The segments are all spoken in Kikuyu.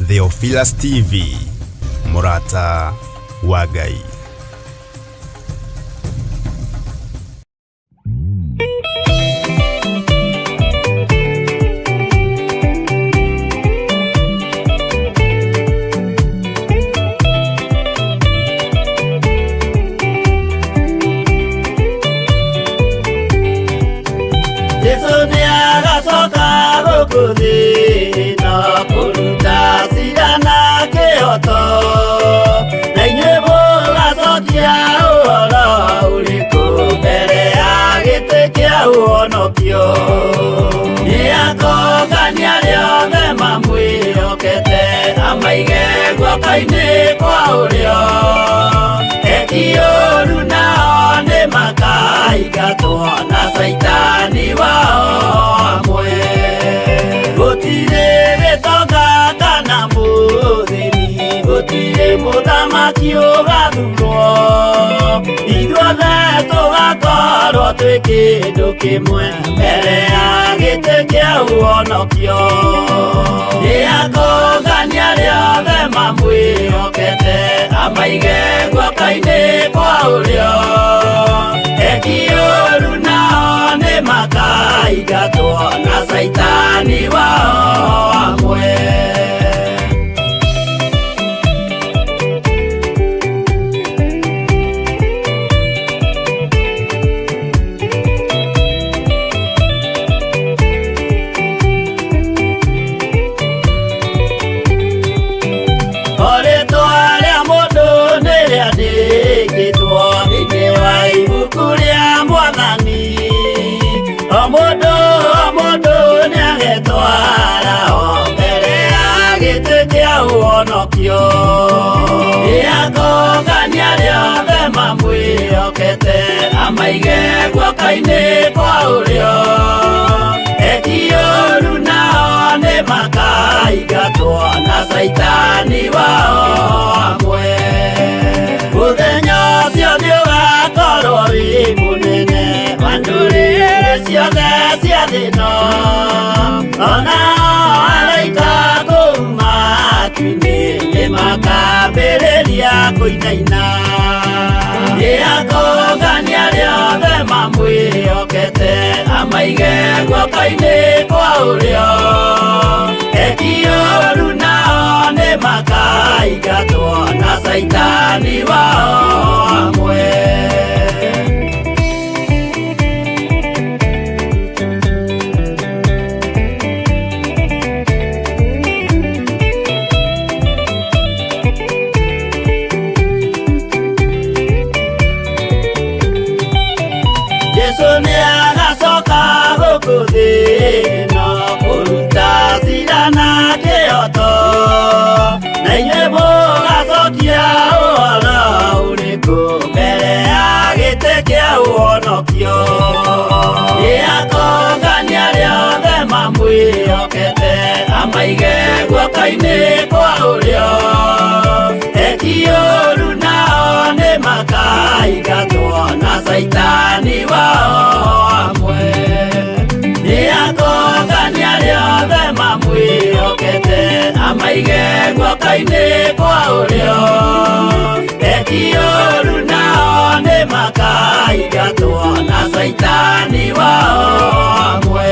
Theophilus TV, mũrata wa Ngai. Jesu nĩ agacoka gũkũ thĩ na kũruta cira na kĩhoto na inyuĩ mũgacokia ũhoro ũrĩkũ mbere ya gĩtĩ kĩa ũhonokio nĩ akongania arĩa othe mamwĩhokete amaige guoko-inĩ kwa ũrĩo eki ũru nao nĩ makaingatwo na caitani wao amwe gũtirĩ gĩtonga kana mũthĩni gũtirĩ mũthamaki ũgathurwo ithuothe tũgakorwo twĩ kĩndũ kĩmwe mbere ya gĩtĩ kĩa ũhonokio nĩ akongania arĩa othe mamwĩhokete amaige guoko-inĩ kwa ũrĩo eki ũru nao nĩ makaingatwo na caitani wao amwe. Rĩtwa rĩa mũndũ nĩ rĩandĩkĩtwo thĩinĩ wa ibuku rĩa mwathani o mũndũ o mũndũ nĩagetwara o mbere ya gĩtĩ kĩa ũhonokio nĩakongania arĩa othe mamwĩhokete amaige guoko-inĩ kwa ũrĩo eki ũru nao nĩ makaingatwo na caitani wao amwe mũthenya ũcio nĩ ũgakorwo wĩ mũnene wa ndũrĩrĩ ciothe cia thĩ ĩno ona araika kũu matu-inĩ nĩ makambĩrĩria kũinaina nĩ akongania arĩa othe mamwĩhokete amaige guoko-inĩ kwa ũrĩo eki ũru nao nĩ makaingatwo na caitani wao amwe. Jesu nĩ agacoka gũkũ thĩ ĩno kũruta cira na kĩhoto na inyuĩ mũgacokia ũhoro ũrĩkũ mbere ya gĩtĩ kĩa ũhonokio nĩ akongania arĩa othe mamwĩhokete amaige guoko-inĩ kwa ũrĩo eki ũru nao nĩ makaingatwo na caitani wao amwe nĩ akongania arĩa othe mamwĩhokete amaige guoko-inĩ kwa ũrĩo eki ũru nao nĩ makaingatwo na caitani wao amwe.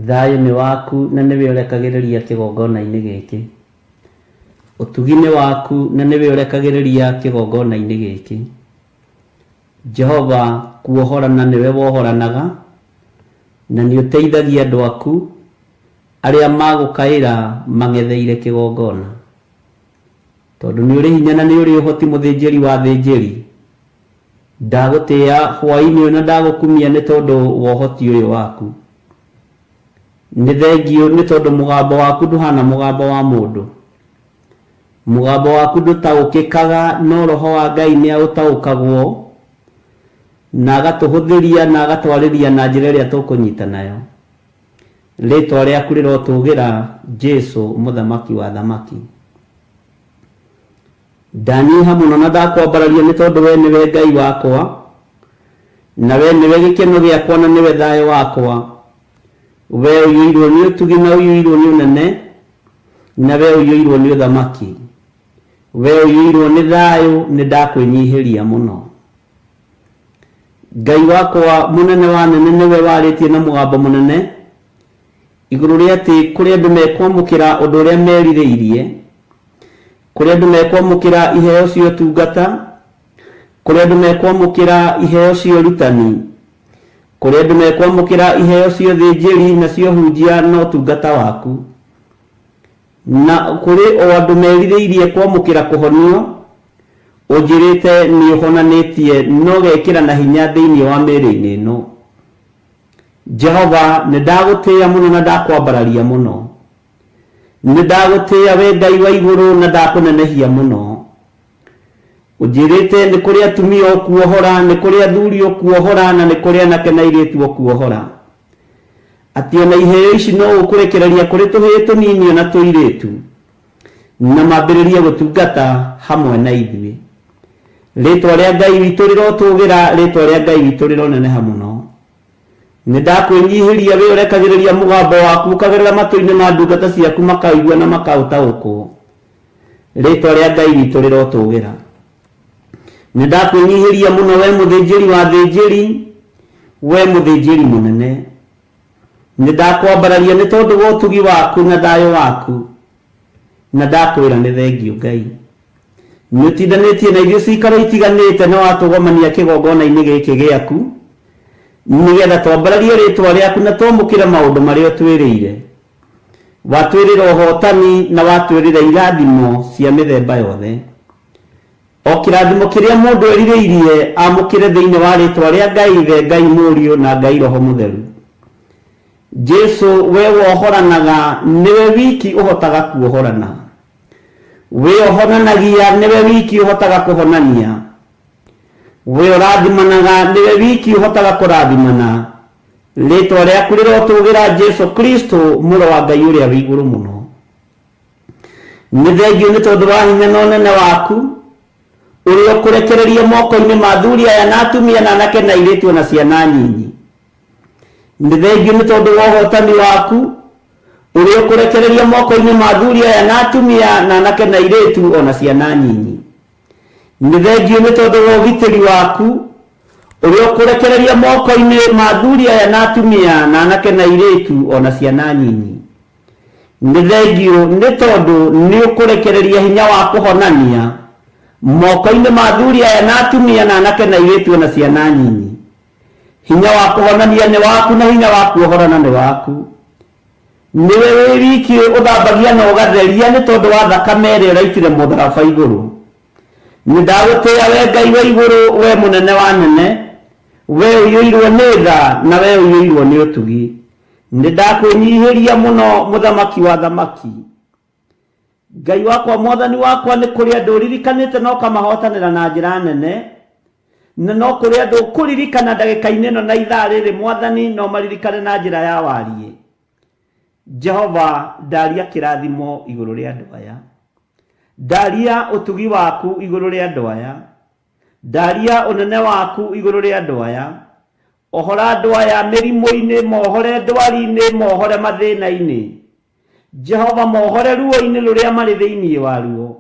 Thayũ nĩ waku na nĩwe ũrekagĩrĩria kĩgongona-inĩ gĩkĩ. Ũtugi nĩ waku na nĩwe ũrekagĩrĩria kĩgongona-inĩ gĩkĩ. Jehova kuohorana nĩwe wohoranaga na nĩ ũteithagia andũ aku arĩa magũkaĩra mang'etheire kĩgongona. Tondũ nĩ ũrĩ hinya na nĩ ũrĩ ũhoti mũthĩnjĩri wa athĩnjĩri, ndagũtĩĩa hwaĩ-inĩ ũyũ na ndagũkumia nĩ tondũ wa ũhoti ũyũ waku. Nĩ thengiũ nĩ tondũ mũgambo waku ndũhana mũgambo wa mũndũ. Mũgambo waku ndũtaũkĩkaga, no Roho wa Ngai nĩ aũtaũkagwo na agatũhũthĩria na agatwarĩria na njĩra ĩrĩa tũkũnyita nayo. Rĩtwa rĩaku rĩrotũgĩra, Jesu, Mũthamaki wa athamaki. Ndanyiha mũno na ndakwambararia nĩ tondũ wee nĩwe Ngai wakwa, na wee nĩwe gĩkeno gĩakwa na nĩwe thayũ wakwa. Wee ũiyũirwo nĩ ũtugi na ũiyũirwo nĩ ũnene, na wee ũiyũirwo nĩ ũthamaki. Wee ũiyũirwo nĩ thayũ, nĩ ndakwĩnyihĩria mũno. Ngai wakwa mũnene wa anene nĩwe warĩtie na mũgambo mũnene igũrũ rĩa atĩ kũrĩ andũ mekwamũkĩra ũndũ ũrĩa merirĩirie, kũrĩ andũ mekwamũkĩra iheo cia ũtungata, kũrĩ andũ mekwamũkĩra iheo cia ũrutani, kũrĩ andũ mekwamũkĩra iheo cia ũthĩnjĩri na cia ũhunjia na ũtungata waku, na kũrĩ o andũ merirĩirie kwamũkĩra kũhonio, ũnjĩrĩte nĩ ũhonanĩtie na ũgekĩra na hinya thĩinĩ wa mĩĩrĩ-inĩ ĩno. Jehova, nĩ ndagũtĩĩa mũno na ndakwambararia mũno. Nĩ ndagũtĩĩa we Ngai wa igũrũ na ndakũnenehia mũno. Ũnjĩrĩte nĩ kũrĩ atumia ũkuohora, nĩ kũrĩ athuri ũkuohora, na nĩ kũrĩ anake na airĩtu ũkuohora. Atĩ ona iheo ici no ũkũrekereria kũrĩ tũhĩĩ tũnini ona tũirĩtu, na mambĩrĩrie gũtungata hamwe na ithuĩ. Rĩtwa rĩa Ngai witũ rĩrotũgĩra, rĩtwa rĩa Ngai witũ rĩroneneha mũno. Nĩ ndakwĩnyihĩria wee ũrekagĩrĩria mũgambo waku ũkagerera matũ-inĩ ma ndungata ciaku makaũigua na makaũtaũkwo. Rĩtwa rĩa Ngai witũ rĩrotũgĩra. Nĩ ndakwĩnyihĩria mũno wee mũthĩnjĩri wa athĩnjĩri, wee mũthĩnjĩri mũnene. Nĩ ndakwambararia nĩ tondũ wa ũtugi waku na thayũ waku, na ndakwĩra nĩ thengiũ Ngai. Nĩ ũtindanĩtie na ithuĩ ciikaro itiganĩte na watũgomania kĩgongona-inĩ gĩkĩ gĩaku, nĩgetha twambararie rĩtwa rĩaku na twamũkĩre maũndũ marĩa ũtwĩrĩire. Watwĩrĩra ũhotani na watwĩrĩra irathimo cia mĩthemba yothe. O kĩrathimo kĩrĩa mũndũ erirĩirie amũkĩre thĩinĩ wa rĩtwa rĩa Ngai Ithe, Ngai Mũriũ, na Ngai Roho Mũtheru. Jesu, we wohoranaga, nĩwe wiki ũhotaga kuohorana. We ũhonanagia, nĩwe wiki ũhotaga kũhonania. We ũrathimanaga, nĩwe wiki ũhotaga kũrathimana. Rĩtwa rĩaku rĩrotũgĩra Jesu Kristo, Mũrũ wa Ngai ũrĩa wĩ igũrũ mũno. Nĩ thengiũ nĩ tondũ wa hinya na ũnene waku, ũrĩa ũkũrekereria moko-inĩ ma athuri aya na atumia na anake na airĩtu o na ciana nyinyi. Nĩ thengiũ nĩ tondũ wa ũhotani waku, ũrĩa ũkũrekereria moko-inĩ ma athuri aya na atumia na anake na airĩtu o na ciana nyinyi. Nĩ thengiũ nĩ tondũ wa ũgitĩri waku, ũrĩa ũkũrekereria moko-inĩ ma athuri aya na atumia na anake na airĩtu o na ciana nyinyi. Nĩ thengiũ nĩ tondũ nĩ ũkũrekereria hinya wa kũhonania moko-inĩ ma athuri aya na atumia na anake na airĩtu o na ciana nyinyi. Hinya wa kũhonania nĩ waku na hinya wa kuohorana nĩ waku. Nĩwe wĩ wiki ũthambagia na ũgatheria nĩ tondũ wa thakame ĩrĩa ũraitire mũtharaba igũrũ. Nĩ ndagũtĩĩa we Ngai wa igũrũ, we mũnene wa anene, we ũiyũirwo nĩ tha na we ũiyũirwo nĩ ũtugi. Nĩ ndakwĩnyihĩria mũno mũthamaki wa athamaki. Ngai wakwa mwathani wakwa nĩ kũrĩ andũ ũririkanĩte na ũkamahotanĩra na njĩra nene, na no kũrĩ andũ ũkũririkana ndagĩka-inĩ ĩno na ithaa rĩrĩ mwathani no maririkane na njĩra ya wariĩ. Jehova ndaria kĩrathimo igũrũ rĩa andũ aya. Ndaria ũtugi waku igũrũ rĩa andũ aya. Ndaria ũnene waku igũrũ rĩa andũ aya. Ohora andũ aya mĩrimũ-inĩ, mohore ndwari-inĩ, mohore mathĩna-inĩ. Jehova mohore ruo-inĩ rũrĩa marĩ thĩinĩ waruo,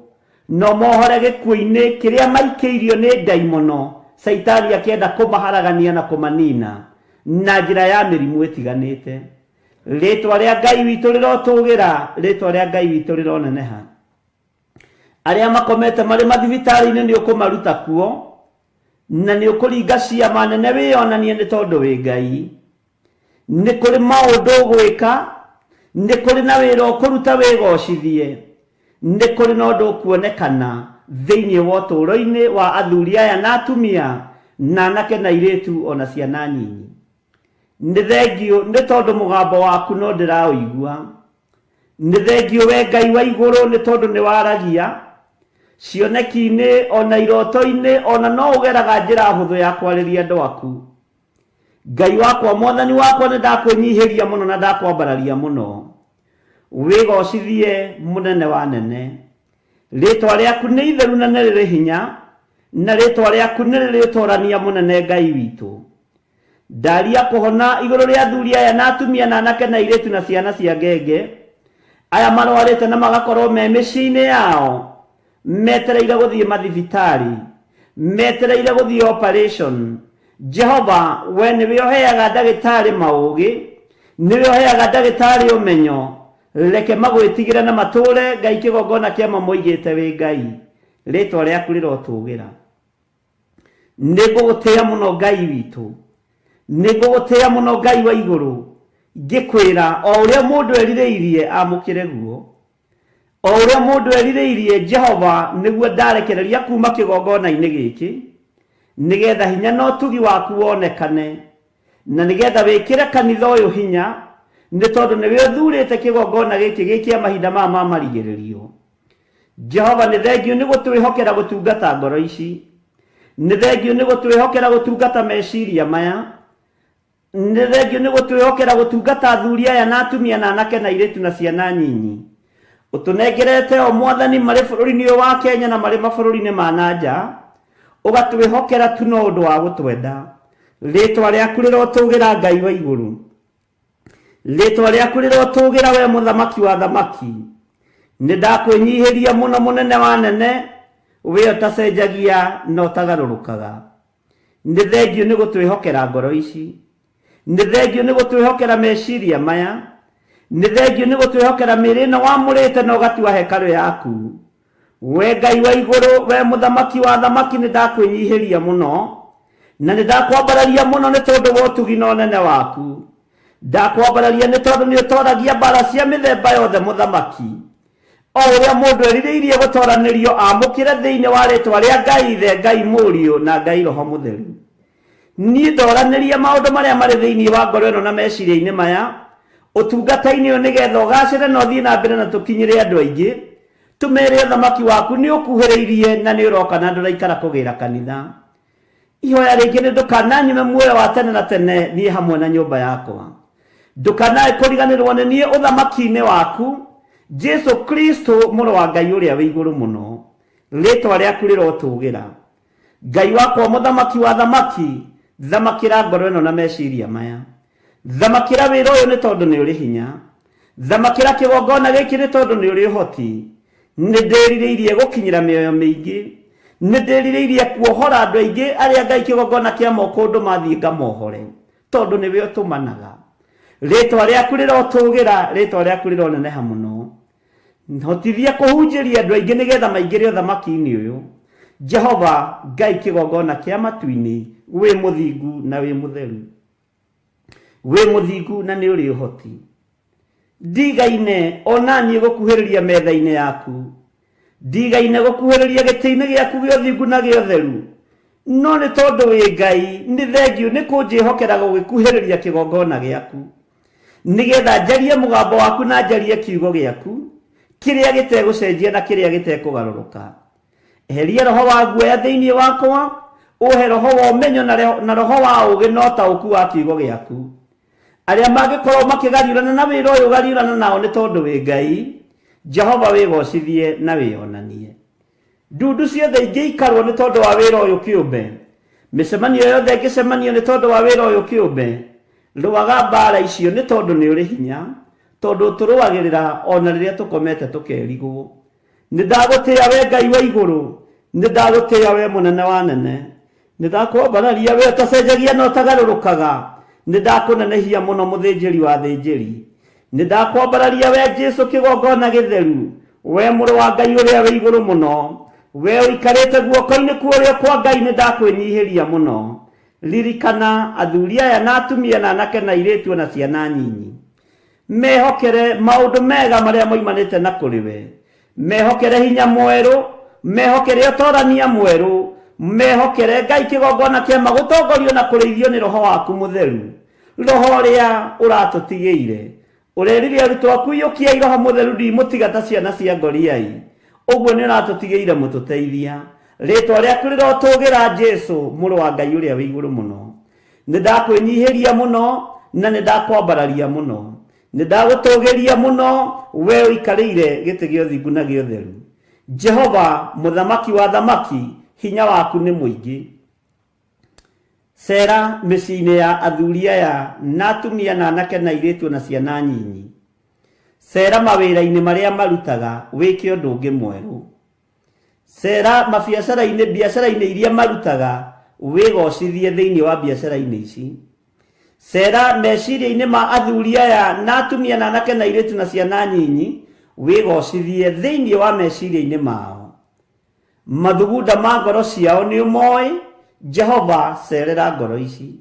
no mohore gĩkuũ-inĩ kĩrĩa maikĩirio nĩ ndaimono, Caitani akĩenda kũmaharagania na kũmanina na njĩra ya mĩrimũ ĩtiganĩte. Rĩĩtwa rĩa Ngai witũ rĩrotũgĩra, rĩĩtwa rĩa Ngai witũ rĩroneneha. Arĩa makomete marĩ mathibitarĩ-inĩ nĩ ũkũmaruta kuo, na nĩ ũkũringa ciama nene wĩyonanie nĩ tondũ wĩ Ngai. Nĩ kũrĩ maũndũ ũgwĩka, nĩ kũrĩ na wĩra ũkũruta wĩgocithie, nĩ kũrĩ na ũndũ ũkuonekana thĩinĩ wa ũtũũro-inĩ wa athuri aya na atumia, na anake na airĩtu o na ciana nyinyi. Nĩ thengiũ nĩ tondũ mũgambo waku no ndĩraũigua. Nĩ thengiũ we Ngai wa igũrũ nĩ tondũ nĩ waragia. Cioneki-inĩ ona iroto-inĩ ona no ũgeraga njĩra hũthũ ya kwarĩria andũ aku. Ngai wakwa, Mwathani wakwa, nĩ ndakwĩnyihĩria mũno na ndakwambararia mũno. Wĩgocithie mũnene wa nene. Rĩtwa rĩaku nĩ itheru na nĩ rĩrĩ hinya, na rĩtwa rĩaku nĩ rĩrĩ ũtorania mũnene Ngai witũ. Ndaria kũhona igũrũ rĩa athuri aya na atumia na anake na airĩtu na ciana cia ngenge, aya marwarĩte na magakorwo me mĩciĩ-inĩ yao, metereire gũthiĩ mathibitarĩ, metereire gũthiĩ operation. Jehova, we nĩwe ũheaga ndagĩtarĩ maũgĩ, nĩwe ũheaga ndagĩtarĩ ũmenyo, reke magwĩtigĩre na matũũre Ngai kĩgongona kĩa ma moigĩte wĩ Ngai. Rĩtwa rĩaku rĩrotũgĩra. Nĩ ngũgũtĩĩa mũno Ngai witũ, nĩ ngũgũtĩĩa mũno Ngai wa igũrũ, ngĩkwĩra o ũrĩa mũndũ erirĩirie amũkĩre guo. O ũrĩa mũndũ erirĩirie Jehova nĩguo ndarekereria kuma kĩgongona-inĩ gĩkĩ, nĩgetha hinya na ũtugi waku wonekane, na nĩgetha wĩkĩre kanitha ũyũ hinya, nĩ tondũ nĩwe ũthurĩte kĩgongona gĩkĩ gĩ kĩa mahinda maya ma marigĩrĩrio. Jehova nĩ thengiũ nĩ gũtwĩhokera gũtungata ngoro ici, nĩ thengiũ nĩ gũtwĩhokera gũtungata meciria maya, nĩ thengiũ nĩ gũtwĩhokera gũtungata athuri aya na atumia na anake na airĩtu na ciana nyinyi. Ũtũnengerete o Mwathani marĩ bũrũri-inĩ ũyũ wa Kenya na marĩ mabũrũri-inĩ ma na nja, ũgatwĩhokera tu no ũndũ wa gũtwenda. Rĩtwa rĩaku rĩrotũgĩra Ngai wa igũrũ. Rĩtwa rĩaku rĩrotũgĩra we mũthamaki wa thamaki. Nĩ ndakwĩnyihĩria mũno mũnene wa nene, we ũtacenjagia na ũtagarũrũkaga. Nĩ thengiũ nĩ gũtwĩhokera ngoro ici. Nĩ thengiũ nĩ gũtwĩhokera meciria maya. Nĩ thengiũ nĩ gũtwĩhokera mĩĩrĩ ĩno wamũrĩte na ũgatua hekarũ yaku. We Ngai wa igũrũ, we mũthamaki wa thamaki, nĩ ndakwĩnyihĩria mũno na nĩ ndakwambararia mũno nĩ tondũ wa ũtugi na ũnene waku. Ndakwambararia nĩ tondũ nĩ ũtoragia mbara cia mĩthemba yothe mũthamaki. O ũrĩa mũndũ erirĩirie gũtoranĩrio amũkĩre thĩinĩ wa rĩtwa rĩa Ngai Ithe, Ngai Mũriũ na Ngai Roho Mũtheru. Niĩ ndoranĩria maũndũ marĩa marĩ thĩinĩ wa ngoro ĩno na meciria-inĩ maya ũtungata-inĩ ũyũ nĩgetha ũgacĩre na ũthiĩ na mbere na tũkinyĩre andũ aingĩ, tũmere ũthamaki waku nĩ ũkuhĩrĩirie na nĩ ũroka na ndũraikara kũgĩra kanitha. Ihoya rĩngĩ nĩ ndũkananyime muoyo wa tene na tene niĩ hamwe na nyũmba yakwa. Ndũkanae kũriganĩrwo nĩ niĩ ũthamaki-inĩ waku, Jesu Kristo mũrũ wa Ngai ũrĩa wĩ igũrũ mũno. Rĩtwa rĩaku rĩrotũgĩra. Ngai wakwa mũthamaki wa thamaki, thamakĩra ngoro ĩno na meciria maya. Thamakĩra wĩra ũyũ nĩ tondũ nĩ ũrĩ hinya. Thamakĩra kĩgongona gĩkĩ nĩ tondũ nĩ ũrĩ ũhoti. Nĩ ndĩrirĩirie gũkinyĩra mĩoyo mĩingĩ. Nĩ ndĩrirĩirie kuohora andũ aingĩ arĩa Ngai kĩgongona kĩa moko ũndũ mathiĩ ngamohore, tondũ nĩwe ũtũmanaga. Rĩtwa rĩaku rĩrotũgĩra, rĩtwa rĩaku rĩroneneha mũno. Hotithia kũhunjĩria andũ aingĩ nĩgetha maingĩre ũthamaki-inĩ ũyũ. Jehova Ngai kĩgongona kĩa matu-inĩ, wĩ mũthingu na wĩ mũtheru. Wĩ mũthingu na nĩ ũrĩ ũhoti. Ndigaine ona niĩ gũkuhĩrĩria metha-inĩ yaku. Ndigaine gũkuhĩrĩria gĩtĩ-inĩ gĩaku gĩa ũthingu na gĩa ũtheru. No nĩ tondũ wĩ Ngai, nĩ thengiũ nĩ kũnjĩhokera gũgĩkuhĩrĩria kĩgongona gĩaku. Nĩgetha njarie mũgambo waku na njarie kiugo gĩaku, kĩrĩa gĩtegũcenjia na kĩrĩa gĩtekũgarũrũka. Eheria roho wa guoya thĩinĩ wakwa, ũhe roho wa ũmenyo na roho wa ũũgĩ na ũtaũku wa kiugo gĩaku. Arĩa mangĩkorwo makĩgariũrana na wĩra ũyũ gariũrana nao nĩ tondũ wĩ Ngai, Jehova wĩgocithie na wĩonanie. Ndundu ciothe ingĩikarwo nĩ tondũ wa wĩra ũyũ kĩũmbe, mĩcemanio yothe ĩngĩcemanio nĩ tondũ wa wĩra ũyũ kĩũmbe, rũaga mbaara icio nĩ tondũ nĩ ũrĩ hinya, tondũ ũtũrũagĩrĩra o na rĩrĩa tũkomete tũkerigwo. Nĩ ndagũtĩĩa we Ngai wa igũrũ, nĩ ndagũtĩĩa we mũnene wa anene. Nĩ ndakwambararia we ũtacenjagia na ũtagarũrũkaga, nĩ ndakũnenehia mũno mũthĩnjĩri wa athĩnjĩri. Nĩ ndakwambararia we Jesu kĩgongona gĩtheru, we mũrũ wa Ngai ũrĩa wĩ igũrũ mũno, we ũikarĩte guoko-inĩ kwa ũrĩo kwa Ngai, nĩ ndakwĩnyihĩria mũno. Ririkana athuri aya na atumia na anake na airĩtu o na ciana nyinyi. Mehokere maũndũ mega marĩa moimanĩte na kũrĩ we. Mehokere hinya mwerũ, mehokere ũtorania mwerũ, mehokere Ngai kĩgongona kĩama gũtongorio na kũrĩithio nĩ Roho waku Mũtheru, Roho ũrĩa ũratũtigĩire. Ũrerire arutwo aku, iyũkiai Roho Mũtheru ndimũtiga ta ciana cia ngoriai. Ũguo nĩ ũratũtigĩire mũtũteithia. Rĩtwa rĩaku rĩrotũgĩra Jesu, mũrũ wa Ngai ũrĩa wĩ igũrũ mũno. Nĩ ndakwĩnyihĩria mũno na nĩ ndakwambararia mũno. Nĩ ndagũtũgĩria mũno, we ũikarĩire gĩtĩ gĩa ũthingu na gĩa ũtheru. Jehova, mũthamaki wa athamaki, hinya waku nĩ mũingĩ. Cera mĩciĩ-inĩ ya athuri aya na atumia na anake na airĩtu na ciana nyinyi. Cera mawĩra-inĩ marĩa marutaga wĩke ũndũ ũngĩ mwerũ. Cera mabiacara-inĩ biacara-inĩ iria marutaga wĩgocithie thĩinĩ wa biacara-inĩ ici. Cera meciria-inĩ ma athuri aya na atumia na anake na airĩtu na ciana nyinyi wĩgocithie thĩinĩ wa meciria-inĩ mao. Mathugunda ma ngoro ciao nĩ ũmoĩ, Jehova, cerera ngoro ici.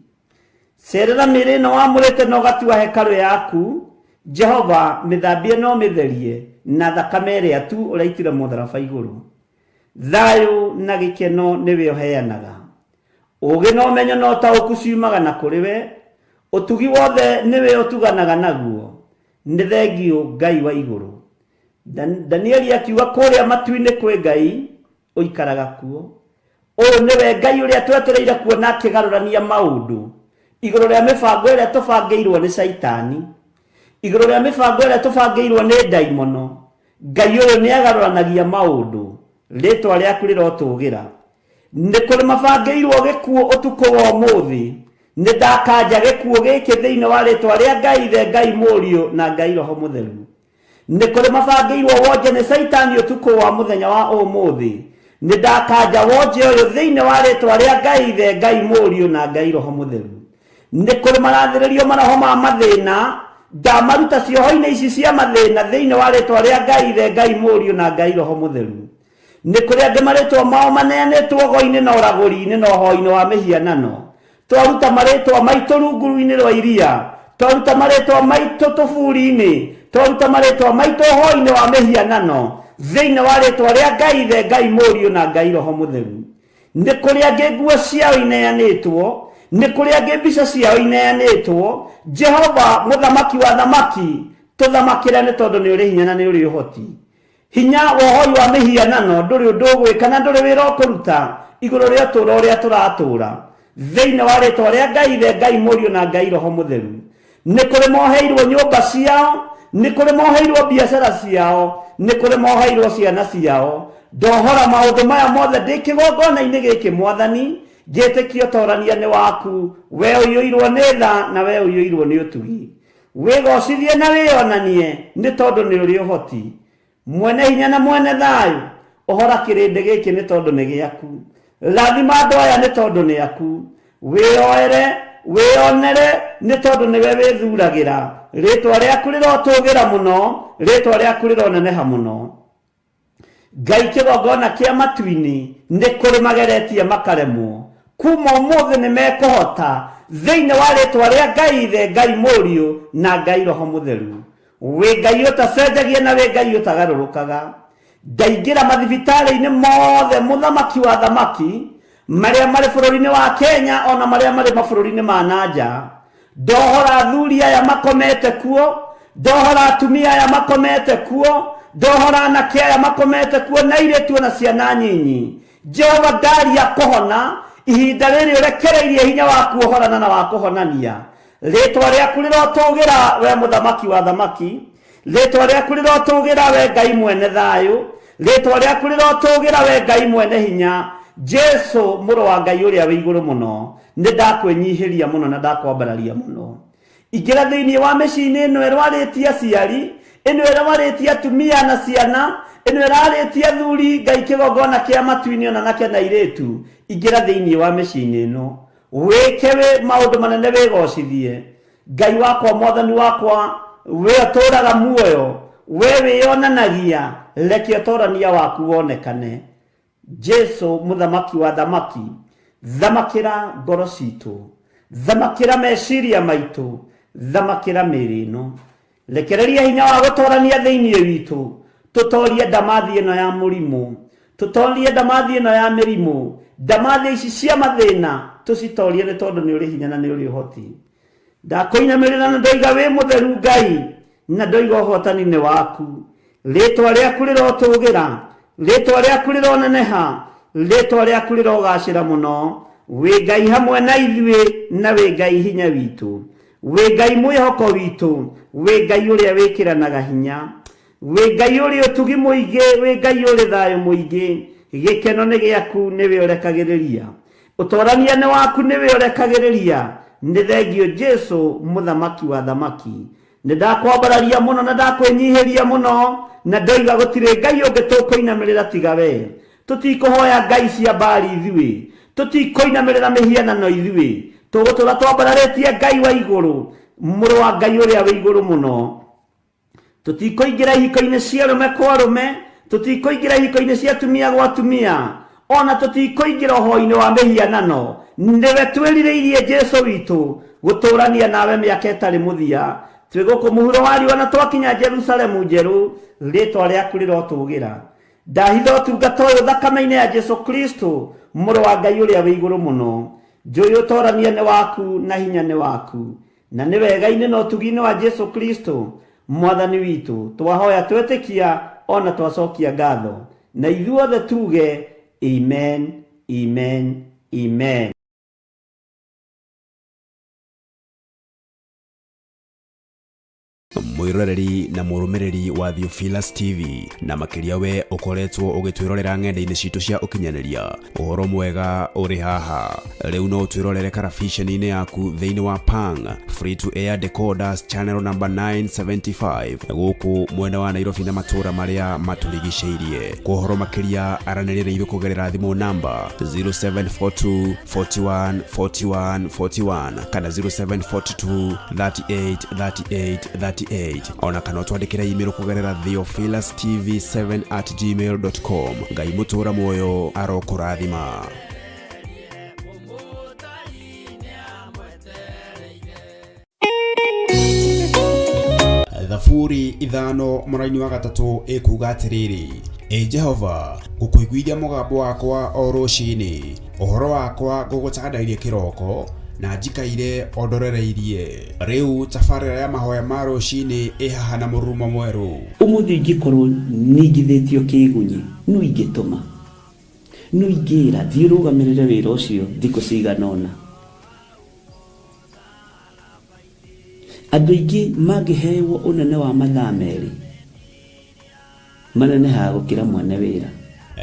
Cerera mĩĩrĩ ĩno wamũrĩte na ũgatua hekarũ yaku, Jehova, mĩthambie na ũmĩtherie na thakame ĩrĩa tu ũraitire mũtharaba igũrũ. Thayũ na gĩkeno nĩwe ũheanaga. Ũũgĩ na ũmenyo na ũtaũku ciumaga na kũrĩ we, ũtugi wothe nĩwe ũtuganaga naguo. Nĩ thengiũ Ngai wa igũrũ. Danieli akiuga kũrĩa matu-inĩ kwĩ Ngai ũikaraga kuo. Ũyũ nĩwe Ngai ũrĩa twetereire kuona akĩgarũrania maũndũ igũrũ rĩa mĩbango ĩrĩa tũbangĩirwo nĩ Caitani, igũrũ rĩa mĩbango ĩrĩa tũbangĩirwo nĩ ndaimono. Ngai ũyũ nĩ agarũranagia maũndũ. Rĩtwa rĩaku rĩrotũgĩra. Nĩ kũrĩ mabangĩirwo gĩkuũ ũtukũ wa ũmũthĩ. Nĩ ndakanja gĩkuũ gĩkĩ thĩinĩ wa rĩtwa rĩa Ngai Ithe, Ngai Mũriũ na Ngai Roho Mũtheru. Nĩ kũrĩ mabangĩirwo wonje nĩ Caitani ũtukũ wa mũthenya wa ũmũthĩ. Nĩ ndakanja wonje ũyũ thĩinĩ wa rĩtwa rĩa Ngai Ithe, Ngai Mũriũ na Ngai Roho Mũtheru. Nĩ kũrĩ marathĩrĩrio maroho ma mathĩna, ndamaruta cioho-inĩ ici cia mathĩna thĩinĩ wa rĩtwa rĩa Ngai Ithe, Ngai Mũriũ na Ngai Roho Mũtheru. Nĩ kũrĩ angĩ marĩtwa mao maneanĩtwo ũgo-inĩ na ũragũri-inĩ na ũhoi-inĩ wa mĩhianano. Twaruta marĩtwa maitũ rungu-inĩ rwa iria, twaruta marĩtwa maitũ tũburi-inĩ, twaruta marĩtwa maitũ ũhoi-inĩ wa mĩhianano, thĩinĩ wa rĩtwa rĩa Ngai Ithe, Ngai Mũriũ na Ngai Roho Mũtheru. Nĩ kũrĩ angĩ nguo ciao ineanĩtwo, nĩ kũrĩ angĩ mbica ciao ineanĩtwo. Jehova, Mũthamaki wa athamaki, tũthamakĩre nĩ tondũ nĩ ũrĩ hinya na nĩ ũrĩ ũhoti. Hinya wa ũhoi wa mĩhianano ndũrĩ ũndũ ũgwĩka na ndũrĩ wĩra ũkũruta igũrũ rĩa ũtũũro ũrĩa tũratũũra. Thĩinĩ wa rĩtwa rĩa Ngai Ithe, Ngai Mũriũ na Ngai Roho Mũtheru. Nĩ kũrĩ moheirwo nyũmba ciao, nĩ kũrĩ moheirwo biacara ciao, nĩ kũrĩ moheirwo ciana ciao. Ndohora maũndũ maya mothe ndĩ kĩgongona-inĩ gĩkĩ Mwathani, ngĩtĩkia ũtorania nĩ waku, we ũiyũirwo nĩ tha na we ũiyũirwo nĩ ũtugi. Wĩgocithie na wĩonanie nĩ tondũ nĩ ũrĩ ũhoti. Mwene hinya na mwene thayũ, ũhora kĩrĩndĩ gĩkĩ nĩ tondũ nĩ gĩaku. Rathima andũ aya nĩ tondũ nĩ aku. Wĩyoere, wĩyonere nĩ tondũ nĩwe wĩthuragĩra. Rĩtwa rĩaku rĩrotũgĩra mũno, rĩtwa rĩaku rĩroneneha mũno. Ngai kĩgongona kĩa matu-inĩ nĩ kũrĩ mageretie makaremwo. Kuma ũmũthĩ nĩ mekũhota thĩinĩ wa rĩtwa rĩa Ngai Ithe, Ngai Mũriũ na Ngai Roho Mũtheru. Wĩ Ngai ũtacenjagia na wĩ Ngai ũtagarũrũkaga. Ndaingĩra mathibitarĩ-inĩ mothe mũthamaki wa thamaki marĩa marĩ bũrũri-inĩ wa Kenya ona marĩa marĩ mabũrũri-inĩ ma na nja. Ndohora athuri aya makomete kuo, ndohora atumia aya makomete kuo, ndohora anake aya makomete kuo na airĩtu ona ciana nyinyi. Jehova ndaria kũhona ihinda rĩrĩ ũrekereirie hinya waku ũhorana na wa kũhonania. Rĩtwa rĩaku rĩrotũgĩra we mũthamaki wa thamaki. Rĩtwa rĩaku rĩrotũgĩra we Ngai mwene thayũ. Rĩtwa rĩaku rĩrotũgĩra we Ngai mwene hinya. Jesu mũrũ wa Ngai ũrĩa wĩ igũrũ mũno, nĩ ndakwĩnyihĩria mũno na ndakwambararia mũno. Ingĩra thĩinĩ wa mĩciĩ-inĩ ĩno ĩrwarĩtie aciari, ĩno ĩrwarĩtie atumia na ciana, ĩno ĩrarĩtie athuri, Ngai kĩgongona kĩa matu-inĩ ona anake na airĩtu. Ingĩra thĩinĩ wa mĩciĩ-inĩ ĩno, wĩke wĩ maũndũ manene wĩgocithie. Ngai wakwa, Mwathani wakwa, we ũtũũraga muoyo, we wĩyonanagia, reke ũtorania waku wonekane. Jesu mũthamaki wa thamaki, thamakĩra ngoro citũ, thamakĩra meciria maitũ, thamakĩra mĩĩrĩ ĩno. Rekereria hinya wa gũtorania thĩinĩ witũ, tũtorie ndamathi ĩno ya mũrimũ, tũtorie ndamathi ĩno ya mĩrimũ, ndamathi ici cia mathĩna, tũcitorie nĩ tondũ nĩ ũrĩ hinya na nĩ ũrĩ ũhoti. Ndakũinamĩrĩra na ndoiga wĩ mũtheru Ngai, na ndoiga ũhotani nĩ waku. Rĩtwa rĩaku rĩrotũgĩra, Rĩtwa rĩaku rĩroneneha, rĩtwa rĩaku rĩrogacĩra mũno. Wĩ Ngai hamwe na ithuĩ na wĩ Ngai hinya witũ, wĩ Ngai mwĩhoko witũ, wĩ Ngai ũrĩa wĩkĩranaga hinya, wĩ Ngai ũrĩ ũtugi mũingĩ, wĩ Ngai ũrĩ thayũ mũingĩ. Gĩkeno nĩ gĩaku, nĩwe ũrekagĩrĩria, ũtorania nĩ waku, nĩwe ũrekagĩrĩria. Nĩ thengio Jesu mũthamaki wa thamaki. Nĩ ndakwambararia mũno na ndakwĩnyihĩria mũno, na ndoiga gũtirĩ Ngai ũngĩ tũkũinamĩrĩra tiga we. Tũtikũhoya ngai cia Baali ithuĩ, tũtikũinamĩrĩra mĩhianano ithuĩ, tũgũtũra twambararĩtie Ngai wa igũrũ, mũrũ wa Ngai ũrĩa wĩ igũrũ mũno. Tũtikũingĩra ihiko-inĩ cia arũme kwa arũme, tũtikũingĩra ihiko-inĩ cia atumia gwa atumia, ona tũtikũingĩra ũhoi-inĩ wa mĩhianano. Nĩwe twĩrirĩirie Jesu witũ gũtũrania nawe mĩaka ĩtarĩ mũthia. Twĩ gũkũ mũhuro wa riũa na twakinya Jerusalemu njerũ, rĩtwa rĩaku rĩrotũgĩra. Ndahitha ũtungata ũyũ thakame-inĩ ya Jesu Kristo, mũrũ wa Ngai ũrĩa wĩ igũrũ mũno. Njũĩ ũtorania nĩ waku na hinya nĩ waku, na nĩ wega-inĩ na ũtugi-inĩ wa Jesu Kristo mwathani witũ twahoya twetĩkia ona twacokia ngatho, na ithuothe tuge amen, amen, amen. Mwiroreri na mũrũmĩrĩri wa Theophilus TV, na makĩria we ũkoretwo ũgĩtwĩrorera ng'enda-inĩ citũ cia ũkinyanĩria, ũhoro mwega ũrĩ haha. Rĩu no ũtwĩrorere karabiceni-inĩ yaku thĩinĩ wa Pang Free to Air Decoders channel number 975 gũkũ mwena wa Nairobi na matũũra marĩa matũrigicĩirie. Kwa ũhoro makĩria aranĩria na ithuĩ kũgerera thimũ namba 0742 41 41 41 kana 0742 38 38 38, ona kana ũtwandĩkĩre email kũgerera theophilustv7@gmail.com. Ngai mũtũũra muoyo arokũrathima. Thaburi 5 mũraini wa 3 ĩkuga atĩrĩrĩ: Ĩ Jehova, ngũkũiguithia mũgambo wakwa o rũcinĩ, ũhoro wakwa ngũgũtandairie kĩroko, na njikaire o ndorereirie. Rĩu tabarĩra ya mahoya ma rũcinĩ ĩ haha na mũrurumo mwerũ. Ũmũthĩ ingĩkorwo ningithĩtio kĩgunyi, no ingĩtũma, no ingĩra thiĩ ũrũgamĩrĩre wĩra ũcio thikũ cigana ũna. Andũ aingĩ mangĩhewo ũnene wa mathaa merĩ, manenehaga gũkĩra mwene wĩra.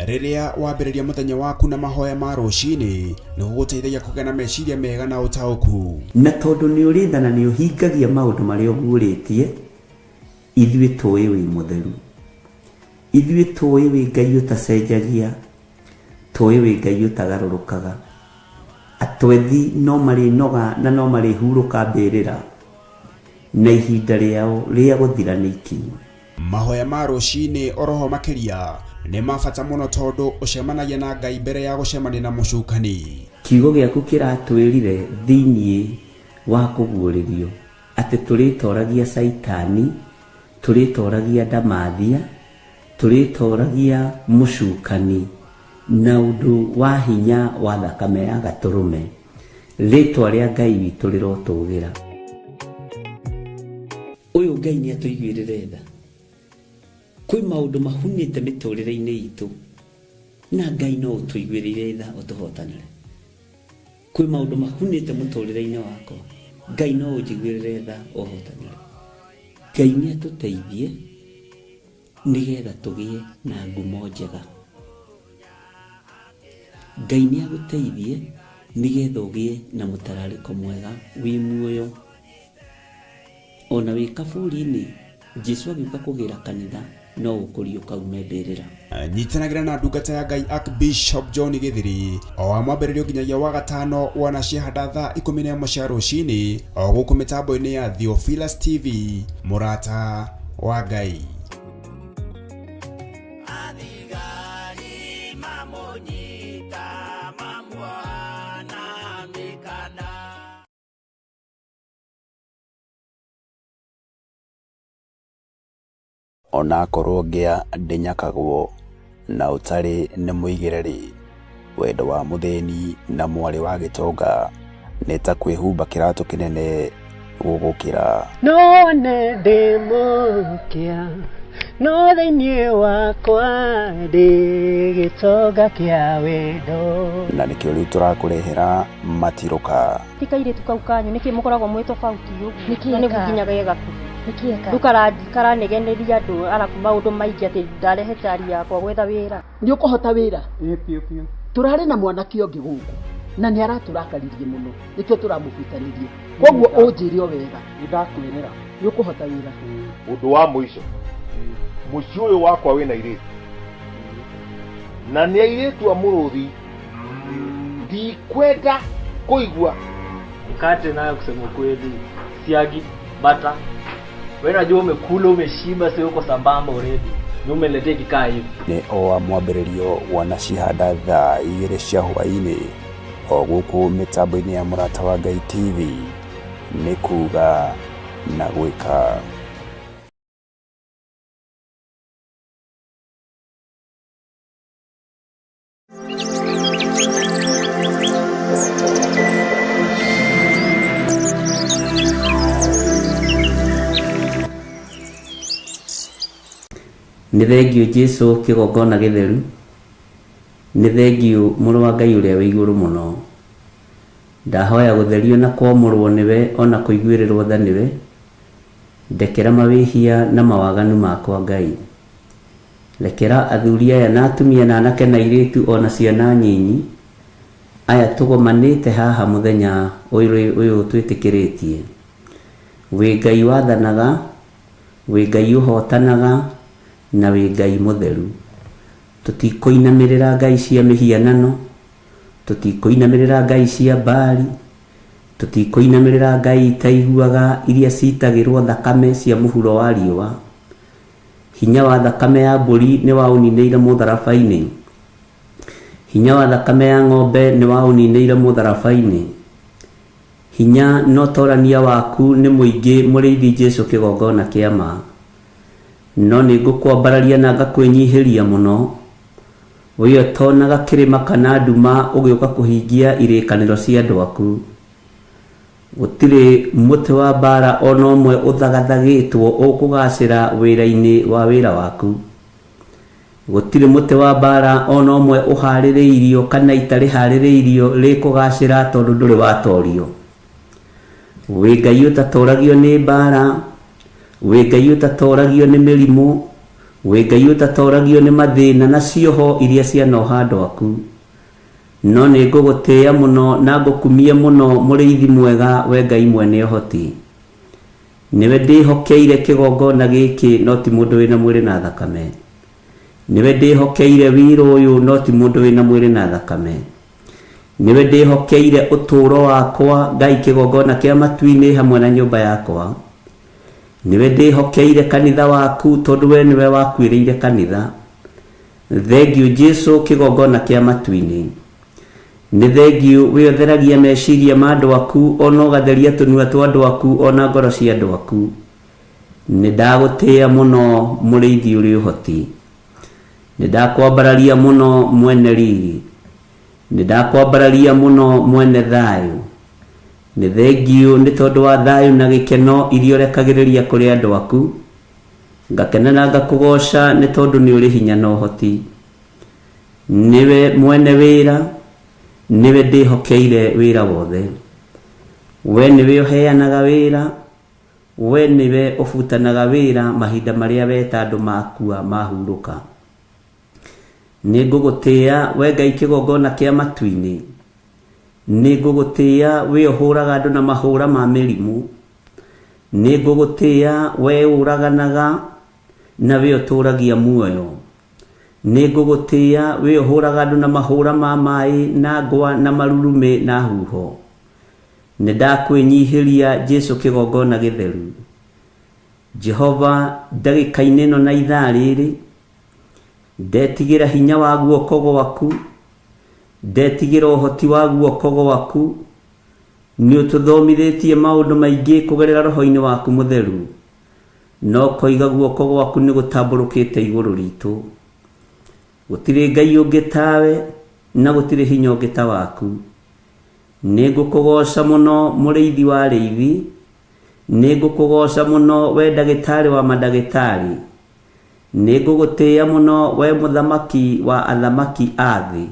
Rĩrĩa wambĩrĩria mũthenya waku na mahoya ma rũcinĩ, nĩ gũgũteithagia kũgĩa na meciria mega na ũtaũku. Na tondũ nĩ ũrĩ tha na nĩ ũhingagia maũndũ marĩa ũguũrĩtie, ithuĩ tũĩ wĩ mũtheru, ithuĩ tũĩ wĩ Ngai ũtacenjagia, tũĩ wĩ Ngai ũtagarũrũkaga. Atwethi no marĩnoga na no marĩhurũka mbĩrĩra, na ihinda rĩao rĩa gũthira nĩ ikinyu. Mahoya ma rũcinĩ oroho makĩria nĩ ma bata mũno tondũ ũcemanagia na Ngai mbere ya gũcemania na mũcukani. Kiugo gĩaku kĩratwĩrire thĩinĩ wa kũguũrĩrio atĩ tũrĩtoragia Caitani, tũrĩtoragia ndamathia, tũrĩtoragia mũcukani na ũndũ wa hinya wa thakame ya gatũrũme. Rĩtwa rĩa Ngai witũ rĩrotũgĩra. Ũyũ Ngai nĩ atũiguĩrĩre tha. Kwĩ maũndũ mahunĩte mĩtũrĩre-inĩ itũ, na Ngai no ũtũiguĩrĩire tha ũtũhotanĩre. Kwĩ maũndũ mahunĩte mũtũrĩre-inĩ wakwa, Ngai no ũnjiguĩrĩre tha ũhotanĩre. Ngai nĩ atũteithie nĩgetha tũgĩe na ngumo njega. Ngai nĩ agũteithie nĩgetha ũgĩe na mũtararĩko mwega wĩ muoyo. Ona wĩ kaburi-inĩ, Jesu agĩũka kũgĩra kanitha no ũkũriũka ume mbĩrĩra. Nyitanagĩra na ndungata ya Ngai Archbishop John Gĩthiri o wa mwambĩrĩrio nginyagia wa gatano wona ciahanda thaa 11 cia rũcinĩ o gũkũ mĩtambo-inĩ ya Theophilus TV, mũrata wa Ngai. Athigari mamũnyita mamuoha na mĩkanda. Onakorwo ngĩa ndĩnyakagwo na ũtarĩ nĩ mũigĩre-rĩ, wendo wa mũthĩni na mwarĩ wa gĩtonga nĩ ta kwĩhumba kĩratũ kĩnene gũgũkĩra. No nĩ ndĩ mũkĩa, No thĩinĩ wakwa ndĩ gĩtonga kĩa wendo. Na nĩkĩo rĩu tũrakũrehera matirũka. Ti kairĩtu kau kanyu nĩkĩ mũkoragwo mwĩ tofauti ũguo? Nĩkĩ Na nĩguo eka? nginya ge gakuhĩ. Nĩkĩ eka? Rĩu karanegeneria andũ arabu maũndũ maingĩ atĩ ndarehe cari yakwa gwetha wĩra. Nĩ ũkũhota wĩra? Tũrarĩ na mwanake ũngĩ gũkũ na nĩ aratũrakaririe mũno nĩkĩo tũramũbutanirie. Koguo ũnjĩre o wega. Nĩndakwĩrĩra. Nĩ ũkũhota wĩra? Ũndũ wa mũico, mũciĩ ũyũ wakwa wĩna airĩtu na nĩ airĩtu a mũrũthi, ndikwenda kũigua. Mkate nayo kusema ukweli, siagi, bata. Wewe unajua umekula umeshiba, sio uko sambamba already. Ni umeniletea ikikaa hivi. Nĩ o wa mwambĩrĩrio wanacihanda thaa 2 cia hwaĩ-inĩ o gũkũ mĩtambo-inĩ ya Mũrata wa Ngai TV, nĩ kuga na gwĩka. Nĩ thengiũ Jesu kĩgongona gĩtheru, nĩ thengiũ mũrũ wa Ngai ũrĩa wĩ igũrũ mũno. Ndahoya gũtherio na kwamũrwo nĩwe ona kũiguĩrĩrwo tha nĩwe, ndekera mawĩhia na mawaganu makwa Ngai. Rekera athuri aya na atumia na anake na airĩtu ona ciana nyinyi, aya tũgomanĩte haha mũthenya ũyũ twĩtĩkĩrĩtie. Wĩ Ngai wathanaga, wĩ Ngai ũhotanaga, na wĩ Ngai mũtheru. Tũtikũinamĩrĩra ngai cia mĩhianano, tũtikũinamĩrĩra ngai cia Baali, tũtikũinamĩrĩra ngai itaiguaga iria citagĩrwo thakame cia mũhuro wa riũa. Hinya wa thakame ya mbũri nĩ waũninĩire mũtharaba-inĩ, hinya wa thakame ya ng'ombe nĩ waũninĩire mũtharaba-inĩ. Hinya na ũtorania waku nĩ mũingĩ mũrĩithi Jesu kĩgongona kĩa ma. No nĩ ngũkwambararia na ngakwĩnyihĩria mũno, we ũtonaga kĩrĩma kana nduma ũgĩũka kũhingia irĩkanĩro cia andũ aku. Gũtirĩ mũtĩ wa mbara ona ũmwe ũthagathagĩtwo ũkũgacĩra wĩra-inĩ wa wĩra waku. Gũtirĩ mũtĩ wa mbara ona ũmwe ũharĩrĩirio kana itarĩharĩrĩirio rĩkũgacĩra tondũ ndũrĩ watorio. Wĩ Ngai ũtatoragio nĩ mbara, wĩ Ngai ũtatoragio nĩ mĩrimũ, wĩ Ngai ũtatoragio nĩ mathĩna na cioho iria cianoha andũ aku. No nĩ ngũgũtĩĩa mũno na ngũkumie mũno mũrĩithi mwega we Ngai mwene ũhoti. Nĩwe ndĩhokeire kĩgongona gĩkĩ no ti mũndũ wĩna mwĩrĩ na thakame. Nĩwe ndĩhokeire wĩra ũyũ no ti mũndũ wĩna mwĩrĩ na thakame. Nĩwe ndĩhokeire ũtũũro wakwa Ngai kĩgongona kĩa matu-inĩ hamwe na nyũmba yakwa. Nĩwe ndĩhokeire kanitha waku tondũ we nĩwe wakuĩrĩire kanitha. Thengiũ Jesu kĩgongona kĩa matu-inĩ. Nĩ thengiũ we ũtheragia meciria ma andũ aku ona ũgatheria tũnua twa andũ aku ona ngoro cia andũ aku. Nĩ ndagũtĩĩa mũno mũrĩithi ũrĩ ũhoti. Nĩ ndakwambararia mũno mwene riri. Nĩ ndakwambararia mũno mwene thayũ. Nĩ thengiũ nĩ tondũ wa thayũ na gĩkeno iria ũrekagĩrĩria kũrĩ andũ aku. Ngakena na ngakũgoca nĩ tondũ nĩ ũrĩ hinya na ũhoti. Nĩwe mwene wĩra, nĩwe ndĩhokeire wĩra wothe. We nĩwe ũheanaga wĩra, we nĩwe ũbutanaga wĩra mahinda marĩa weta andũ makua mahurũka. Nĩ ngũgũtĩĩa we Ngai kĩgongona kĩa matu-inĩ. Nĩ ngũgũtĩĩa we ũhũraga andũ na mahũra ma mĩrimũ. Nĩ ngũgũtĩĩa we ũraganaga na we ũtũragia muoyo. Nĩ ngũgũtĩĩa we ũhũraga andũ na mahũra ma maĩ na ngwa na marurumĩ na huho. Nĩ ndakwĩnyihĩria Jesu kĩgongona gĩtheru. Jehova ndagĩka-inĩ ĩno na ithaa rĩrĩ, ndetigĩra hinya wa guoko gwaku, ndetigĩra ũhoti wa guoko gwaku. Nĩ ũtũthomithĩtie maũndũ maingĩ kũgerera roho-inĩ waku mũtheru, no koiga guoko gwaku nĩ gũtambũrũkĩte igũrũ ritũ. Gũtirĩ Ngai ũngĩ tawe na gũtirĩ hinya ũngĩ ta waku. Nĩ ngũkũgoca mũno mũrĩithi wa arĩithi, nĩ ngũkũgoca mũno we ndagĩtarĩ wa mandagĩtarĩ, Nĩ ngũgũtĩĩa mũno we mũthamaki wa athamaki a thĩ.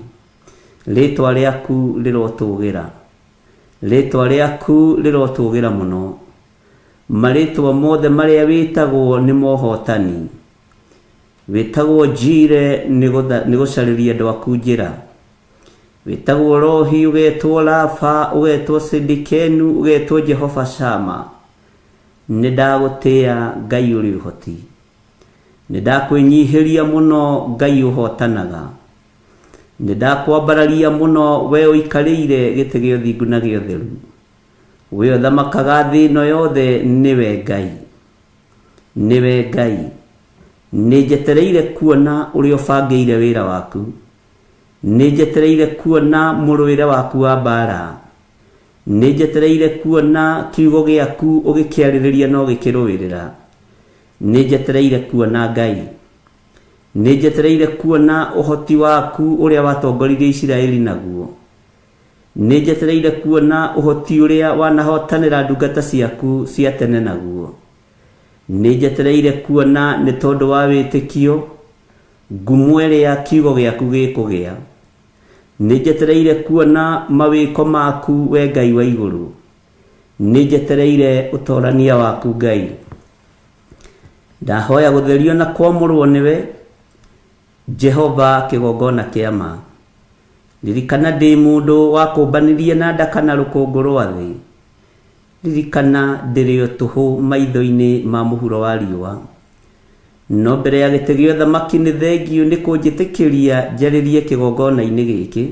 Rĩĩtwa rĩaku rĩrotũgĩra. Rĩĩtwa rĩaku rĩrotũgĩra mũno. Marĩĩtwa mothe marĩa wĩtagwo nĩ mohotani. Wĩtagwo Njire nĩ gũcarĩria andũ aku njĩra. Wĩtagwo Rohi, ũgetwo Rafa, ũgetwo Sidikenu, ũgetwo Jehova Shama. Nĩ ndagũtĩĩa Ngai ũrĩ ũhoti. Nĩ ndakwĩnyihĩria mũno Ngai ũhotanaga. Nĩ ndakwambararia mũno we ũikarĩire gĩtĩ gĩa ũthingu na gĩa ũtheru. We ũthamakaga thĩ ĩno yothe nĩwe Ngai. Nĩwe Ngai. Nĩ njetereire kuona ũrĩa ũbangĩire wĩra waku. Nĩ njetereire kuona mũrũĩre waku wa mbaara. Nĩ njetereire kuona kiugo gĩaku ũgĩkĩarĩrĩria na ũgĩkĩrũĩrĩra. Nĩ njetereire kuona Ngai. Nĩ njetereire kuona ũhoti waku ũrĩa watongoririe Isiraeli naguo. Nĩ njetereire kuona ũhoti ũrĩa wanahotanĩra ndungata ciaku cia tene naguo. Nĩ njetereire kuona nĩ tondũ wa wĩtĩkio ngumo ĩrĩa kiugo gĩaku gĩkũgĩa. Nĩ njetereire kuona mawĩko maku we Ngai wa igũrũ. Nĩ njetereire ũtorania waku Ngai. Ndahoya gũtherio na kwamũrwo nĩwe, Jehova kĩgongona kĩa ma. Ririkana ndĩ mũndũ wakũmbanirie na ndaka na rũkũngũ rwa thĩ. Ririkana ndĩrĩ o tũhũ maitho-inĩ ma mũhuro wa riũa. No mbere ya gĩtĩ gĩa ũthamaki nĩ thengiũ nĩ kũnjĩtĩkĩria njarĩrie kĩgongona-inĩ gĩkĩ.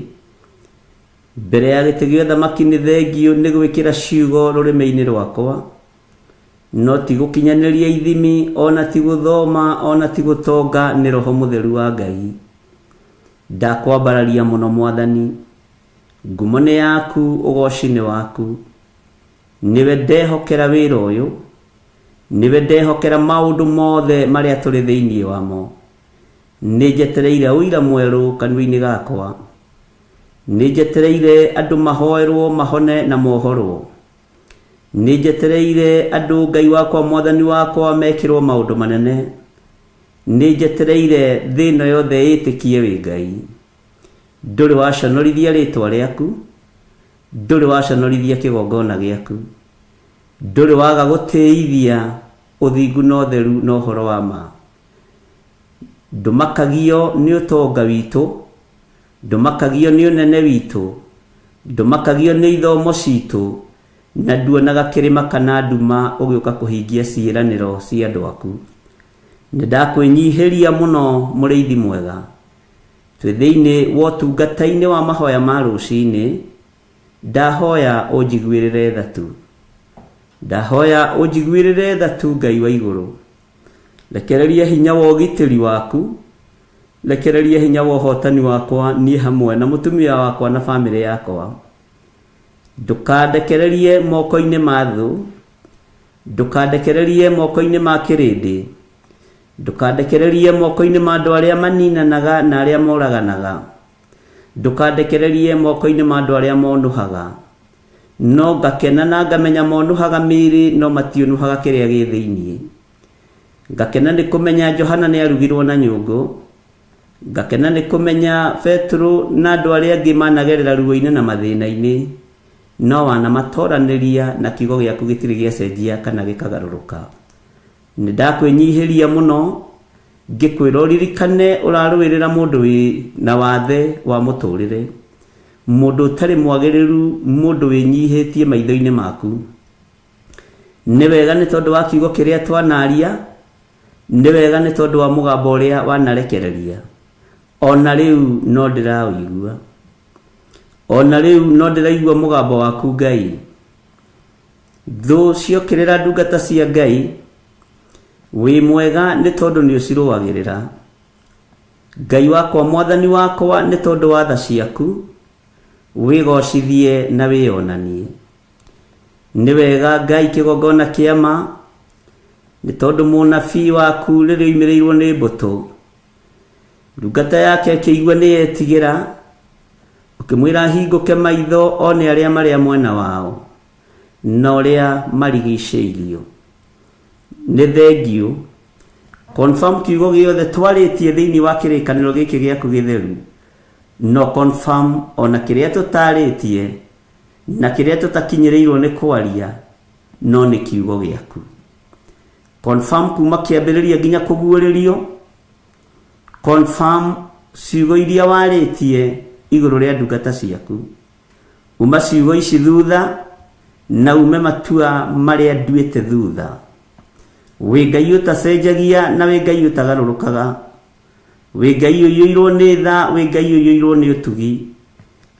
Mbere ya gĩtĩ gĩa ũthamaki nĩ thengiũ nĩ gwĩkĩra ciugo rũrĩmĩ-inĩ rwakwa. No ti gũkinyanĩria ithimi, o na ti gũthoma, o na ti gũtonga, nĩ Roho Mũtheru wa Ngai. Ndakwambararia mũno Mwathani. Ngumo nĩ yaku, ũgooci nĩ waku. Nĩwe ndehokera wĩra ũyũ. Nĩwe ndehokera maũndũ mothe marĩa tũrĩ thĩinĩ wamo. Nĩ njetereire ũira mwerũ kanua-inĩ gakwa. Nĩ njetereire andũ mahoerwo mahone na mohorwo. Nĩ njetereire andũ Ngai wakwa Mwathani wakwa mekĩrwo maũndũ manene. Nĩ njetereire thĩ ĩno yothe ĩtĩkie wĩ Ngai. Ndũrĩ waconorithia rĩtwa rĩaku, ndũrĩ waconorithia kĩgongona gĩaku. Ndũrĩ waga gũtĩithia ũthingu na ũtheru na ũhoro wa ma. Ndũmakagio nĩ ũtonga witũ, ndũmakagio nĩ ũnene witũ, ndũmakagio nĩ ithomo citũ, na nduonaga kĩrĩma kana nduma ũgĩũka kũhingia ciĩranĩro cia andũ aku. Nĩ ndakwĩnyihĩria mũno mũrĩithi mwega. Twĩ thĩinĩ wa ũtungata-inĩ wa mahoya ma rũcinĩ, ndahoya ũnjiguĩrĩre tha tu. Ndahoya ũnjiguĩrĩre tha tu Ngai wa igũrũ. Rekereria hinya wa ũgitĩri waku, rekereria hinya wa ũhotani wakwa niĩ hamwe na mũtumia wakwa na bamĩrĩ yakwa. Ndũkandekererie moko-inĩ ma thũ, ndũkandekererie moko-inĩ ma kĩrĩndĩ, ndũkandekererie moko-inĩ ma andũ arĩa maninanaga na arĩa moraganaga, ndũkandekererie moko-inĩ ma andũ arĩa monũhaga. No ngakena na ngamenya monũhaga mĩĩrĩ no matiũnũhaga kĩrĩa gĩ thĩinĩ. Ngakena nĩ kũmenya Johana nĩ arugirwo na nyũngũ. Ngakena nĩ kũmenya Petero na andũ arĩa angĩ managerera ruo-inĩ na mathĩna-inĩ, no wanamatoranĩria na kiugo gĩaku gĩtirĩ gĩacenjia kana gĩkagarũrũka. Nĩ ndakwĩnyihĩria mũno ngĩkwĩra ũririkane ũrarũĩrĩra mũndũ wĩ na wathe wa mũtũrĩre, mũndũ ũtarĩ mwagĩrĩru, mũndũ wĩnyihĩtie maitho-inĩ maku. Nĩ wega nĩ tondũ wa kiugo kĩrĩa twanaria, nĩ wega nĩ tondũ wa mũgambo ũrĩa wanarekereria. O na rĩu no ndĩraũigua. O na rĩu no ndĩraigua mũgambo waku Ngai. Thũ ciokĩrĩra ndungata cia Ngai, wĩ mwega nĩ tondũ nĩ ũcirũagĩrĩra. Ngai wakwa Mwathani wakwa nĩ tondũ wa tha ciaku, wĩgocithie na wĩyonanie. Nĩ wega Ngai kĩgongona kĩa ma, nĩ tondũ mũnabii waku rĩrĩa oimĩrĩirwo nĩ mbũtũ, ndungata yake ĩkĩigua nĩ yetigĩra, ũkĩmwĩra ahingũke maitho one arĩa marĩa mwena wao na ũrĩa marigicĩirio. Nĩ thengiũ. Confirm kiugo gĩothe twarĩtie thĩinĩ wa kĩrĩkanĩro gĩkĩ gĩaku gĩtheru, no confirm ona kĩrĩa tũtarĩtie na kĩrĩa tũtakinyĩrĩirwo nĩ kwaria, no nĩ kiugo gĩaku. Confirm kuma kĩambĩrĩria nginya kũguũrĩrio. Confirm ciugo iria warĩtie igũrũ rĩa ndungata ciaku. Uma ciugo ici thutha na ume matua marĩa nduĩte thutha. Wĩ Ngai ũtacenjagia na wĩ Ngai ũtagarũrũkaga. Wĩ Ngai ũiyũirwo nĩ tha, wĩ Ngai ũiyũirwo nĩ ũtugi.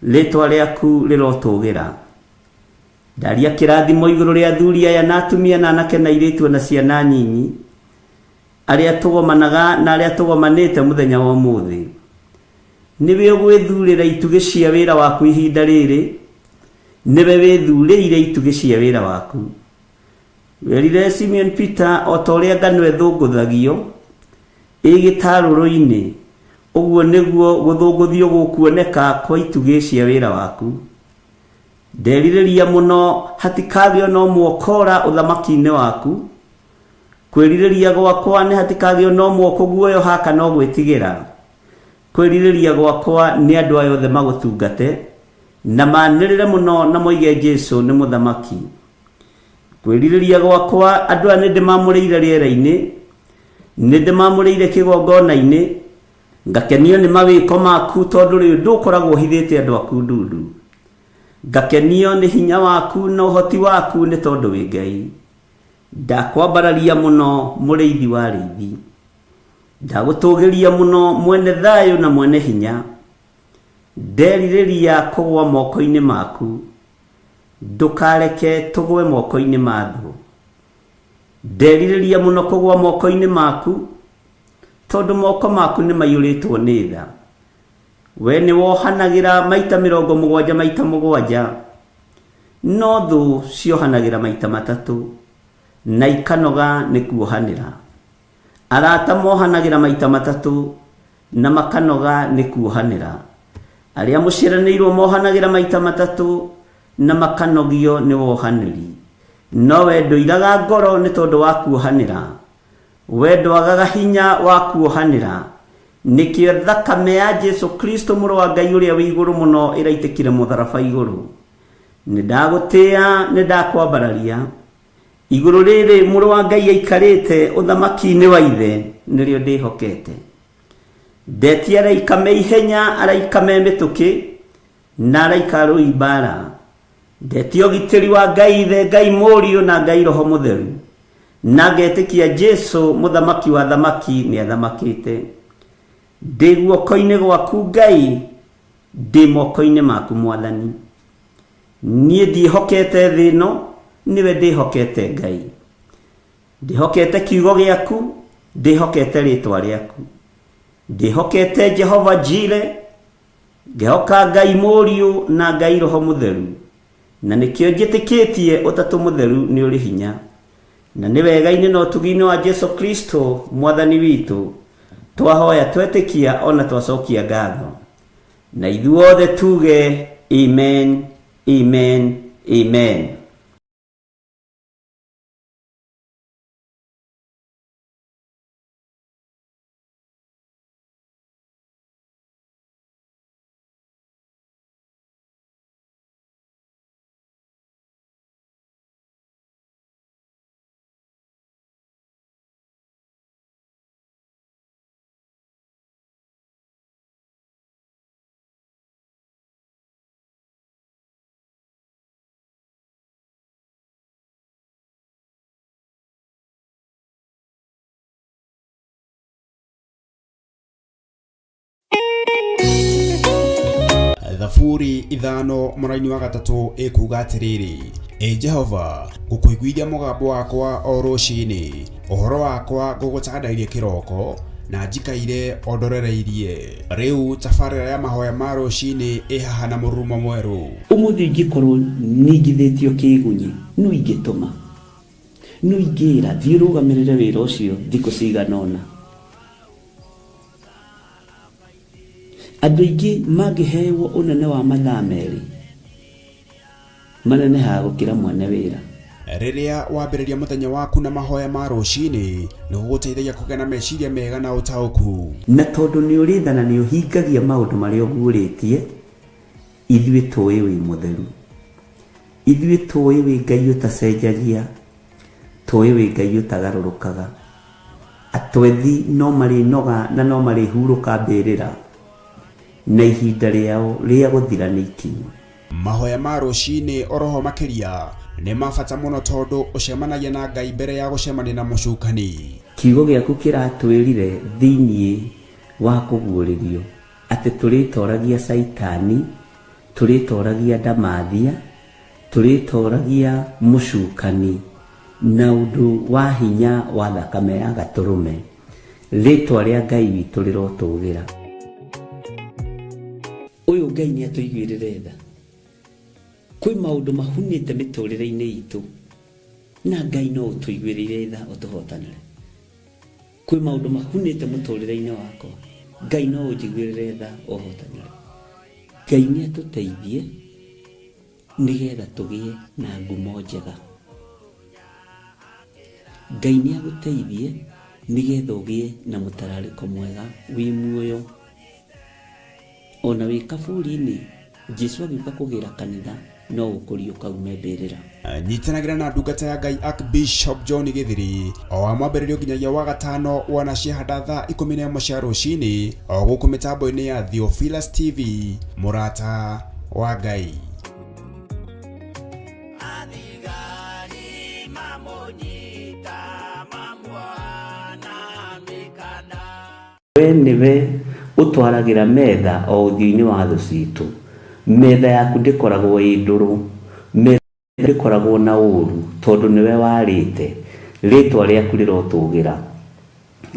Rĩtwa rĩaku rĩrotũgĩra. Ndaria kĩrathimo igũrũ rĩa athuri aya na atumia na anake na airĩtu na ciana nyinyi, arĩa tũgomanaga na arĩa tũgomanĩte mũthenya wa ũmũthĩ. Nĩwe ũgwĩthurĩra itugĩ cia wĩra waku ihinda rĩrĩ, nĩwe wĩthurĩire itugĩ cia wĩra waku. Werire Simeon Peter o ta ũrĩa ngano ĩthũngũthagio ĩ gĩtarũrũ-inĩ, ũguo nĩguo gũthũngũthio gũkuoneka kwa itugĩ cia wĩra waku. Nderirĩria mũno hatikagĩo na ũmwe ũkora ũthamaki-inĩ waku. Kwĩrirĩria gwakwa nĩ hatikagĩo na ũmwe ũkũguoyoha kana ũgwĩtigĩra. Kwĩrirĩria gwakwa nĩ andũ aya othe magũtungate na manĩrĩre mũno na moige Jesu nĩ mũthamaki. Kwĩrirĩria gwakwa andũ aya nĩ ndĩmamũrĩire rĩera-inĩ, nĩ ndĩmamũrĩire kĩgongona-inĩ, ngakenio nĩ mawĩko maku tondũ rĩu ndũkoragwo ũhithĩte andũ aku ndundu. Ngakenio nĩ hinya waku na ũhoti waku nĩ tondũ wĩ Ngai. Ndakwambararia mũno mũrĩithi wa arĩithi. Ndagũtũgĩria mũno mwene thayũ na mwene hinya. Nderirĩria kũgwa moko-inĩ maku. Ndũkareke tũgwe moko-inĩ ma thũ. Nderirĩria mũno kũgwa moko-inĩ maku, tondũ moko maku nĩ maiyũrĩtwo nĩ tha. We nĩ wohanagĩra maita 70 maita 7, no thũ ciohanagĩra maita 3, na ikanoga nĩ kuohanĩra. Arata mohanagĩra maita 3, na makanoga nĩ kuohanĩra. Arĩa mũciaranĩirwo mohanagĩra maita 3, na makanogio nĩ wohanĩri. No we ndũiraga ngoro nĩ tondũ wa kuohanĩra. We ndwagaga hinya wa kuohanĩra. Nĩkĩo thakame ya Jesu Kristo mũrũ wa Ngai ũrĩa wĩ igũrũ mũno ĩraitĩkire mũtharaba igũrũ. Nĩ ndagũtĩĩa, nĩ ndakwambararia. Igũrũ rĩrĩ mũrũ wa Ngai aikarĩte ũthamaki-inĩ wa ithe nĩrĩo ndĩhokete. Ndetia araika me ihenya, araika me mĩtũkĩ, na araika arũi mbara. Ndetia ũgitĩri wa Ngai ithe, Ngai mũriũ na Ngai Roho Mũtheru. Na ngetĩkia Jesu mũthamaki wa thamaki nĩ athamakĩte. Ndĩ guoko-inĩ gwaku Ngai, ndĩ moko-inĩ maku Mwathani. Niĩ ndiĩhokete thĩ ĩno, nĩwe ndĩhokete Ngai. Ndĩhokete kiugo gĩaku, ndĩhokete rĩtwa rĩaku. Ndĩhokete Jehova Jire, ngehoka Ngai mũriũ na Ngai Roho Mũtheru. Na nĩkĩo njĩtĩkĩtie ũtatũ mũtheru nĩ ũrĩ hinya. Na nĩ wega-inĩ na ũtugi-inĩ wa Jesu Kristo Mwathani witũ, twahoya twetĩkia ona twacokia ngatho. Na ithuothe tuge amen, amen, amen. Thaburi 5 mũraini wa 3 ĩkuga atĩrĩrĩ, Ĩ Jehova, ngũkũiguithia mũgambo wakwa o rũcinĩ, ũhoro wakwa ngũgũtandairie kĩroko, na njikaire o ndorereirie. Rĩu tabarĩra ya mahoya ma rũcinĩ ĩ haha na mũrurumo mwerũ. Ũmũthĩ ingĩkorwo ningithĩtio kĩgunyi, nũ ingĩtũma? Nũ ingĩra thiĩ ũrũgamĩrĩre wĩra ũcio thikũ cigana ũna? Andũ aingĩ mangĩhewo ũnene wa mathaa 2, manenehaga gũkĩra mwene wĩra. Rĩrĩa wambĩrĩria mũthenya waku na mahoya ma rũcinĩ, nĩ gũgũteithagia kũgĩa na meciria mega na ũtaũku. Na tondũ nĩ ũrĩ tha na nĩ ũhingagia maũndũ marĩa ũguũrĩtie, ithuĩ tũĩ wĩ mũtheru. Ithuĩ tũĩ wĩ Ngai ũtacenjagia, tũĩ wĩ Ngai ũtagarũrũkaga. Atwethi no marĩnoga na no marĩhurũka mbĩrĩra, na ihinda rĩao rĩa gũthira nĩ ikinyu. Mahoya ma rũcinĩ oroho makĩria nĩ ma bata mũno tondũ ũcemanagia na Ngai mbere ya gũcemania na mũcukani. Kiugo gĩaku kĩratwĩrire thĩinĩ wa kũguũrĩrio atĩ tũrĩtoragia Caitani, tũrĩtoragia ndamathia, tũrĩtoragia mũcukani na ũndũ wa hinya wa thakame ya gatũrũme. Rĩtwa rĩa Ngai witũ rĩrotũgĩra. Ũyũ Ngai nĩ atũiguĩrĩre tha. Kwĩ maũndũ mahunĩte mĩtũrĩre-inĩ itũ na Ngai no ũtũiguĩrĩire tha ũtũhotanĩre. Kwĩ maũndũ mahunĩte mũtũrĩre-inĩ wakwa, Ngai no ũnjiguĩrĩre tha ũhotanĩre. Ngai nĩ atũteithie nĩgetha tũgĩe na ngumo njega. Ngai nĩ agũteithie nĩgetha ũgĩe na mũtararĩko mwega wĩ muoyo. Ona wĩ kaburi-inĩ, Jesu agĩũka kũgĩra kanitha no ũkũriũka ume mbĩrĩra. Nyitanagĩra na ndungata ya Ngai Archbishop John Githiri o wa mwambĩrĩrio nginyagia wa gatano wana ciahanda thaa 11 cia rũcinĩ o gũkũ mĩtambo-inĩ ya Theophilus TV, mũrata wa Ngai. We nĩwe ũtwaragĩra metha o ũthiũ-inĩ wa thũ citũ. Metha yaku ndĩkoragwo ĩ ndũrũ, metha ndĩkoragwo na ũru, tondũ nĩwe warĩte. Rĩtwa rĩaku rĩrotũgĩra,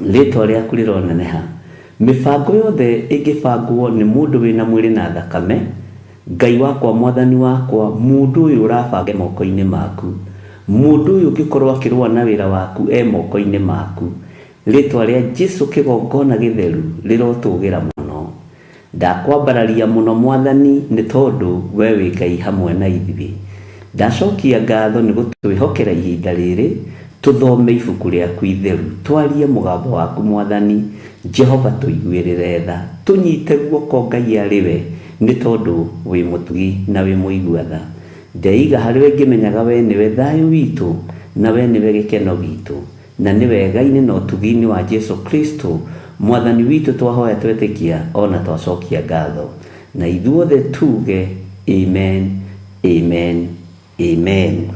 rĩtwa rĩaku rĩroneneha. Mĩbango yothe ĩngĩbangwo nĩ mũndũ wĩna mwĩrĩ na thakame, Ngai wakwa, mwathani wakwa, mũndũ ũyũ ũrabanga moko-inĩ maku, mũndũ ũyũ ũngĩkorwo akĩrũa na wĩra waku e moko-inĩ maku. Rĩtwa rĩa Jesu kĩgongona gĩtheru rĩrotũgĩra mũno. Ndakwambararia mũno mwathani nĩ tondũ we wĩ Ngai hamwe na ithuĩ. Ndacokia ngatho nĩ gũtwĩhokera ihinda rĩrĩ tũthome ibuku rĩaku itheru, twarie mũgambo waku mwathani. Jehova tũiguĩrĩre tha, tũnyite guoko Ngai arĩ we, nĩ tondũ wĩ mũtugi na wĩ mũigua tha. Ndeiga harĩ we ngĩmenyaga we nĩwe thayũ witũ na we nĩwe gĩkeno gitũ, na nĩ wega-inĩ na ũtugi-inĩ wa Jesu Kristo mwathani witũ twahoya twetĩkia ona twacokia ngatho, na ithuothe tuge amen, amen, amen.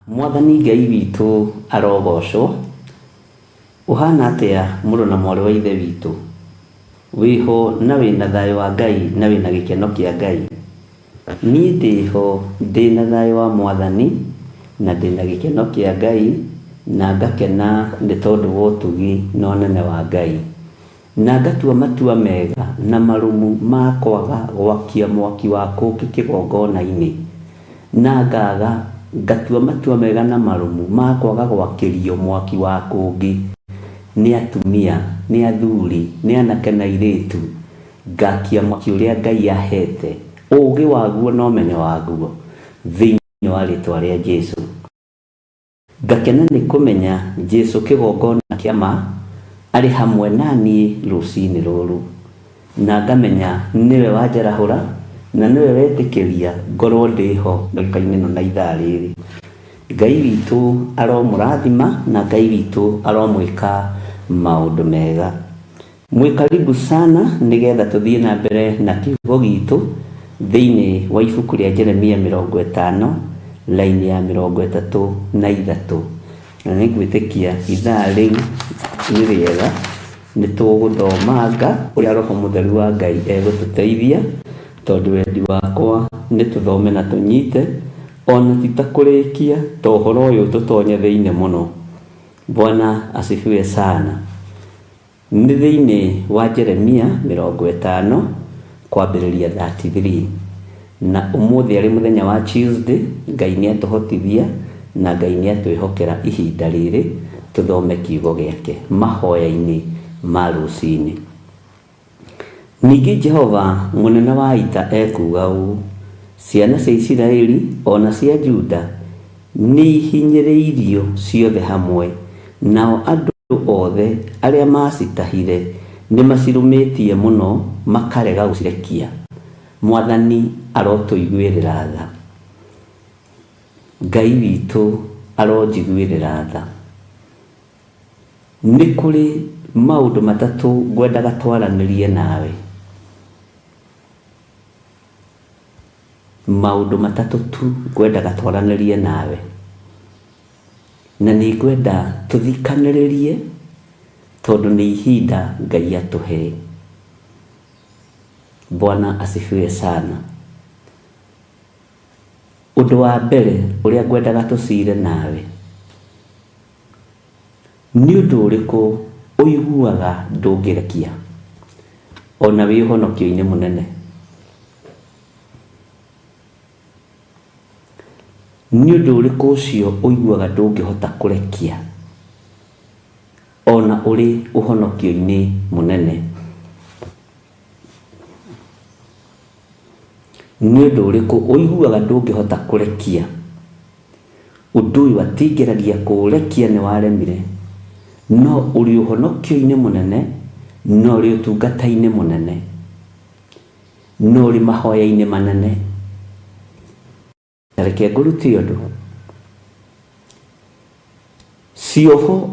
Mwathani Ngai witũ arogocwo. Ũhana atĩa mũrũ na mwarĩ wa ithe witũ? Wĩho na wĩna thayũ wa Ngai na wĩna gĩkeno kĩa Ngai. Niĩ ndĩho ndĩna thayũ wa mwathani na ndĩna gĩkeno kĩa Ngai na ngakena nĩ tondũ wa ũtugi na ũnene wa Ngai. Na ngatua matua mega na marũmu ma kwaga gwakia mwaki wa kũngĩ kĩgongona-inĩ. Na ngaga ngatua matua mega na marũmu ma kwaga gwakĩrio mwaki wa kũngĩ nĩ atumia, nĩ athuri, nĩ anake na airĩtu. Ngakia mwaki ũrĩa Ngai ahete, ũũgĩ waguo na ũmenyo waguo thĩinĩ wa rĩtwa rĩa Jesu. Ngakena nĩ kũmenya Jesu kĩgongona kĩa ma arĩ hamwe na niĩ rũcinĩ rũrũ, na ngamenya nĩwe wanjarahũra na nĩwe wetĩkĩria ngorwo ndĩho ndagĩka-inĩ ĩno na ithaa rĩrĩ. Ngai witũ aromũrathima na Ngai witũ aromwĩka maũndũ mega. Mwĩ karibu sana nĩgetha tũthiĩ na mbere na kiugo gitũ thĩinĩ wa ibuku rĩa Jeremia 50 laini ya 33. Na nĩngwĩtĩkia ithaa rĩu nĩ rĩega, nĩ tũgũthomanga ũrĩa Roho Mũtheru wa Ngai egũtũteithia, tondũ wendi wakwa nĩ tũthome na tũnyite Ona ti ta kũrĩkia to ũhoro ũyũ tũtonye thĩinĩ mũno. Bwana asifiwe sana. Nĩ thĩinĩ wa Jeremia 50 kwambĩrĩria 33. Na ũmũthĩ arĩ mũthenya wa Tuesday, Ngai nĩ atũhotithia na Ngai nĩ atwĩhokera ihinda rĩrĩ tũthome kiugo gĩake mahoya-inĩ ma rũcinĩ. Ningĩ Jehova mũnene wa ita ekuuga ũũ, Ciana cia Isiraeli o na cia Juda nĩihinyĩrĩirio ciothe hamwe, nao andũ othe arĩa maacitahire nĩmacirũmĩtie mũno makarega gũcirekia. Mwathani arotũiguĩrĩra tha. Ngai witũ aronjiguĩrĩra tha. Nĩ kũrĩ maũndũ matatũ ngwendaga twaranĩrie nawe. Maũndũ matatũ tu ngwendaga twaranĩrie nawe. Na nĩ ngwenda tũthikanĩrĩrie tondũ nĩ ihinda Ngai atũhe. Bwana asifiwe sana. Ũndũ wa mbere ũrĩa ngwendaga tũcire nawe, Nĩ ũndũ ũrĩkũ ũiguaga ndũngĩrekia, o na wĩ ũhonokio-inĩ mũnene? Nĩ ũndũ ũrĩkũ ũcio ũiguaga ndũngĩhota kũrekia, o na ũrĩ ũhonokio-inĩ mũnene? Nĩ ũndũ ũrĩkũ ũiguaga ndũngĩhota kũrekia? Ũndũ ũyũ atĩ ngeragia kũũrekia nĩ waremire, no ũrĩ ũhonokio-inĩ mũnene, na ũrĩ ũtungata-inĩ mũnene, na ũrĩ mahoya-inĩ manene. Ta reke ngũrute ũndũ. Cioho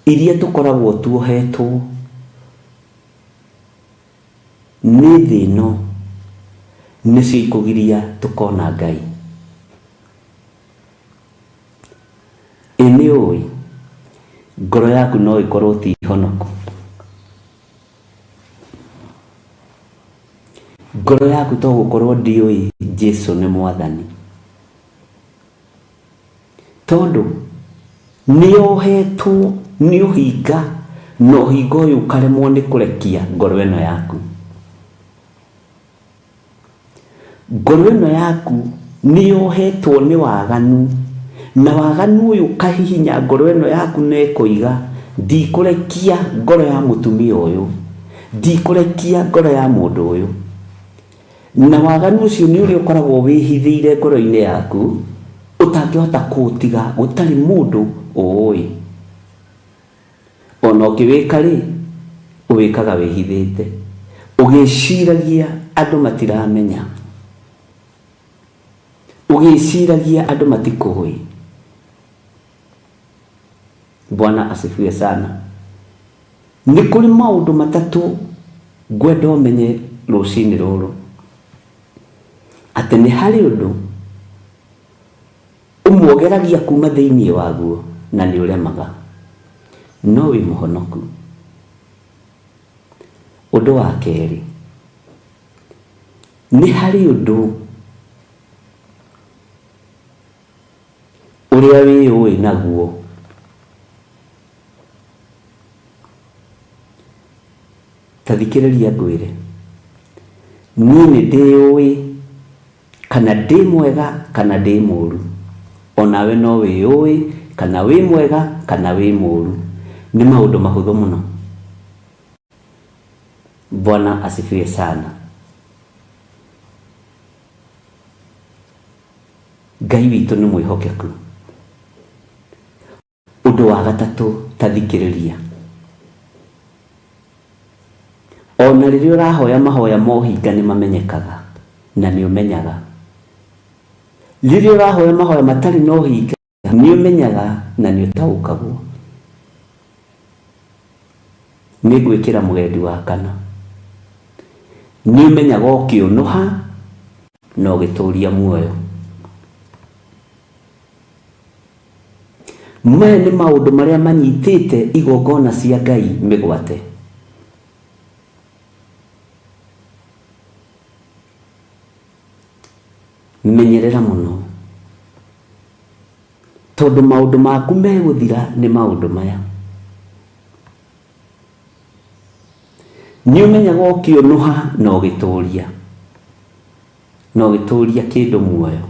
iria tũkoragwo tuohetwo nĩ thĩ ĩno nĩcio ikũgiria tũkona Ngai. Ĩ nĩ ũĩ ngoro yaku no ĩkorwo ti honoku? Ngoro yaku to gũkorwo ndĩũĩ Jesu nĩ Mwathani. Tondũ nĩyohetwo nĩ ũhinga na ũhinga ũyũ ũkaremwo nĩ kũrekia ngoro ĩno yaku. Ngoro ĩno yaku nĩyohetwo nĩ waganu, na waganu ũyũ ũkahihinya ngoro ĩno yaku na ĩkoiga, ndikũrekia ngoro ya mũtumia ũyũ, ndikũrekia ngoro ya mũndũ ũyũ. Na waganu ũcio nĩ ũrĩa ũkoragwo wĩhithĩire ngoro-inĩ yaku, ũtangĩhota kũũtiga gũtarĩ mũndũ ũũĩ. Ona ũkĩwĩka-rĩ, ũwĩkaga wĩhithĩte, ũgĩciragia andũ matiramenya, ũgĩciragia andũ matikũĩ. Bwana asifiwe sana. Nĩ kũrĩ maũndũ matatũ ngwenda ũmenye rũcinĩ rũrũ, atĩ nĩ harĩ ũndũ Ũmwe ũgeragia kuuma thĩinĩ waguo na nĩ ũremaga, no wĩ mũhonoku. Ũndũ wa kerĩ, nĩ harĩ ũndũ ũrĩa wĩyũĩ naguo. Ta thikĩrĩria ngwĩre, niĩ nĩ ndĩyũĩ Kana ndĩ mwega kana ndĩ mũũru. O nawe no wĩyũĩ kana wĩ mwega kana wĩ mũũru. Nĩ maũndũ mahũthũ mũno. Bwana asifiwe sana. Ngai witũ nĩ mwĩhokeku. Ũndũ wa gatatũ, ta thikĩrĩria. O na rĩrĩa ũrahoya mahoya ma ũhinga nĩ mamenyekaga na nĩ ũmenyaga. Rĩrĩa ũrahoya mahoya matarĩ na ũhinga nĩ ũmenyaga na nĩ ũtaũkagwo. Nĩ ngwĩkĩra mũgendi wa kana. Nĩ ũmenyaga ũkĩũnũha na ũgĩtũria muoyo. Maya nĩ maũndũ marĩa manyitĩte igongona cia Ngai mĩgwate. Menyerera mũno. Tondũ maũndũ maku megũthira nĩ maũndũ maya. Nĩ ũmenyaga ũkĩũnũha na ũgĩtũria, na ũgĩtũria kĩndũ muoyo.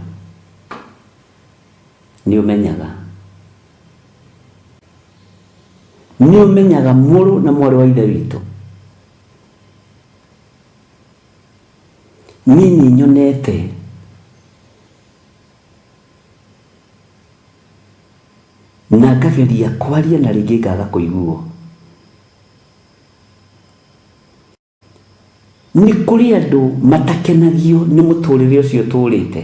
Nĩ ũmenyaga. Nĩ ũmenyaga mũrũ na mwarĩ wa ithe witũ. Niĩ nĩ nyonete na ngageria kwaria na rĩngĩ ngaga kũiguo. Nĩ kũrĩ andũ matakenagio nĩ mũtũrĩre ũcio ũtũrĩte.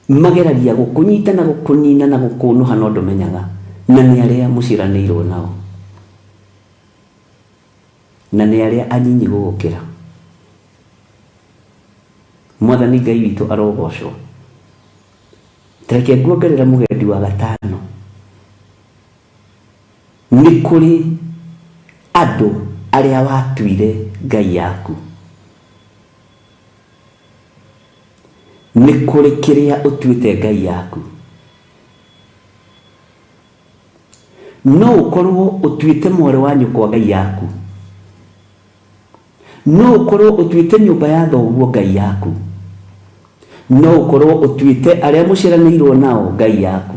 Mageragia gũkũnyita na gũkũnina na gũkũnũha no ndũmenyaga. Na nĩ arĩa mũciaranĩirwo nao. Na nĩ arĩa anyinyi gũgũkĩra. Mwathani Ngai witũ arogocwo. Ta reke nguongerere mũgendi wa gatano. Nĩ kũrĩ andũ arĩa watuire ngai yaku. Nĩ kũrĩ kĩrĩa ũtuĩte ngai yaku. No ũkorwo ũtuĩte mwarĩ wa nyũkwa ngai yaku. No ũkorwo ũtuĩte nyũmba ya thoguo ngai yaku. No ũkorwo ũtuĩte arĩa mũciaranĩirwo nao ngai yaku.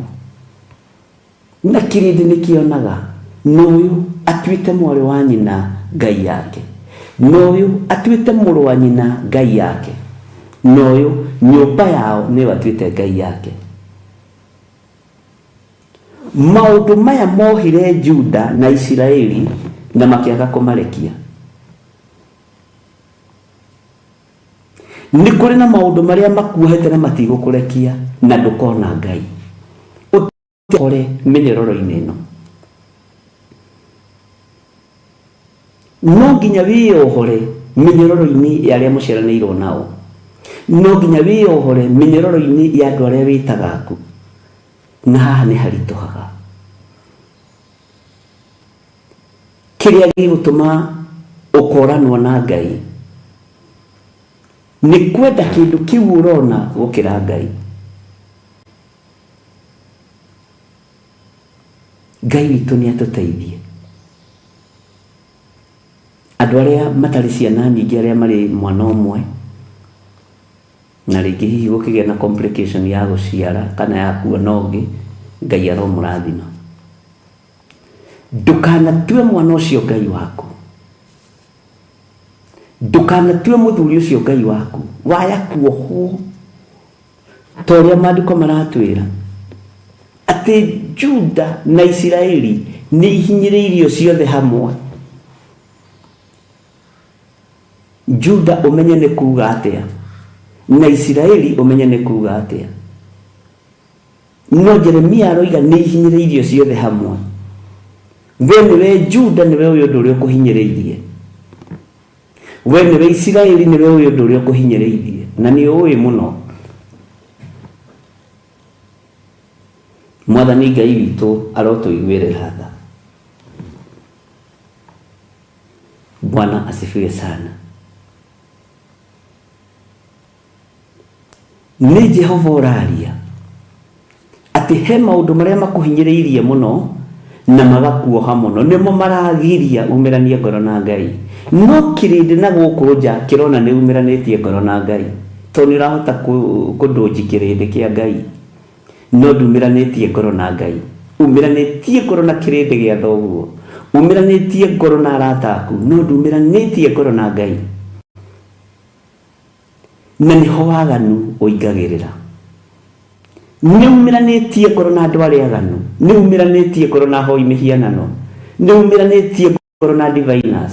Na kĩrĩndĩ nĩkĩonaga, na ũyũ atuĩte mwarĩ wa nyina ngai yake, na ũyũ atuĩte mũrũ wa nyina ngai yake, na ũyũ nyũmba yao nĩyo atuĩte ngai yake. Maũndũ maya mohire Juda na Isiraeli na makĩaga kũmarekia. Nĩ kũrĩ na maũndũ marĩa makuohete na matigũkũrekia na ndũkona Ngai. Ũtore mĩnyororo-inĩ ĩno. No nginya wĩyohore mĩnyororo-inĩ ya arĩa mũciaranĩirwo nao. No nginya wĩyohore mĩnyororo-inĩ ya andũ arĩa wĩtaga aku. Na haha nĩ haritũhaga. Kĩrĩa gĩgũtũma ũkoranwo na Ngai nĩ kwenda kĩndũ kĩu ũrona gũkĩra Ngai. Ngai witũ nĩ atũteithie. Andũ arĩa matarĩ ciana nyingĩ arĩa marĩ mwana ũmwe, na rĩngĩ hihi gũkĩgĩa na complication ya gũciara kana ya kuona ũngĩ, Ngai aromũrathima. Ndũkanatue mwana ũcio Ngai waku. Ndũkanatue mũthuri ũcio Ngai waku. Waya kuohwo ta ũrĩa maandĩko maratwĩra atĩ Juda na Isiraeli nĩ ihinyĩrĩirio ciothe hamwe. Juda ũmenye nĩ kuga atĩa na Isiraeli ũmenye nĩ kuga atĩa. No Jeremia aroiga nĩ ihinyĩrĩirio ciothe hamwe. We nĩwe Juda nĩwe ũyũ ũndũ ũrĩa ũkũhinyĩrĩirie. We nĩwe Isiraeli nĩwe ũyũ ũndũ ũrĩa ũkũhinyĩrĩirie. Na nĩ ũĩ mũno. Mwathani Ngai witũ arotũiguĩrĩra tha. Bwana asifiwe sana. Nĩ Jehova ũraria atĩ he maũndũ marĩa makũhinyĩrĩirie mũno na magakuoha mũno nĩmo maragiria umĩranie ngoro na Ngai. No kĩrĩndĩ na gũkũ nja kĩrona nĩ umĩranĩtie ngoro na Ngai tondũ nĩ ũrahota kũndũnji kĩrĩndĩ kĩa Ngai no ndumĩranĩtie ngoro na Ngai. Umĩranĩtie ngoro na kĩrĩndĩ gĩa thoguo, umĩranĩtie ngoro na arata aku no ndumĩranĩtie ngoro na Ngai. Na nĩho waganu ũingagĩrĩra. Nĩ umĩranĩtie ngoro na andũ arĩa aganu, nĩ umĩranĩtie ngoro na ahoi mĩhianano, nĩ umĩranĩtie ngoro na diviners.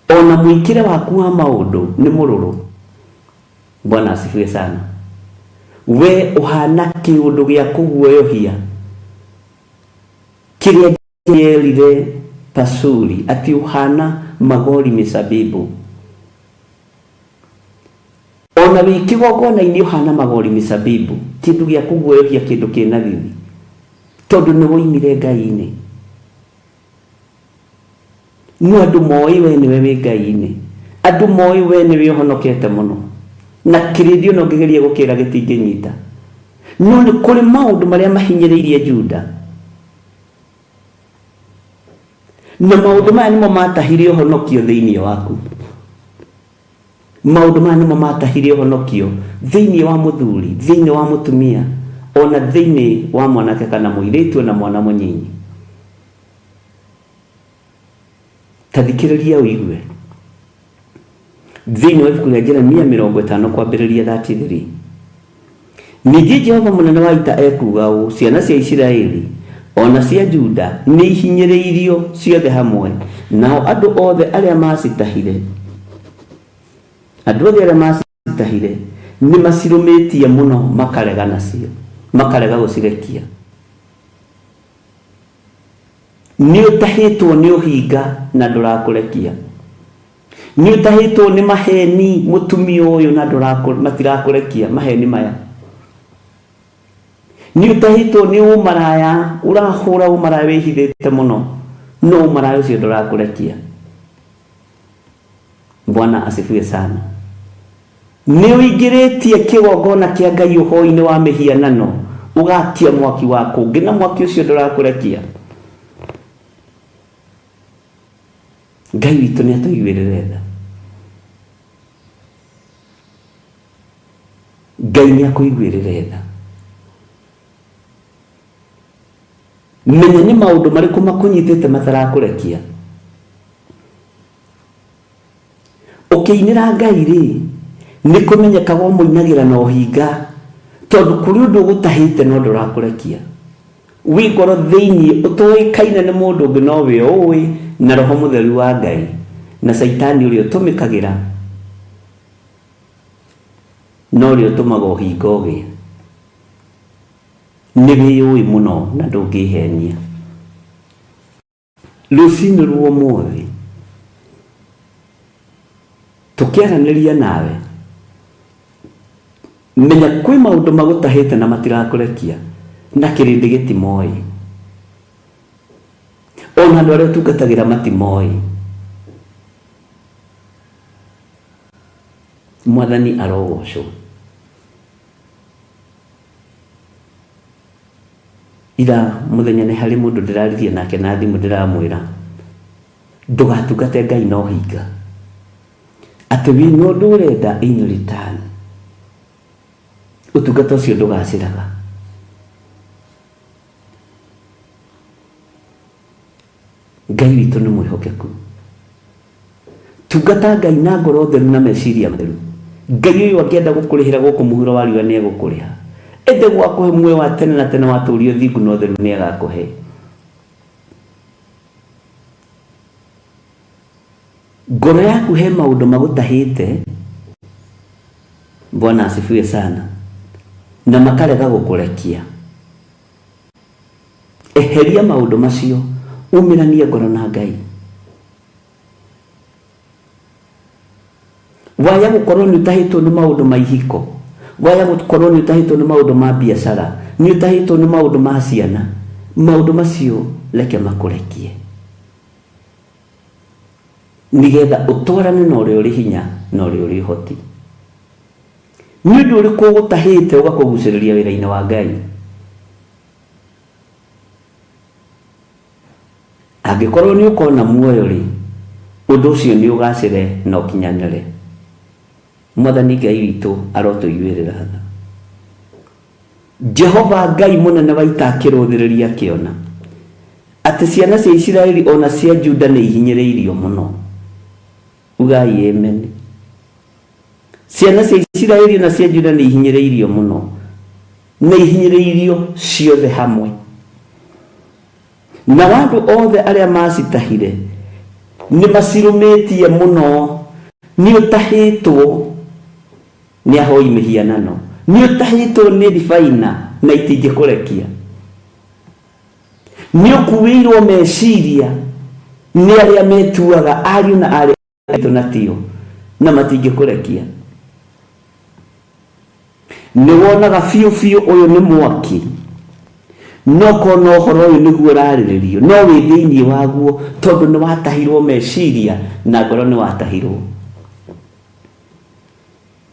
Ona mwĩkĩre waku wa maũndũ nĩ mũrũrũ. Bwana asifiwe sana. We ũhana kĩũndũ gĩa kũguoyohia kĩrĩa yerire Pashuri atĩ ũhana magori mĩcabibu. Ona wĩ kĩgongona-inĩ ũhana magori mĩcabibu, kĩndũ gĩa kũguoyohia, kĩndũ kĩna thithi, tondũ nĩ woimire Ngai-inĩ. No andũ moĩ we nĩwe wĩ Ngai-inĩ, andũ moĩ we nĩwe ũhonokete mũno, na kĩrĩndĩ ona ũngĩgeria gũkĩra gĩtingĩnyita. No nĩ kũrĩ maũndũ marĩa mahinyĩrĩirie Juda, na maũndũ maya nĩmo matahire ũhonokio thĩinĩ waku. Maũndũ maya nĩmo matahire ũhonokio thĩinĩ wa mũthuri, thĩinĩ wa mũtumia, ona thĩinĩ wa mwanake kana mũirĩtu ona mwana mũnyinyi. Ta thikĩrĩria ũigue. Thĩinĩ wa ibuku rĩa Jeremia 50 kwambĩrĩria 33. Ningĩ Jehova mũnene wa ita ekuuga ũũ, Ciana cia Isiraeli o na cia Juda nĩ ihinyĩrĩirio ciothe hamwe, nao andũ othe arĩa maacitahire, andũ othe arĩa maacitahire nĩ macirũmĩtie mũno makarega nacio, makarega gũcirekia. Nĩ ũtahĩtwo nĩ ũhinga na ndũrakũrekia. Nĩ ũtahĩtwo nĩ maheni mũtumia ũyũ na matirakũrekia maheni maya. Nĩ ũtahĩtwo nĩ ũmaraya, ũrahũra ũmaraya wĩhithĩte mũno, no ũmaraya ũcio ndũrakũrekia. Bwana asifiwe sana. Nĩ ũingĩrĩtie kĩgongona kĩa Ngai ũhoi-inĩ wa mĩhianano, ũgakia mwaki wa kũngĩ na mwaki ũcio ndũrakũrekia. Ngai witũ nĩ atũiguĩrĩre tha. Ngai nĩ akũiguĩrĩre tha. Menya nĩ maũndũ marĩkũ makũnyitĩte matarakũrekia. Ũkĩinĩra Ngai rĩ, nĩ kũmenyekaga ũmũinagĩra na ũhinga, tondũ kũrĩ ũndũ ũgũtahĩte no ndũrakũrekia. Wĩ ngoro thĩinĩ ũtoĩkaine nĩ mũndũ ũngĩ no we ũĩ na Roho Mũtheru wa Ngai na Caitani ũrĩa ũtũmĩkagĩra na ũrĩa ũtũmaga ũhinga ũgĩe. Nĩ wĩyũĩ mũno na ndũngĩhenia. Rũcinĩ rwa ũmũthĩ tũkĩaranĩria nawe, menya kwĩ maũndũ magũtahĩte na matirakũrekia na kĩrĩndĩ gĩtimoĩ. Ona andũ arĩa ũtungatagĩra matimoĩ. Mwathani arogocwo. Ira mũthenya nĩ harĩ mũndũ ndĩraririe nake na thimũ ndĩramwĩra ndũgatungate Ngai na ũhinga. Atĩ wĩna ũndũ ũrenda in return. Ũtungata ũcio ndũgacĩraga. Ngai witũ nĩ mwĩhokeku. Tungata Ngai na ngoro theru na meciria matheru. Ngai ũyũ angĩenda gũkũrĩhĩra gũkũ mũhuro wa riũa nĩ egũkũrĩha. Ende gwakũhe muoyo wa tene na tene watũũria ũthingu na ũtheru nĩ agakũhe. Ngoro yaku he maũndũ magũtahĩte, Bwana asifiwe sana, na makarega gũkũrekia. Eheria maũndũ macio, umĩranie ngoro na Ngai. Waya gũkorwo nĩ ũtahĩtwo nĩ maũndũ ma ihiko, waya gũkorwo nĩ ũtahĩtwo nĩ maũndũ ma biacara, nĩ ũtahĩtwo nĩ maũndũ ma ciana, maũndũ macio reke makũrekie nĩgetha ũtwarane na ũrĩa ũrĩ hinya na ũrĩa ũrĩ ũhoti. Nĩ ũndũ ũrĩkũ ũgũtahĩte ũgakũgucĩrĩria wĩra-inĩ wa Ngai? Angĩkorwo nĩ ũkona muoyo-rĩ, ũndũ ũcio nĩ ũgacĩre na ũkinyanĩre. Mwathani Ngai witũ arotũiguĩrĩra tha. Jehova Ngai mũnene wa ita akĩrũthĩrĩria akĩona atĩ ciana cia Isiraeli o na cia Juda nĩ ihinyĩrĩirio mũno. Ugai amen. Ciana cia Isiraeli na cia Juda nĩ ihinyĩrĩirio mũno, nĩ ihinyĩrĩirio ciothe hamwe. Nao andũ othe arĩa maacitahire nĩ macirũmĩtie mũno. Nĩ ũtahĩtwo nĩ ahoi mĩhianano, nĩ ũtahĩtwo nĩ thibaina na itingĩkũrekia. Nĩ ũkuĩirwo meciria nĩ arĩa metuaga ariũ na aarĩ aitũ na tio, na matingĩkũrekia. Nĩ wonaga biũ biũ ũyũ nĩ mwaki, no kona ũhoro ũyũ nĩguo ũrarĩrĩrio, no wĩ thĩinĩ waguo tondũ nĩ watahirwo meciria na ngoro nĩ watahirwo.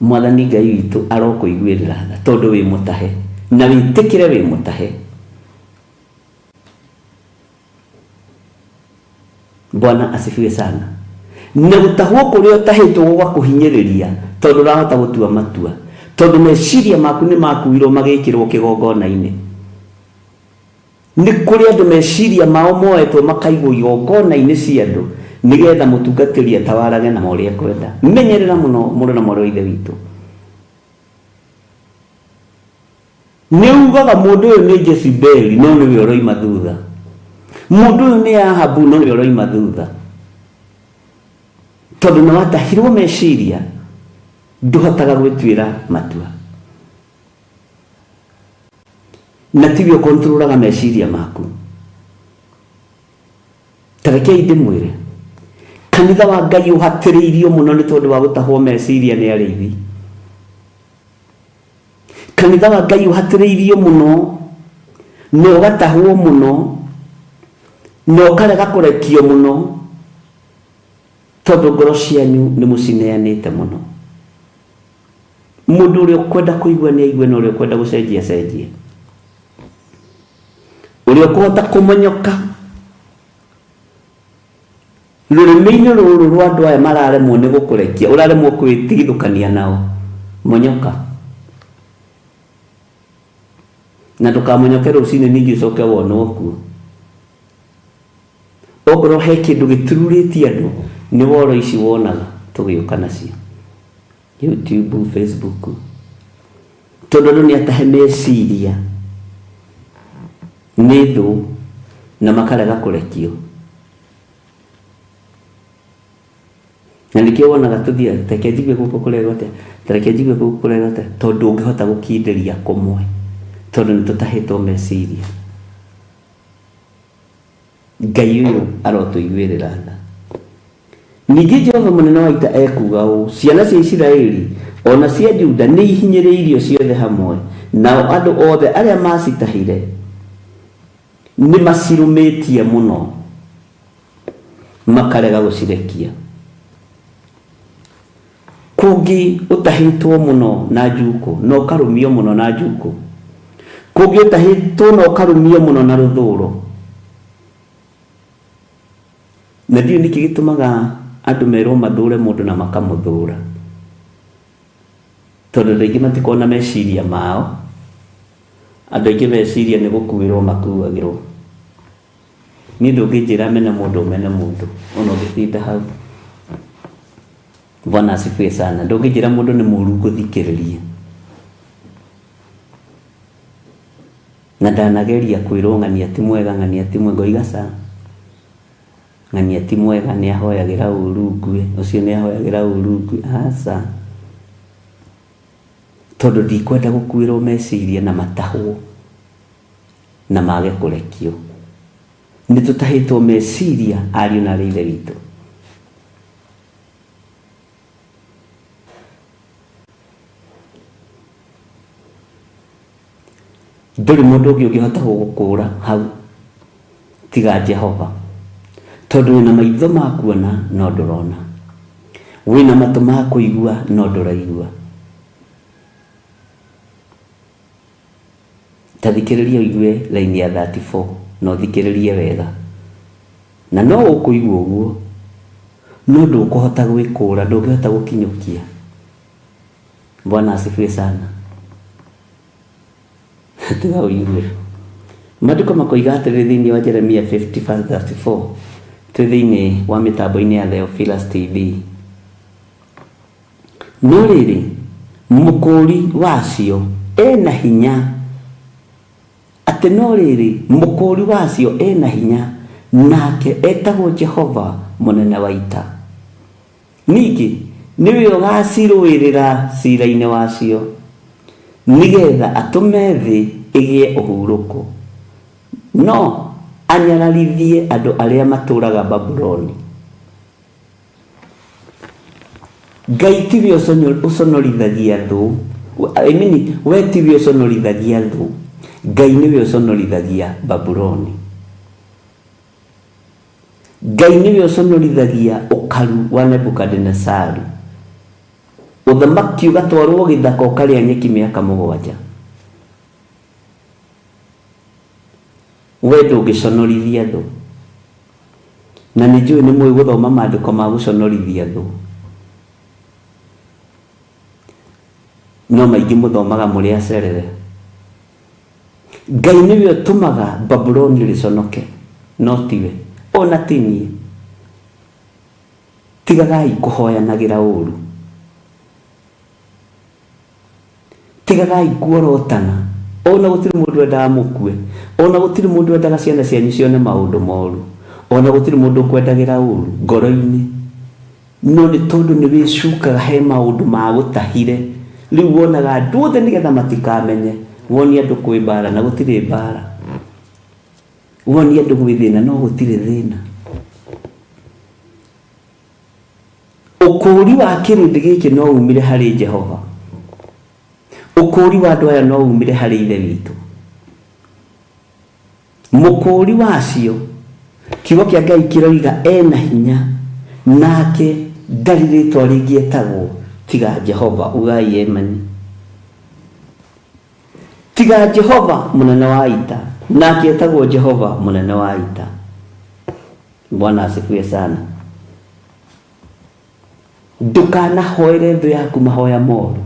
Mwathani Ngai witũ arokũiguĩrĩra tha tondũ wĩ mũtahe. Na wĩtĩkĩre wĩ mũtahe. Bwana asifiwe sana. Na gũtahwo kũrĩa ũtahĩtwo gũgakũhinyĩrĩria tondũ ũrahota gũtua matua. Tondũ meciria maku nĩ makuirwo magĩkĩrwo kĩgongona-inĩ. Nĩ kũrĩ andũ meciria mao moetwo makaigwo igongona-inĩ cia andũ nĩgetha mũtungatĩri atawarage namo ũrĩa ekwenda. Menyerera mũno mũrũ na mwarĩ wa Ithe witũ. Nĩ ugaga mũndũ ũyũ nĩ Jezebeli no nĩwe ũroima thutha. Mũndũ ũyũ nĩ Ahabu no nĩwe ũroima thutha. Tondũ nĩ watahirwo meciria ndũhotaga gwĩtuĩra matua. Na tiwe ũkontrolaga meciria maku. Ta rekei ndĩmwĩre, kanitha wa Ngai ũhatĩrĩirio mũno nĩ tondũ wa gũtahwo meciria nĩ arĩithi. Kanitha wa Ngai ũhatĩrĩirio mũno na ũgatahwo mũno na ũkarega kũrekio mũno tondũ ngoro cianyu nĩ mũcineanĩte mũno. Mũndũ ũrĩa ũkwenda kũigua nĩ aigue na ũrĩa ũkwenda gũcenjia acenjie. Ũrĩa ũkũhota kũmonyoka Rũrĩmĩ-inĩ rũrũ rwa andũ aya mararemwo nĩ gũkũrekia, ũraremwo kwĩtigithũkania nao, monyoka. Na ndũkamonyoke rũcinĩ ningĩ ũcoke wonwo kuo. Ongorwo he kĩndũ gĩtururĩtie andũ, nĩ woro ici wonaga tũgĩũka nacio. YouTube, Facebook. Tondũ andũ nĩ atahe meciria nĩ thũ na makarega kũrekio. Na nĩkĩo wonaga tũthiaga, ta reke njigue gũkũ kũrerwo atĩa, ta reke njigue gũkũ kũrerwo atĩa, tondũ ndũngĩhota gũkindĩria kũmwe, tondũ nĩ tũtahĩtwo meciria. Ngai ũyũ arotũiguĩrĩra tha. Ningĩ Jehova mũnene wa ita ekuuga ũũ, Ciana cia Isiraeli o na cia Juda nĩ ihinyĩrĩirio ciothe hamwe, nao andũ othe arĩa maacitahire nĩ macirũmĩtie mũno, makarega gũcirekia. Kũngĩ ũtahĩtwo mũno na njukũ na ũkarũmio mũno na njukũ. Kũngĩ ũtahĩtwo na ũkarũmio mũno na rũthũũro. Na ndiũĩ nĩkĩ gĩtũmaga andũ merwo mathũre mũndũ na makamũthũra. Tondũ andũ aingĩ matikoragwo na meciria mao. Andũ aingĩ meciria nĩ gũkuĩrwo makuagĩrwo. Niĩ ndũngĩnjĩra mene mũndũ mene mũndũ ona ũngĩtinda hau. Bwana asifiwe sana. Ndũngĩnjĩra mũndũ nĩ mũru ngũthikĩrĩrie. Na ndanageria kwĩrwo ng'ania ti mwega ng'ania ti mwega ngoiga ca. Ng'ania ti mwega nĩ ahoyagĩra ũru ngue, ũcio nĩ ahoyagĩra ũru ngue, aca. Tondũ ndikwenda gũkuĩrwo meciria na matahwo na mage kũrekio. Nĩ tũtahĩtwo meciria ariũ na arĩ ithe witũ. Ndũrĩ mũndũ ũngĩ ũngĩhota gũgũkũũra hau tiga Jehova. Tondũ wĩna maitho ma kuona no ndũrona. Wĩna matũ ma kũigua no ndũraigua. Ta thikĩrĩria ũigue raini ya 34 na ũthikĩrĩrie wega. Na no ũkũigua ũguo, no ndũkũhota gwĩkũũra, ndũngĩhota gũkinyũkia. Bwana asifiwe sana. Tiga ũigue. Maandĩko makoiga atĩrĩrĩ thĩinĩ wa Jeremia 50 verse 34, twĩ thĩinĩ wa mĩtambo-inĩ ya Theophilus TV. No rĩrĩ, mũkũũri wacio e na hinya, atĩ no rĩrĩ, mũkũũri wacio e na hinya, nake etagwo Jehova mũnene wa ita. Ningĩ nĩwe ũgacirũĩrĩra cira-inĩ wacio, nĩ getha atũme thĩ ĩgĩe ũhurũko, no anyararithie andũ arĩa matũũraga Babuloni. Ngai tiwe ũconorithagia thũ, I mean, we tiwe ũconorithagia thũ, Ngai nĩwe ũconorithagia Babuloni. Ngai nĩwe ũconorithagia ũkaru wa Nebukadinesaru. Ũthamaki ũgatwarwo gĩthaka ũkarĩa nyeki mĩaka mũgwanja. We ndũngĩconorithia thũ. Na nĩ njũĩ nĩ mũĩ gũthoma maandĩko ma gũconorithia thũ. No maingĩ mũthomaga mũrĩ acerere. Ngai nĩwe ũtũmaga Babuloni rĩconoke, no tiwe, o na ti niĩ. Tigagai kũhoyanagĩra ũũru. Tigagai kuorotana. Ona gũtirĩ mũndũ wendaga mũkue. Ona gũtirĩ mũndũ wendaga ciana cianyu cione maũndũ moru. Ona gũtirĩ mũndũ ũkwendagĩra ũru ngoro-inĩ. No nĩ tondũ nĩ wĩcukaga he maũndũ magũtahire. Rĩu wonaga andũ othe nĩgetha matikamenye. Wonie andũ kwĩ mbara na gũtirĩ mbara. Wonie andũ gwĩ thĩna no gũtirĩ thĩna. Ũkũũri wa kĩrĩndĩ gĩkĩ no uumire harĩ Jehova, ũkũũri wa andũ aya no uumire harĩ Ithe witũ. Mũkũũri wacio, kiugo kĩa Ngai kĩroiga ena hinya, nake ndarĩ rĩtwa rĩngĩ etagwo tiga Jehova. Ugai ameni. Tiga Jehova mũnene wa ita, nake etagwo Jehova mũnene wa ita. Bwana asifiwe sana. Ndũkanahoere thũ yaku mahoya moru,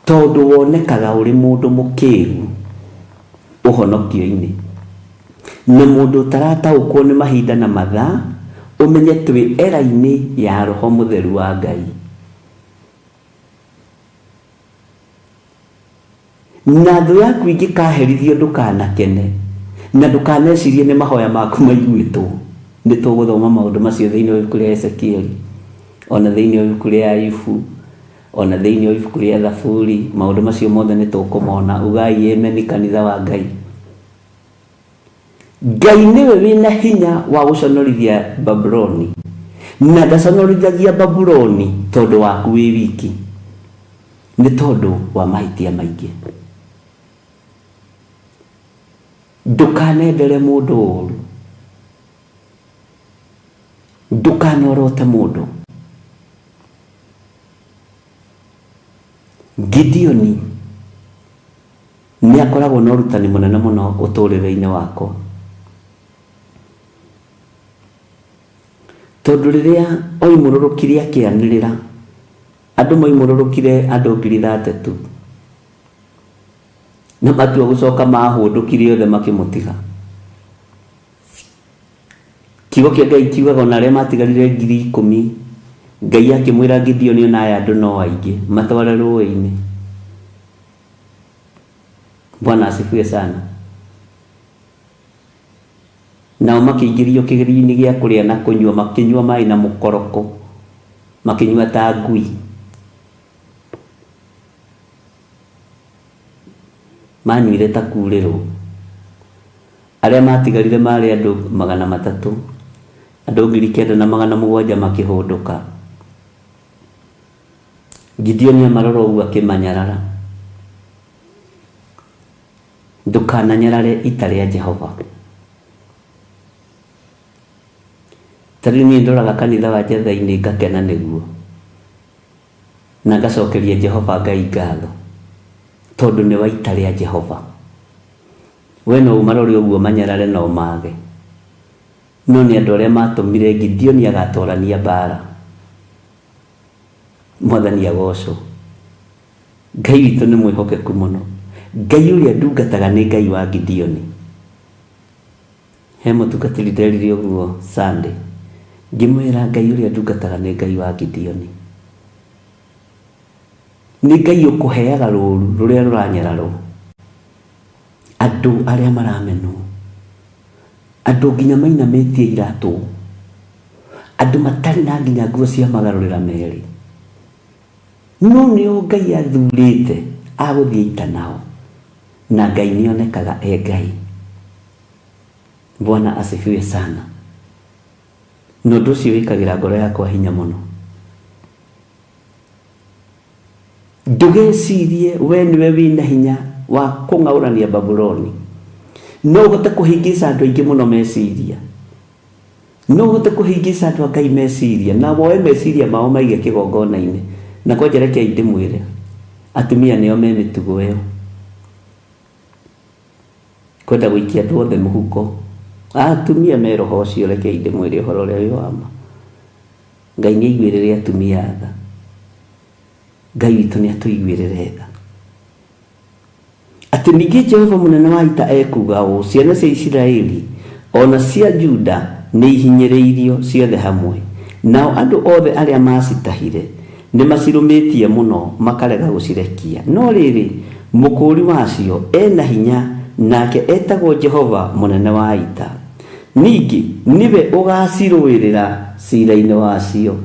tondũ wonekaga ũrĩ mũndũ mũkĩgu ũhonokio-inĩ, na mũndũ ũtarataũkwo nĩ mahinda na mathaa, ũmenye twĩ era-inĩ ya Roho Mũtheru wa Ngai. Na thũ yaku ingĩkaherithio ndũkanakene, na ndũkanecirie nĩ mahoya maku maiguĩtwo. Nĩ tũgũthoma maũndũ macio thĩinĩ wa ibuku rĩa Ezekieli, o na thĩinĩ wa ibuku rĩa Ayubu, o na thĩinĩ wa ibuku rĩa Thaburi, maũndũ macio mothe nĩ tũkũmona. Ugai ameni kanitha wa Ngai. Ngai nĩwe wĩna hinya wa gũconorithia Babuloni, na ndaconorithagia Babuloni tondũ waku wĩ wiki, nĩ tondũ wa mahĩtia maingĩ. Ndũkanendere mũndũ ũũru, ndũkanorote mũndũ. Gideoni Nĩ akoragwo na ũrutani mũnene mũno ũtũũrĩre-inĩ wakwa. Tondũ rĩrĩa oimũrũrũkire akĩanĩrĩra, andũ moimũrũrũkire andũ 30,000. Na matua gũcoka mahũndũkire othe makĩmũtiga. Kiugo kĩa Ngai kiugaga ona arĩa matigarire 10,000, Ngai akĩmwĩra Gideoni ona aya andũ no aingĩ, matware rũĩ-inĩ. Bwana asifiwe sana. Nao makĩingĩrio kĩgerio-inĩ gĩa kũrĩa na kũnyua, makĩnyua maĩ na mũkoroko, makĩnyua ta ngui. Manyuire ta kurĩrwo. Arĩa matigarire maarĩ andũ 300, andũ 9,700 makĩhũndũka. Gideoni amarora ũguo akĩmanyarara. Ndũkananyarare ita rĩa Jehova. Ta rĩu niĩ ndoraga kanitha wa Njetha-inĩ ngakena nĩguo, na ngacokeria Jehova Ngai ngatho, tondũ nĩ wa ita rĩa Jehova. We no ũmarore ũguo ũmanyarare na ũmage, no nĩ andũ arĩa matũmire Gideoni agatorania mbaara. Mwathani agocwo. Ngai witũ nĩ mwĩhokeku mũno. Ngai ũrĩa ndungataga nĩ Ngai wa Gideoni. He mũtungatĩri nderire ũguo Sunday. Ngĩmwĩra Ngai ũrĩa ndungataga nĩ Ngai wa Gideoni. Nĩ Ngai ũkũheaga rũru rũrĩa rũranyararwo. Andũ arĩa maramenwo. Andũ nginya mainamĩtie iratũ. Andũ matarĩ na nginya nguo cia magarũrĩra merĩ. No nĩo Ngai athurĩte a gũthiĩ ita nao. Na Ngai nĩonekaga e Ngai. Bwana asifiwe sana. Na ũndũ ũcio wĩkagĩra ngoro yakwa hinya mũno. Ndũgecirie we nĩwe wĩna hinya wa kũng'aũrania Babuloni. No ũhote kũhĩngĩca andũ aingĩ mũno meciria. No ũhote kũhĩngĩca andũ a Ngai meciria na woe meciria mao maige kĩgongona-inĩ. Na kwanja rekei ndĩmwĩre, atumia nĩo me mĩtugo ĩyo. Kwenda gũikia andũ othe mũhuko. Atumia me roho ũcio rekei ndĩmwĩre ũhoro ũrĩa wĩ wa ma. Ngai nĩ aiguĩrĩre atumia tha. Ngai witũ nĩ atũiguĩrĩre tha. Atĩ ningĩ Jehova mũnene wa ita ekuuga ũũ, Ciana cia Isiraeli o na cia Juda nĩihinyĩrĩirio ciothe hamwe, nao andũ othe arĩa maacitahire nĩmacirũmĩtie mũno makarega gũcirekia. No rĩrĩ, Mũkũũri wacio e na hinya, nake etagwo Jehova mũnene wa ita. Ningĩ nĩwe ũgacirũĩrĩra cira-inĩ wacio.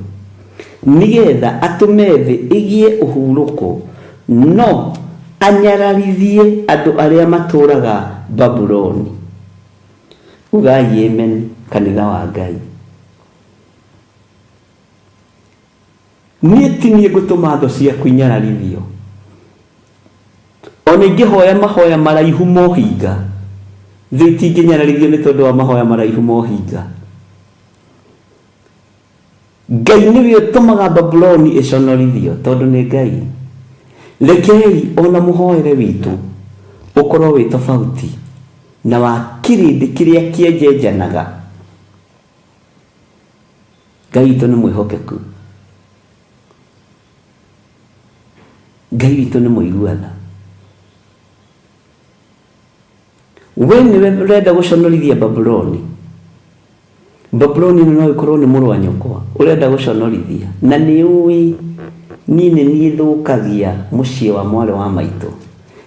Nĩ getha atũme thĩ ĩgĩe ũhurũko, no anyararithie andũ arĩa matũũraga Babuloni. Ugai Amen, kanitha wa Ngai. Niĩ ti niĩ ngũtũma thũ ciaku inyararithio. Ona ingĩhoya mahoya maraihu ma ũhinga, thũ itingĩnyararithio nĩ tondũ wa mahoya maraihu ma ũhinga. Ngai nĩwe ũtũmaga Babuloni ĩconorithio, tondũ nĩ Ngai. Rekei o na mũhoere witũ ũkorũo wĩ tofauti na wa kĩrĩndĩ kĩrĩa kĩenjenjanaga. Ngai witũ nĩ mwĩhokeku. Ngai witũ nĩ mũigua tha. We nĩwe ũrenda gũconorithia Babuloni. Babuloni ĩno no ĩkorwo nĩ mũrũ wa nyũkwa ũrenda gũconorithia. Na nĩ ũĩ niĩ nĩ niĩ thũkagia mũciĩ wa mwarĩ wa maitũ.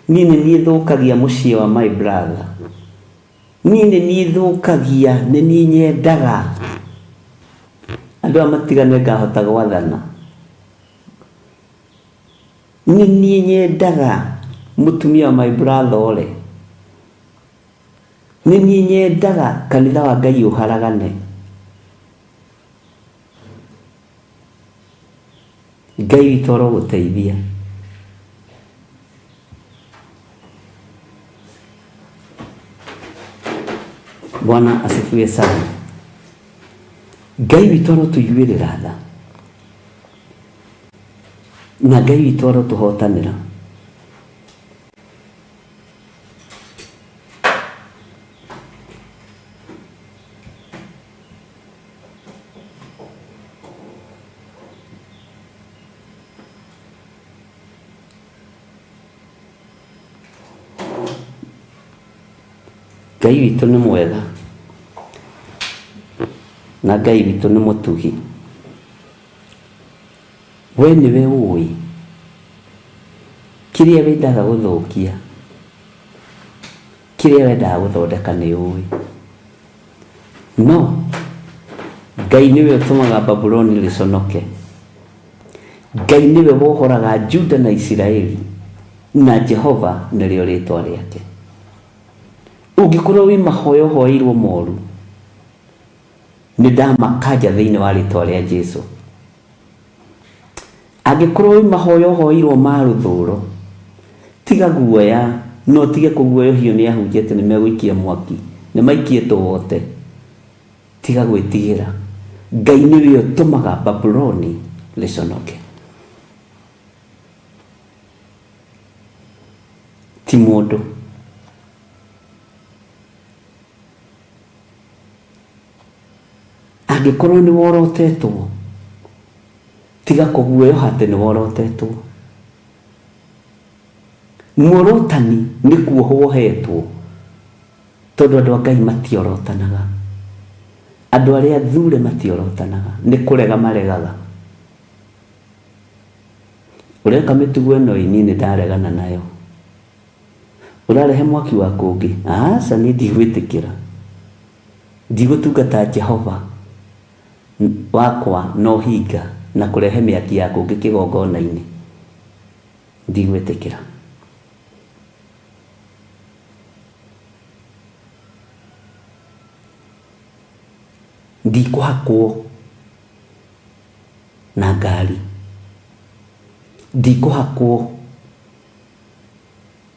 Niĩ nĩ niĩ thũkagia mũciĩ wa my brother. Niĩ nĩ niĩ thũkagia, nĩ niĩ nyendaga andũ aya matigane ngahota gwathana. Nĩ niĩ nyendaga mũtumia wa my brother ore. Nĩ niĩ nyendaga kanitha wa Ngai ũharagane. Ngai witũ arogũteithia. Bwana asifiwe sana. Ngai witũ arotũiguĩrĩra tha. Na Ngai witũ arotũhotanĩra. Ngai witũ nĩ mwega na Ngai witũ nĩ mũtugi. We nĩwe ũĩ kĩrĩa wendaga gũthũkia, kĩrĩa wendaga gũthondeka nĩ ũĩ. No Ngai nĩwe ũtũmaga Babuloni rĩconoke. Ngai nĩwe wohoraga Juda na Isiraeli, na Jehova nĩrĩo rĩĩtwa rĩake. Ũngĩkorwo wĩ mahoya ũhoeirwo moru, nĩ ndamakanja thĩinĩ wa rĩtwa rĩa Jesu. Angĩkorwo wĩ mahoya ũhoeirwo ma rũthũro, tiga guoya na ũtige kũguoyohio nĩ ahunjia atĩ nĩ megũikia mwaki, nĩ maikie tũwote. Tiga gwĩtigĩra, Ngai nĩwe ũtũmaga Babuloni rĩconoke. Ti mũndũ. Angĩkorwo nĩ worotetwo, tiga kũguoyoha atĩ nĩ worotetwo. Muorotani nĩ kuohwo wohetwo, tondũ andũ a Ngai matiorotanaga. Andũ arĩa athure matiorotanaga, nĩ kũrega maregaga. Ũreka mĩtugo ĩno ĩ, niĩ nĩ ndaregana nayo. Ũrarehe mwaki wa kũngĩ? Aca, niĩ ndigwĩtĩkĩra. Ndigũtungata Jehova wakwa na ũhinga na kũrehe mĩaki ya kũngĩ kĩgongona-inĩ. Ndigwĩtĩkĩra. Ndikũhakwo na ngari. Ndikũhakwo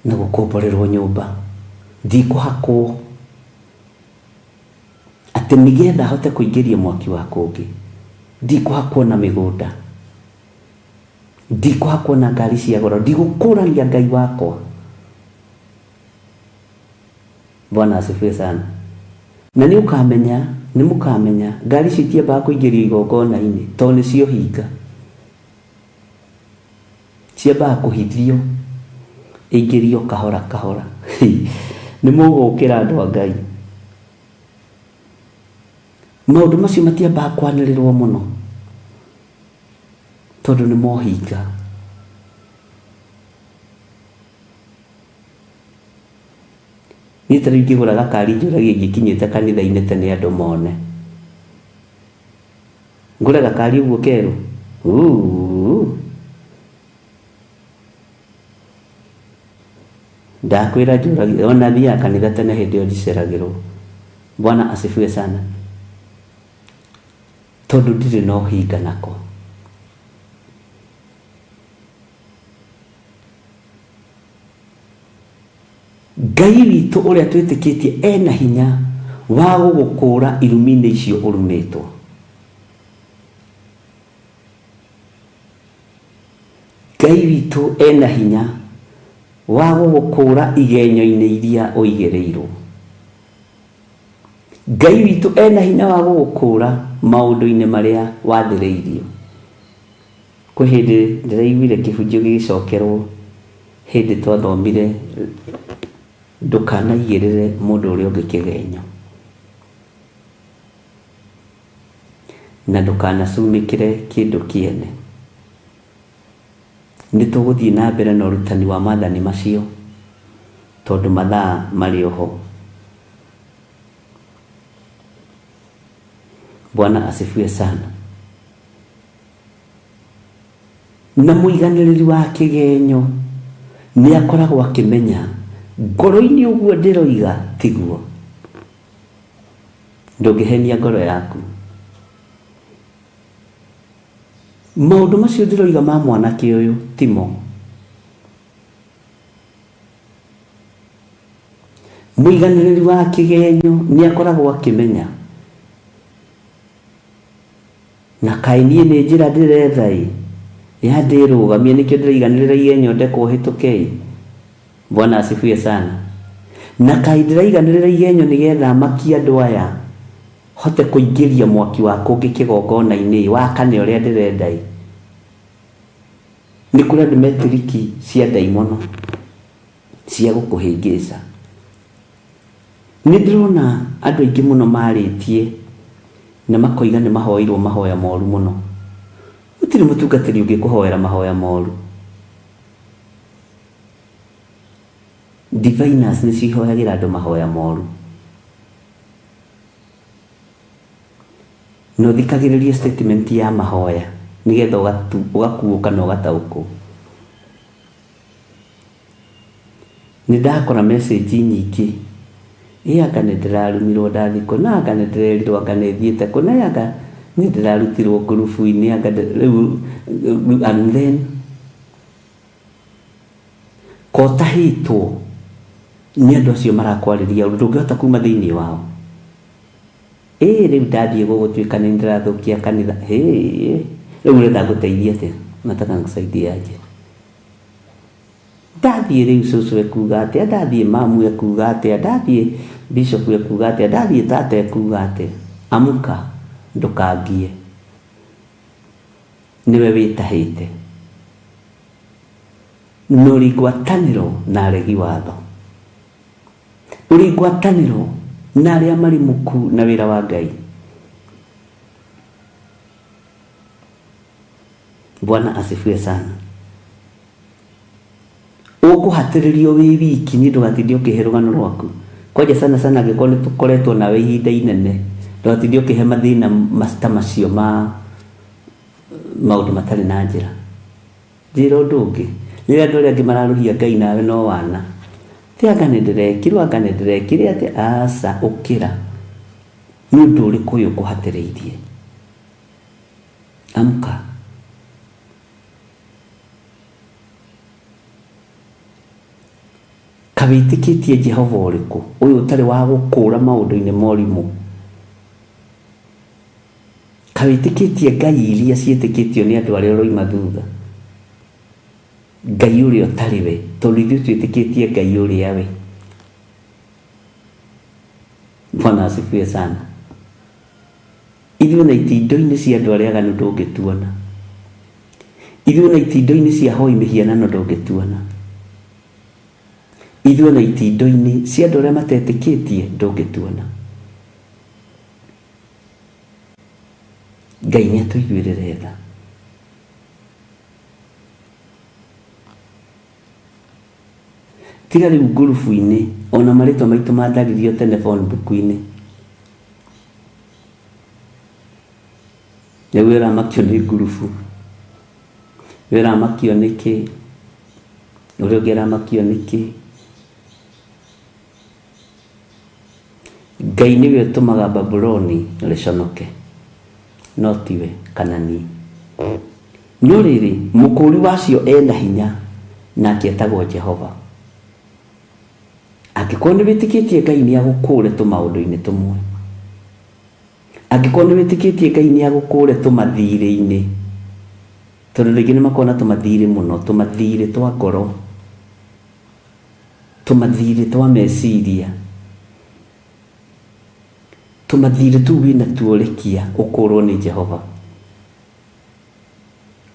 na gũkomborerwo nyũmba. Ndikũhakwo atĩ nĩgetha hote kũingĩria mwaki wa kũngĩ. Ndikũhakwo na mĩgũnda. Ndikũhakwo na ngari cia goro. Ndigũkũrania Ngai wakwa. Bwana asifiwe sana. Na nĩ ũkamenya, nĩ mũkamenya ngari icio itiambaga kũingĩrio igongona-inĩ tondũ nĩcio hinga. Ciambaga kũhithio ĩingĩrio kahora kahora. Nĩ mũgũkĩra andũ a Ngai. Maũndũ macio matiambaga kwanĩrĩrwo mũno tondũ nĩ mohinga. Niĩ ta rĩu ingĩgũra gakari njũragie ingĩkinyĩte kanitha-inĩ tene andũ mone. Ngũre gakari ũguo kerũ? Uuu. Ndakwĩra njũragie, ona thiaga kanitha tene hĩndĩ ĩyo ndiceragĩrwo. Bwana asifiwe sana. Tondũ ndirĩ na ũhinga nako. Ngai witũ ũrĩa twĩtĩkĩtie ena hinya wa gũgũkũũra irumi-inĩ icio ũrumĩtwo. Ngai witũ ena hinya wa gũgũkũũra igenyo-inĩ iria ũigĩrĩirwo. Ngai witũ ena hinya wa gũgũkũũra maũndũ-inĩ marĩa wathĩrĩirio. Kwĩ hĩndĩ ndĩraiguire kĩhunjio gĩgĩcokerwo hĩndĩ twathomire ndũkanaigĩrĩre mũndũ ũrĩa ũngĩ kĩgenyo na ndũkanacumĩkĩre kĩndũ kĩene. Nĩ tũgũthiĩ na mbere na ũrutani wa maathani macio tondũ mathaa marĩ oho. Bwana asifiwe sana. Na mũiganĩrĩri wa kĩgenyo nĩ akoragwo akĩmenya ngoro-inĩ ũguo ndĩroiga tiguo. Ndũngĩhenia ngoro yaku. Maũndũ macio ndĩroiga ma mwanake ũyũ timo. Mũiganĩrĩri wa kĩgenyo nĩ akoragwo akĩmenya Na kaĩ niĩ nĩ njĩra ndĩretha-ĩ, ya ndĩrũgamie nĩkĩo ndĩraiganĩrĩra igenyo ndekwo hĩtũke-ĩ. Bwana asifiwe sana. Na kaĩ ndĩraiganĩrĩra igenyo nĩgetha makie andũ aya hote kũingĩria mwaki wa kũngĩ kĩgongona-inĩ-ĩ, wakane ũrĩa ndĩrenda-ĩ. Nĩ kũrĩ andũ me tiriki cia ndaimono cia gũkũhĩngĩca. Nĩ ndĩrona andũ aingĩ mũno marĩtie na makoiga nĩ mahoeirwo mahoya moru mũno. Gũtirĩ mũtungatĩri ũngĩkũhoera mahoya moru. Diviners nĩ cihoyagĩra andũ mahoya moru. Na ũthikagĩrĩrie statement ya mahoya nĩgetha ũgakuũka na ũgataũkwo. Nĩ ndakora message nyingĩ, ĩ anga nĩ ndĩrarumirwo ndathiĩ kũna, anga nĩ ndĩrerirwo anga nĩ thiĩte kũna, ĩ anga nĩ ndĩrarutirwo ngurubu-inĩ, anga rĩu and then ko ũtahĩtwo nĩ andũ acio marakwarĩria ũru ndũngĩhota kuma thĩinĩ wao. Ĩ rĩu ndathiĩ gũgũtuĩka nĩ ndĩrathũkia kanitha, hĩ rĩu ũrenda ngũteithie atĩa? Unataka nikusaidie aje? Ndathiĩ rĩu cũcũ ekuga atĩa, ndathiĩ mamu ekuga atĩa, ndathiĩ bishop ekuga atĩa, ndathiĩ tata ekuga atĩa. Amka ndũkangie, nĩwe wĩtahĩte. Na ũrĩ ngwatanĩro na aregi watho. Ũrĩ ngwatanĩro na arĩa marĩ muku na wĩra wa Ngai. Bwana asifiwe sana. Ũkũhatĩrĩrio wĩ wiki niĩ ndũgatinde ũkĩhe rũgano rwaku. Kwanja sana sana angĩkorwo nĩ tũkoretwo nawe ihinda inene, ndũgatinde ũkĩhe mathĩna ta macio ma maũndũ matarĩ na njĩra. Njĩra ũndũ ũngĩ, rĩrĩa andũ arĩa angĩ mararũhia Ngai nawe no wana. Ti anga nĩ ndĩrekirwo, anga nĩ ndĩrekire atĩa, aca, ũkĩra. Nĩ ũndũ ũrĩkũ ũyũ ũkũhatĩrĩirie? Amka. Ka wĩtĩkĩtie Jehova ũrĩkũ, ũyũ ũtarĩ wa gũkũũra maũndũ-inĩ ma ũrimũ? Ka wĩtĩkĩtie ngai iria ciĩtĩkĩtio nĩ andũ arĩa ũroima thutha? Ngai ũrĩa ũtarĩ we, tondũ ithuĩ twĩtĩkĩtie Ngai ũrĩa we. Bwana asifiwe sana. Ithuĩ na itindo-inĩ cia andũ arĩa aganu ndũngĩtuona. Ithuĩ na itindo-inĩ cia hoi mĩhianano ndũngĩtuona. Ithuĩ na itindo-inĩ cia andũ arĩa matetĩkĩtie ndũngĩtuona. Ngai nĩ atũiguĩrĩre tha. Tiga rĩu ngurubu-inĩ, ona marĩtwa maitũ mandaririo tene phone book-inĩ. Rĩu ĩramakio nĩ ngurubu, ĩramakio nĩ kĩ, ũrĩa ũngĩ aramakio nĩ kĩ. Ngai nĩwe ũtũmaga Babuloni rĩconoke, no tiwe kana niĩ. No rĩrĩ, mũkũũri wacio e na hinya, nake etagwo Jehova. Angĩkorwo nĩ wĩtĩkĩtie Ngai nĩ agũkũũre tũmaũndũ-inĩ tũmwe, angĩkorwo nĩ wĩtĩkĩtie Ngai nĩ agũkũũre tũmathirĩ-inĩ, tondũ andũ aingĩ nĩ makoragwo na tũmathirĩ mũno, tũmathirĩ twa ngoro, tũmathirĩ twa meciria, tũmathirĩ tũu wĩna tuo rekia ũkũrwo nĩ Jehova.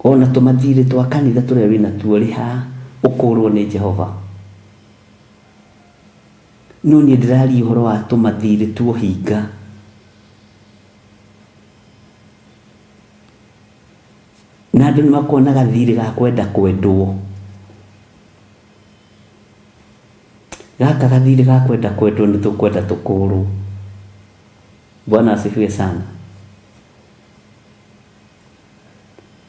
Ona tũmathirĩ twa kanitha tũrĩa wĩna tuo rĩha ũkũrwo nĩ Jehova. No niĩ ndĩraria ũhoro wa tũmathirĩ twa ũhinga. Na andũ nĩ makoragwo na gathirĩ ga kwenda kwendwo. Gaka gathirĩ ga kwenda kwendwo nĩ tũkwenda tũkũrwo. Bwana asifiwe sana.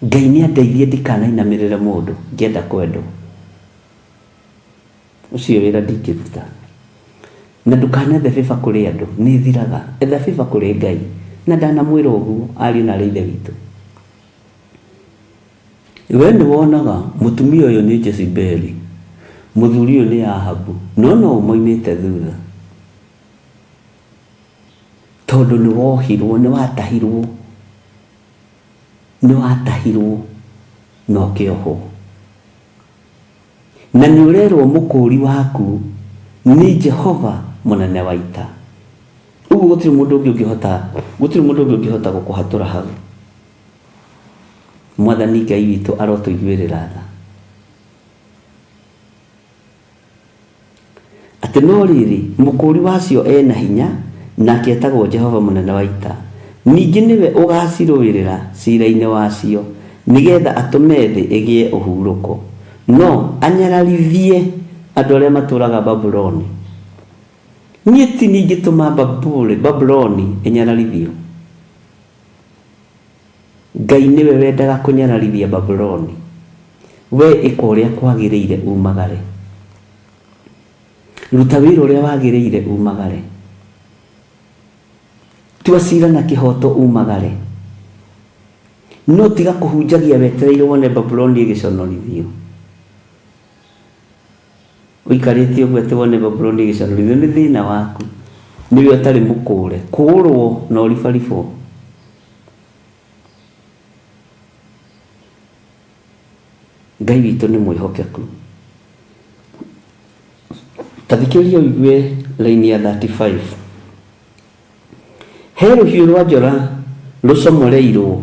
Ngai nĩ andeithie ndikanainamĩrĩre mũndũ ngĩenda kwendwo. Ũcio wĩra ndingĩruta. Na ndũkanethe favor kũrĩ andũ, nĩ ĩthiraga. Etha favor kũrĩ Ngai. Na ndanamwĩra ũguo ariũ na aarĩ a Ithe witũ. We nĩ wonaga mũtumia ũyũ nĩ Jezebeli, mũthuri ũyũ nĩ Ahabu, no no ũmoimĩte thutha. Tondũ nĩ wohirwo, nĩ watahirwo, nĩ watahirwo na ũkĩohwo. Na nĩ ũrerwo mũkũũri waku nĩ Jehova mũnene wa ita. Ũguo gũtirĩ mũndũ ũngĩ ũngĩhota, gũtirĩ mũndũ ũngĩ ũngĩhota gũkũhatũra hau. Mwathani Ngai witũ arotũiguĩrĩra tha. Atĩ no rĩrĩ, Mũkũũri wacio e na hinya, nake etagwo Jehova Mũnene wa Ita, ningĩ nĩwe ũgacirũĩrĩra cira-inĩ wacio, nĩ getha atũme thĩ ĩgĩe ũhurũko, no anyararithie andũ arĩa matũũraga Babuloni. Niĩ ti niĩ ingĩtũma Babuloni ĩnyararithio? Ngai nĩwe wendaga kũnyararithia Babuloni. Wee ĩka ũrĩa kwagĩrĩire umagare. Ruta wĩra ũrĩa wagĩrĩire umagare. Tua cira na kĩhooto umagare. No tiga kũhunjagia wetereire wone Babuloni ĩgĩconorithio. Ũikarĩte ũguo atĩ wone Babuloni ĩgĩconorithio nĩ thĩna waku. Nĩwe ũtarĩ mũkũũre. Kũũrwo na ũribaribwo. Ngai witũ nĩ mwĩhokeku. Ta thikĩrĩria ũigue raini ya 35. He rũhiũ rwa njora rũcomoreirwo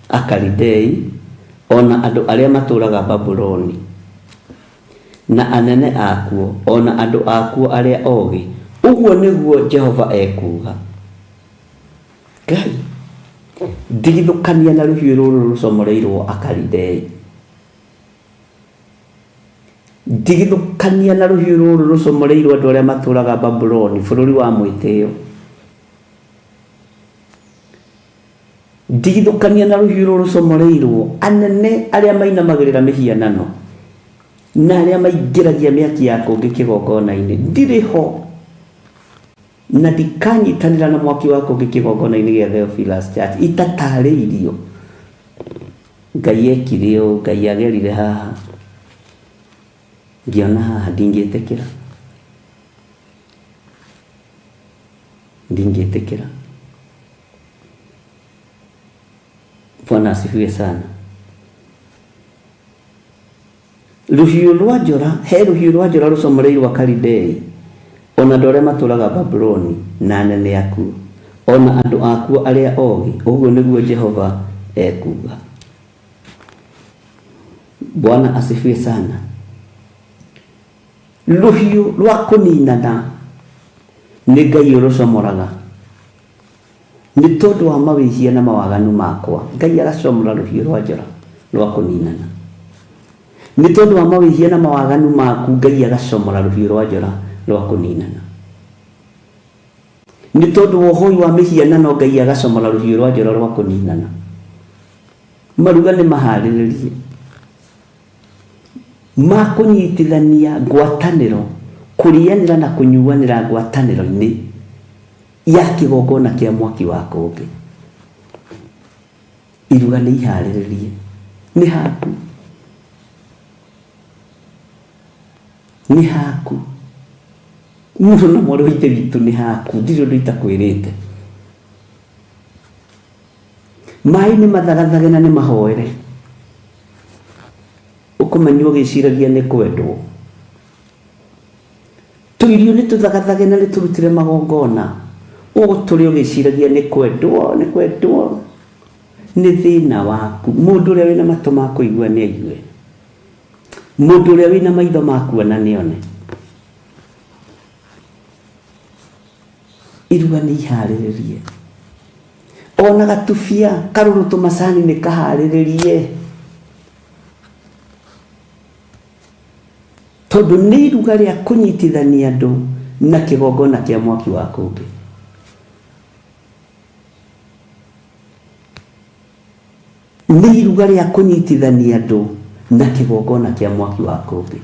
Akalidei o na andũ arĩa matũũraga Babuloni, na anene akuo o na andũ akuo arĩa ogĩ, ũguo nĩguo Jehova ekuuga. Ngai, ndigithũkania na rũhiũ rũrũ rũcomoreirwo Akalidei. Ndigithũkania na rũhiũ rũrũ rũcomoreirwo andũ arĩa matũũraga Babuloni, bũrũri wa mwĩtĩo. Ndigithũkania na rũhiũ rũrũ rũcomoreirwo anene arĩa mainamagĩrĩra mĩhianano na arĩa maingĩragia mĩaki ya kũngĩ kĩgongona-inĩ. Ndirĩ ho na ndikanyitanĩra na mwaki wa kũngĩ kĩgongona-inĩ gĩa Theophilus Church itatarĩirio. Ngai ekire ũũ, Ngai agerire haha, ngĩona haha ndingĩtĩkĩra, ndingĩtĩkĩra. Bwana asifiwe sana. Rũhiũ rwa njora, he rũhiũ rwa njora rũcomoreirwo Akalidei, O na andũ arĩa matũũraga Babuloni, na anene akuo, o na andũ akuo arĩa ogĩ, ũguo nĩguo Jehova ekuuga. Bwana asifiwe sana. Rũhiũ rwa kũninana nĩ Ngai ũrũcomoraga nĩ tondũ wa mawĩhia na mawaganu makwa. Ngai agacomora rũhiũ rwa njora rwa kũninana nĩ tondũ wa mawĩhia na mawaganu maku. Ngai agacomora rũhiũ rwa njora rwa kũninana nĩ tondũ wa ũhoi wa mĩhianano. Ngai agacomora rũhiũ rwa njora rwa kũninana. Maruga nĩ maharĩrĩrie ma kũnyitithania ngwatanĩro, kũrĩanĩra na kũnyuanĩra ngwatanĩro-inĩ ya kĩgongona kĩa mwaki wa kũngĩ. Iruga nĩ iharĩrĩrie, nĩ haku, nĩ haku mũrũ na mwarĩ wa Ithe witũ, nĩ haku, ndirĩ ũndũ itakwĩrĩte. Maĩ nĩ mathagathage na nĩ mahoere, ũkũmanyua ũgĩciragia nĩ kwendwo. Tũirio nĩ tũthagathage na nĩ tũrutĩre magongona, ũgũtũrĩa ũgĩciragia nĩ kwendwo, nĩ kwendwo. Nĩ thĩna waku. Mũndũ ũrĩa wĩna matũ ma kũigua nĩ aigue, mũndũ ũrĩa wĩna maitho ma kuona nĩ one. Iruga nĩ iharĩrĩrie, ona gatubia karũrũ tũmacani nĩ kaharĩrĩrie, tondũ nĩ iruga rĩa kũnyitithania andũ na kĩgongona kĩa mwaki wa kũngĩ. Nĩ iruga rĩa kũnyitithania andũ na kĩgongona kĩa mwaki wa kũngĩ.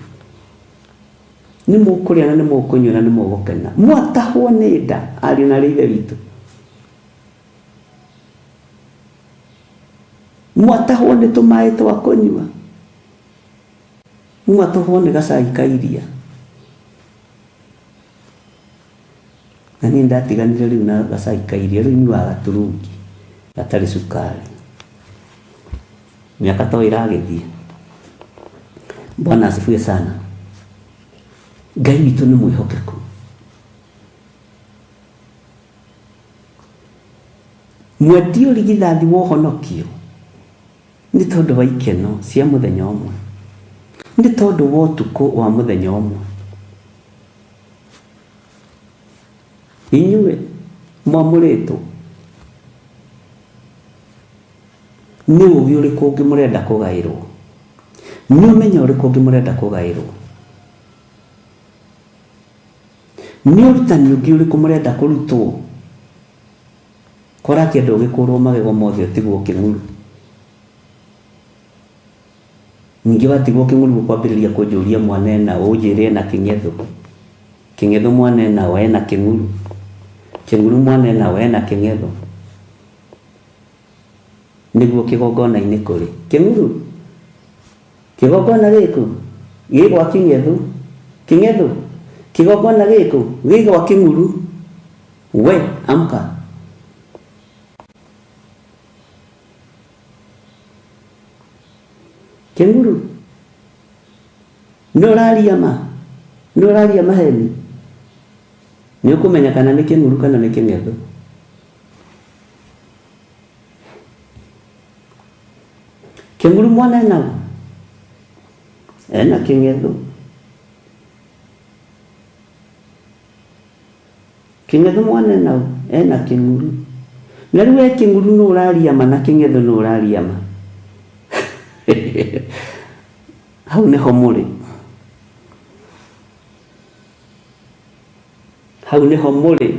Nĩ mũkũrĩa na nĩ mũkũnyua na nĩ mũgũkena mwatahwo nĩ nda, ariũ na arĩ Ithe witũ. Mwatahwo nĩ tũmaĩ twa kũnyua, mwatahwo nĩ gacai ka iria. Na niĩ ndatiganire rĩu na gacai ka iria, rĩu nyuaga gaturungi gatarĩ cukari. Mĩaka to ĩragĩthiĩ. Bwana asifiwe sana. Ngai witũ nĩ mwĩhokeku. Mwendia ũrigithathi wa ũhonokio nĩ tondũ wa ikeno cia mũthenya ũmwe, nĩ tondũ wa ũtukũ wa mũthenya ũmwe. Inyuĩ mwamũrĩtwo nĩ ũũgĩ ũrĩkũ ũngĩ mũrenda kũgaĩrwo? Nĩ ũmenyo ũrĩkũ ũngĩ mũrenda kũgaĩrwo? Nĩ ũrutani ũngĩ ũrĩkũ mũrenda kũrutwo? Ko ũrakĩenda ũgĩkũrwo magego mothe ũtigwo kĩng'uru? Ningĩ watigwo kĩng'uru ũkwambĩrĩria kũnjũria mwana ena ũ, ũnjĩre ena kĩng'ethũ. Kĩng'ethũ mwana ena ũ, ena kĩng'uru. Kĩng'uru mwana ena ũ, ena kĩng'ethũ. Nĩguo kĩgongona-inĩ kũrĩ. Kĩng'uru? Kĩgongona gĩkũ? Gĩ gwa kĩng'ethũ. Kĩng'ethũ? Kĩgongona gĩkũ? Gĩ gwa kĩng'uru. We, amka. Kĩng'uru? Nĩ ũraria ma? Nĩ ũraria maheni? Nĩ ũkũmenya kana nĩ kĩng'uru kana nĩ kĩng'ethũ. Kĩng'uru mwana enagwo? Ena kĩng'ethũ. Kĩng'ethũ mwana enagwo? Ena kĩng'uru. Na rĩu we kĩng'uru nũ ũraria ma na kĩng'ethũ nũ ũraria ma? Hau nĩho mũrĩ. Hau nĩho mũrĩ.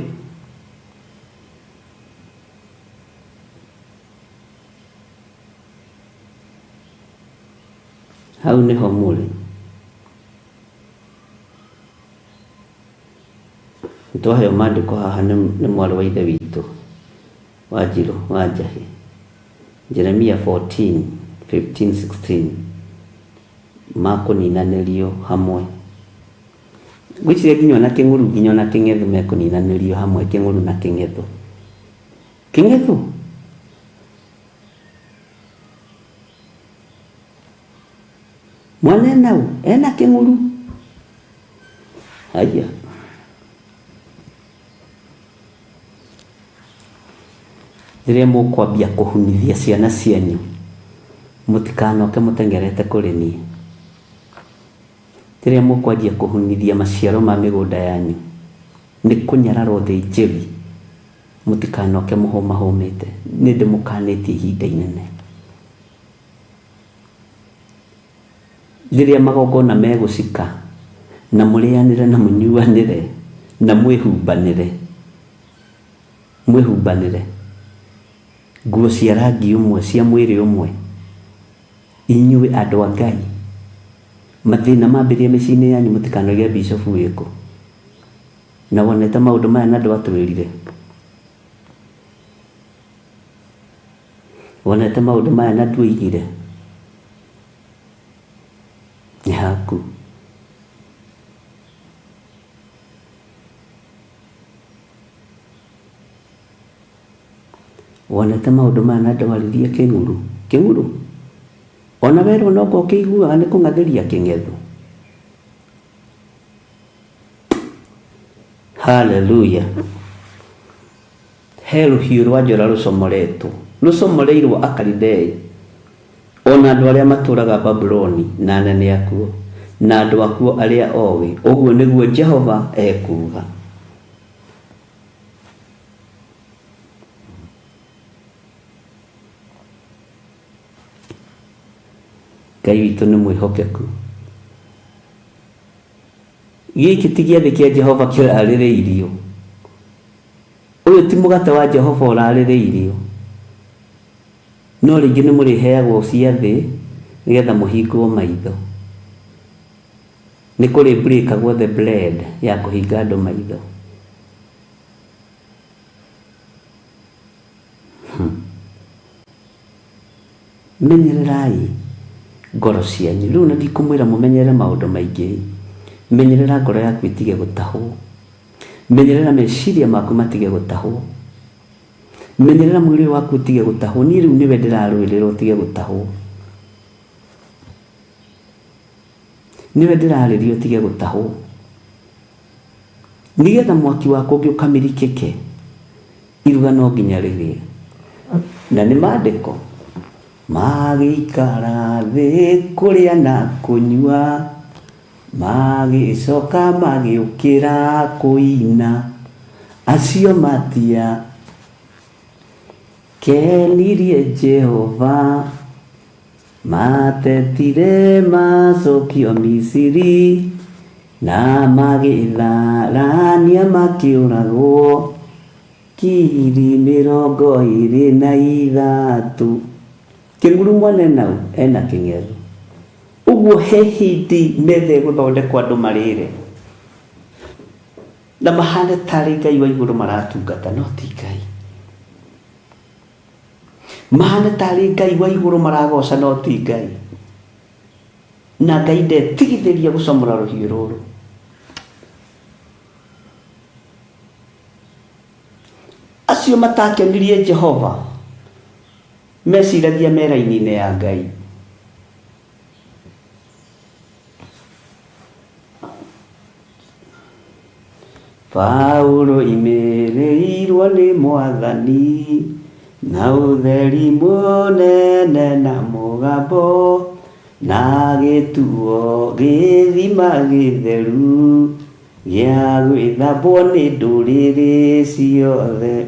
Hau nĩho mũrĩ. Nĩtwaheo mandĩko haha nĩ nĩ mwarĩ wa ithe witũ Wanjirũ wa Njahĩ. Jeremia 14, 15, 16 ma kũninanĩrio hamwe. Ngwĩciria nginya ona kĩng'uru nginya ona kĩng'ethu mekũninanĩrio hamwe, kĩng'uru na kĩng'ethu. Kĩng'ethu? Mwana ena ũ? Ena kĩng'uru? Haiya. Rĩrĩa mũkwambia kũhunithia ciana cianyu, mũtikanoke mũteng'erete kũrĩ niĩ. Rĩrĩa mũkwanjia kũhunithia maciaro ma mĩgũnda yanyu, nĩ kũnyarara ũthĩnjĩri, mũtikanoke mũhũmahũmĩte. Nĩ ndĩmũkanĩtie ihinda inene. Rĩrĩa magongona megũcika, na mũrĩanĩre na mũnyuanĩre, na mwĩhumbanĩre, mwĩhumbanĩre nguo cia rangi ũmwe, cia mwĩrĩ ũmwe, inyuĩ andũ a Ngai, mathĩna mambĩrĩria mĩciĩ-inĩ yanyu mũtikanoige bishofu wĩkũ. Na wonete maũndũ maya na ndwatwĩrire. Wonete maũndũ maya na nduoigire. Nĩ haku. Wonete maũndũ maya na ndwaririe kĩng'uru? Kĩng'uru? Ona werwo no anga ũkĩiguaga nĩ kũng'athĩria kĩng'ethu? Haleluya! He rũhiũ rwa njora rũcomoretwo, rũcomoreirwo Akalidei, o na andũ arĩa matũũraga Babuloni, na anene akuo, na andũ akuo arĩa ogĩ, ũguo nĩguo Jehova ekuuga. Ngai witũ nĩ mwĩhokeku. Gĩkĩ ti gĩathĩ kĩa Jehova kĩrarĩrĩirio. Ũyũ ti mũgate wa Jehova ũrarĩrĩirio. No rĩngĩ nĩ mũrĩheagwo ciathĩ nĩgetha mũhingwo maitho. Nĩ kũrĩ breakagwo the bread ya kũhinga andũ maitho. Menyererai ngoro cianyu. Rĩu na ndikũmwĩra mũmenyerere maũndũ maingĩ. Menyerera ngoro yaku ĩtige gũtahwo. Menyerera meciria maku matige gũtahwo. Menyerera mwĩrĩ ũyũ waku ũtige gũtahwo. Niĩ rĩu nĩwe ndĩrarũĩrĩra ũtige gũtahwo. Nĩwe ndĩrarĩria ũtige gũtahwo. Nĩgetha mwaki wa kũngĩ ũkamirikĩke, iruga no nginya rĩgĩe. Na nĩ maandĩko, magĩikara thĩ kũrĩa na kũnyua, magĩcoka magĩũkĩra kũina, acio matia kenirie Jehova. Matetire macokio Misiri, na magĩtharania makĩũragwo 23,000. Kĩnguru mwana enau ena kĩng'ethu. Ũguo he hĩndĩ metha ĩgũthondekwo andũ marĩre na mahane tarĩ Ngai wa igũrũ maratungata, no ti Ngai. Mahana tarĩ Ngai wa igũrũ maragoca no ti Ngai. Na Ngai ndetigithĩria gũcomora rũhiũ rũrũ. Acio matakenirie Jehova meciragia me raini-inĩ ya Ngai. Paulo oimĩrĩirwo nĩ Mwathani na ũtheri mũnene na mũgambo, na gĩtuo gĩthima gĩtheru gĩa gwĩthambwo nĩ ndũrĩrĩ ciothe.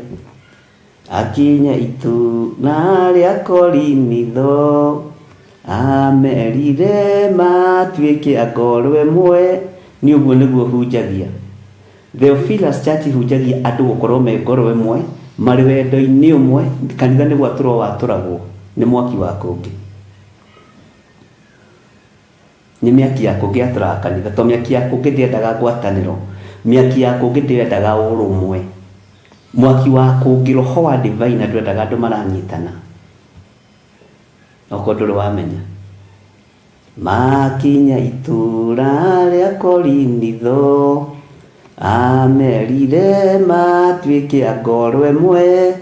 Akinya itũũra rĩa Korinitho, amerire matuĩke a ngoro ĩmwe. Niĩ ũguo nĩguo hunjagia. Theophilus Church ihunjagia andũ gũkorwo me ngoro ĩmwe, marĩ wendo-inĩ ũmwe, kanitha nĩ gwatũrwo watũragwo nĩ mwaki wa kũngĩ. Nĩ mĩaki ya kũngĩ yatũraga kanitha, tondũ mĩaki ya kũngĩ ndĩendaga ngwatanĩro, mĩaki ya kũngĩ ndĩendaga ũrũmwe. Mwaki wa kũngĩ, roho wa divine ndwendaga andũ maranyitana. Okorwo ndũrĩ wamenya. Makinya itũũra rĩa Korinitho, amerire matuĩke a ngoro ĩmwe,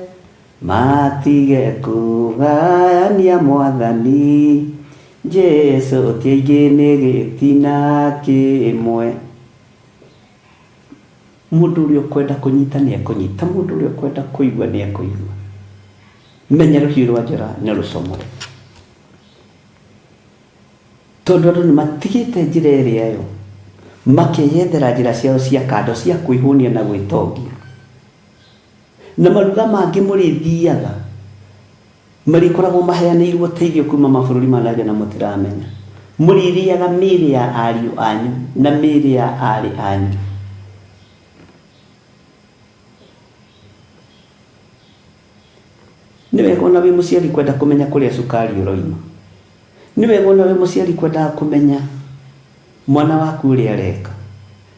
Matige kũgayania Mwathani Jesu ti aingĩ nĩ gĩtina kĩmwe. Mũndũ ũrĩa ũkwenda kũnyita nĩ ekũnyita, mũndũ ũrĩa ũkwenda kũigua nĩ ekũigua. Menya rũhiũ rwa njora nĩ rũcomore. Tondũ andũ nĩ matigĩte njĩra ĩrĩa yo, makeyethera njĩra ciao cia kando cia kwĩhũnia na gwĩtongia. Na maruga mangĩ mũrĩthiaga, marĩkoragwo maheanĩirwo ũteithio kuma mabũrũri ma nanja na mũtiramenya. Mũrĩrĩaga mĩĩrĩ ya ariũ anyu na mĩĩrĩ ya aarĩ anyu. Nĩ wega ona wĩ mũciari kwenda kũmenya kũrĩa cukari ũroima. Nĩ wega ona wĩ mũciari kwendaga kũmenya mwana waku ũrĩa areka.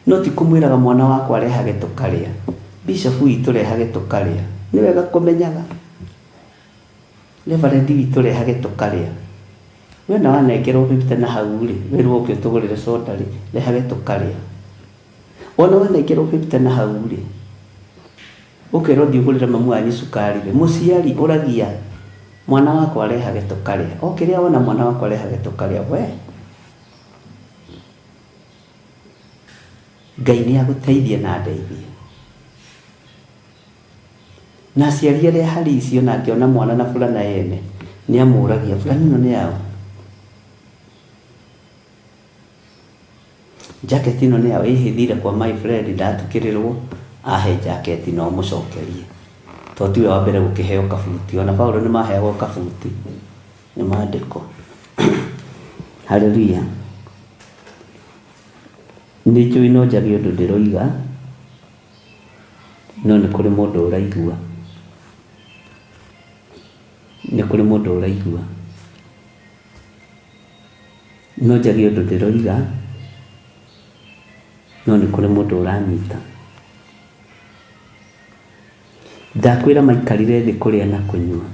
No ti kũmwĩraga mwana wakwa arehage tũkarĩa. Bishop witũ rehage tũkarĩa. Nĩ wega kũmenyaga. Reverend witũ rehage tũkarĩa. We na wanengerwo fifty na hau rĩ, wĩrwo ũke ũtũgũrĩre soda rĩ, rehage tũkarĩa. Ona wanengerwo fifty na hau rĩ, ũkerwo thiĩ ũgũrĩre mamu wanyu cukari rĩ, mũciari ũragia mwana wakwa arehage tũkarĩa. O kĩrĩa wona mwana wakwa arehage tũkarĩa, we Ngai nĩ agũteithie na andeithie. Na aciari arĩa harĩ icio na angĩona mwana na burana yene, nĩ amũragia burana ĩno nĩ yaũ? Jacket ĩno nĩ yaũ? Ĩhĩ thire kwa my friend ndatukĩrĩrwo ahe jacket na ũmũcokerie. Tondũ tiwe wa mbere gũkĩheo kabuti, ona Paũlũ nĩ maheagwo kabuti nĩ maandĩko. Hallelujah. Nĩ njũĩ no njage ũndũ ndĩroiga, no nĩ kũrĩ mũndũ ũraigua. Nĩ kũrĩ mũndũ ũraigua. No njage ũndũ ndĩroiga, no nĩ kũrĩ mũndũ ũranyita. Ndakwĩra maikarire thĩ kũrĩa na kũnyua.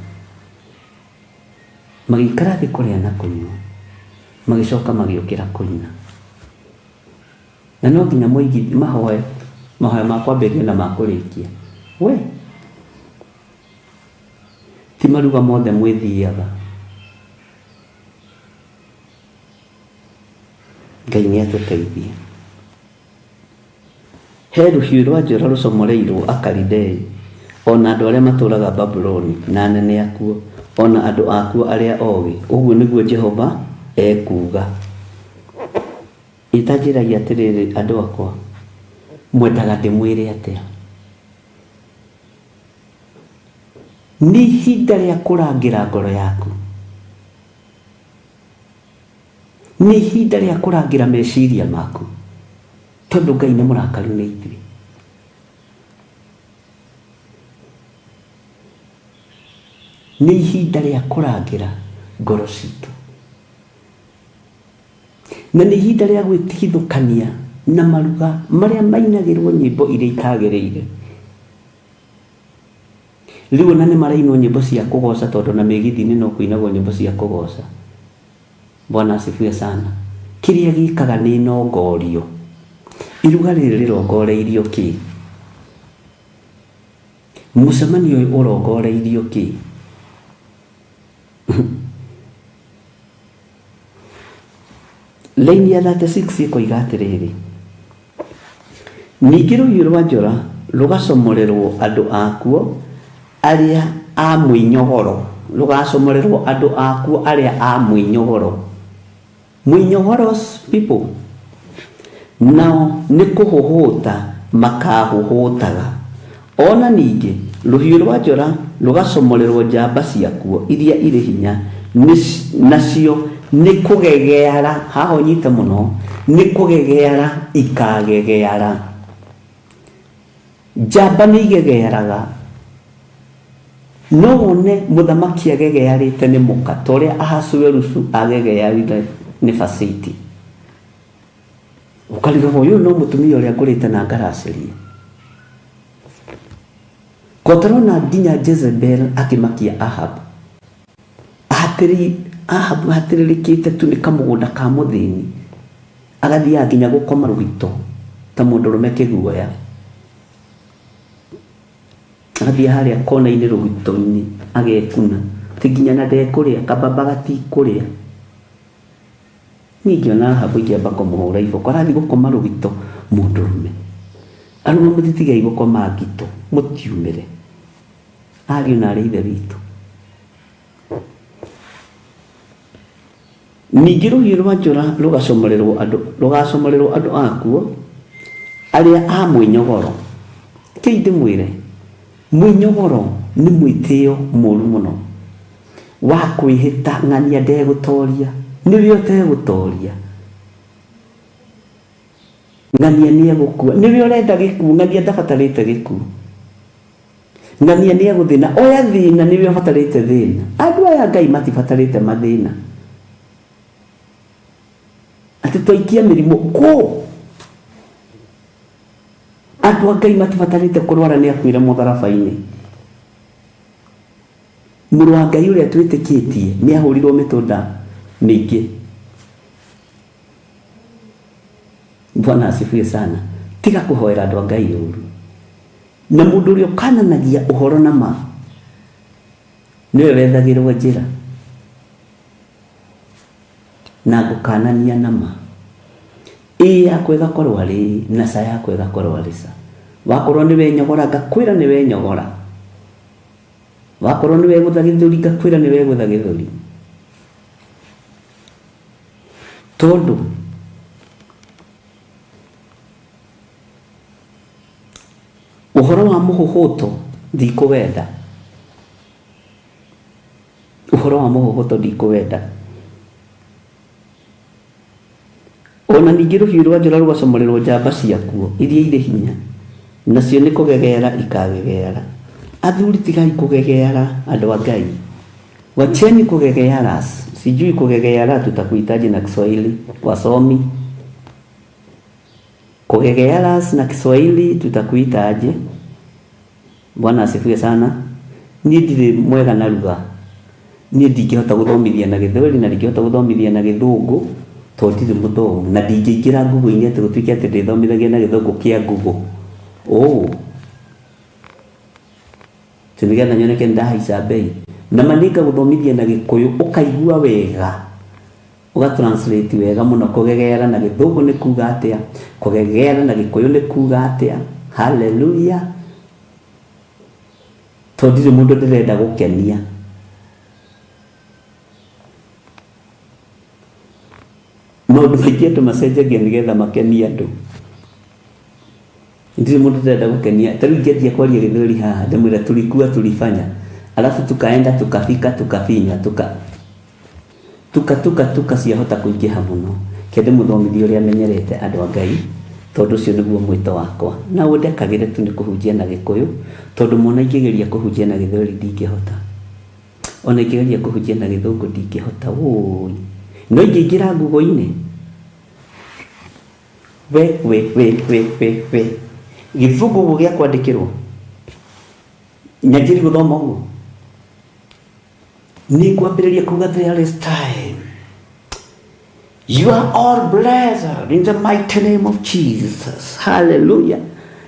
Magĩikara thĩ kũrĩa na kũnyua, magĩcoka magĩũkĩra kũina. Na no nginya moigi mahoe mahoya ma kwambĩrĩria na ma kũrĩkia. We! Ti maruga mothe mwĩthiaga. Ngai nĩ atũteithie. He rũhiũ rwa njora rũcomoreirwo Akalidei, o na andũ arĩa matũũraga Babuloni, na anene akuo, o na andũ akuo arĩa ogĩ, ũguo nĩguo Jehova ekuuga. Ĩ ta njĩrai atĩrĩrĩ, andũ akwa, mwendaga ndĩmwĩre atĩa? Nĩ ihinda rĩa kũrangĩra ngoro yaku. Nĩ ihinda rĩa kũrangĩra meciria maku, tondũ Ngai nĩ mũrakaru nĩ ithuĩ. Nĩ ihinda rĩa kũrangĩra ngoro citũ. Na nĩ ihinda rĩa gwĩtigithũkania na maruga marĩa mainagĩrwo nyĩmbo iria itagĩrĩire. Rĩu ona nĩ marainwo nyĩmbo cia kũgoca tondũ ona mĩgithi-inĩ no kũinagwo nyĩmbo cia kũgoca. Bwana asifiwe sana. Kĩrĩa gĩkaga nĩ nongorio. Iruga rĩrĩ rĩrongoreirio kĩ? Mũcemanio ũyũ ũrongoreirio kĩ? Laini ya 36 ĩkoiga atĩrĩrĩ, Ningĩ rũhiũ rwa njora rũgacomorerwo andũ akuo arĩa a mwĩnyogoro, rũgacomorerwo andũ akuo arĩa a mwĩnyogoro. Mwĩnyogoros people. Nao nĩ kũhũhũta makaahũhũtaga. O na ningĩ rũhiũ rwa njora rũgacomorerwo njamba ciakuo iria irĩ hinya, nacio nĩ kũgegeara, haha ũnyite mũno, nĩ kũgegeara ikaagegeara. Njamba nĩ igegearaga. No wone mũthamaki agegearĩte nĩ mũka ta ũrĩa Ahasuerusu agegearire nĩ Vasiti. Ũkarigagwo ũyũ no mũtumia ũrĩa ngũrĩte na ngaracĩria. Ko tũrona nginya Jezebel akĩmakia Ahab. Ahatĩrĩ, Ahabu ahatĩrĩrĩkĩte tu nĩ kamũgũnda ka mũthĩni. Agathiaga nginya gũkoma rũgito ta mũndũrũme kĩguoya. Agathiĩ harĩa kona-inĩ rũgito-inĩ agekuna. Ti nginya na ndekũrĩa, kababa gatikũrĩa. Niĩ ingĩona Ahabu ingĩamba kũmũhũra iboko. Arathiĩ gũkoma rũgito mũndũrũme. Arũme mũtitigei gũkoma ngito, mũtiumĩre. Ariũ na arĩ ithe witũ. Ningĩ rũhiũ rwa njora rũgacomorerwo andũ rũgacomorerwo andũ akuo arĩa a mwĩnyogoro. Rekei ndĩmwĩre, mwĩnyogoro nĩ mwĩtĩo mũru mũno wa kwĩhĩta ng'ania ndegũtoria, nĩwe ũtegũtoria. Ng'ania nĩ egũkua, nĩwe ũrenda gĩkuũ, ng'ania ndabatarĩte gĩkuũ. Ng'ania nĩ egũthĩna, oya thĩna, nĩwe ũbatarĩte thĩna. Andũ aya a Ngai matibatarĩte mathĩna. Atĩ twaikia mĩrimũ kũ? Andũ a Ngai matibatarĩte kũrwara nĩ akuire mũtharaba-inĩ. Mũrũ wa Ngai ũrĩa twĩtĩkĩtie nĩ ahũrirwo mĩtũnda mĩingĩ. Bwana asifiwe sana. Tiga kũhoera andũ a Ngai ũru. Na mũndũ ũrĩa ũkananagia ũhoro na ma nĩwe wethagĩrwo njĩra. Na ngũkanania na ma. Ĩĩ yakwa ĩgakorwo arĩ ĩĩ na ca yakwa ĩgakorwo arĩ ca. Wakorwo nĩ wenyogora ngakwĩra nĩ wenyogora. Wakorwo nĩ wegũtha gĩthũri ngakwĩra nĩ wegũtha gĩthũri. Tondũ ũhoro wa mũhũhũto ndikũwenda. Ũhoro wa mũhũhũto ndikũwenda. O na ningĩ rũhiũ rwa njora rũgacomorerũo njamba ciakuo iria irĩ hinya, nacio nĩ kũgegeara ikagegeara. Athuri tigai kũgegeara, andũ a Ngai. Wacheni kugegeara, sijui kugegeara tutakuitaje na Kiswahili, wasomi. Kugegeara na Kiswahili tutakuita aje? Bwana asifiwe sana. Niĩ ndirĩ mwega na lugha. Niĩ ndingĩhota gũthomithia na gĩthweri na ndingĩhota gũthomithia na gĩthũngũ tondũ ndirĩ mũthomu na ndingĩingĩra Google-inĩ atĩ gũtuĩke atĩ ndĩthomithagia na gĩthũngũ kĩa Google. Ũũ. Atĩ nĩgetha nyoneke nĩ ndahaica mbei. Na ma nĩ ngagũthomithia na gĩkũyũ ũkaigua wega. Ũga translate wega mũno kũgegeara na gĩthũngũ nĩ kuga atĩa, kũgegeara na gĩkũyũ nĩ kuga atĩa. Hallelujah. Tondũ ndirĩ mũndũ ndĩrenda gũkenia. Maũndũ maingĩ andũ macenjagia nĩgetha makenie andũ. Ndirĩ mũndũ ndĩrenda gũkenia. Ta rĩu ingĩanjia kwaria gĩthweri haha ndĩmwĩre tulikuwa tulifanya alafu tukaenda tukafika tukafinya tuka tuka tuka tuka ciahota kũingĩha mũno. Reke ndĩmũthomithie ũrĩa menyerete andũ a Ngai tondũ ũcio nĩguo mwĩto wakwa. Na ũndekagĩre tu nĩ kũhunjia na Gĩkũyũ tondũ mwana ingĩgeria kũhunjia na Gĩthweri ndingĩhota. Ona ingĩgeria kũhunjia na Gĩthũngũ ndingĩhota wũi. No ingĩingĩra Google-inĩ we we we we we we Gĩthũngũ ũguo gĩa kwandĩkĩrwo nyanjĩri gũthoma ũguo nĩ ngwambĩrĩria kuga there is time you are all blessed in the mighty name of Jesus hallelujah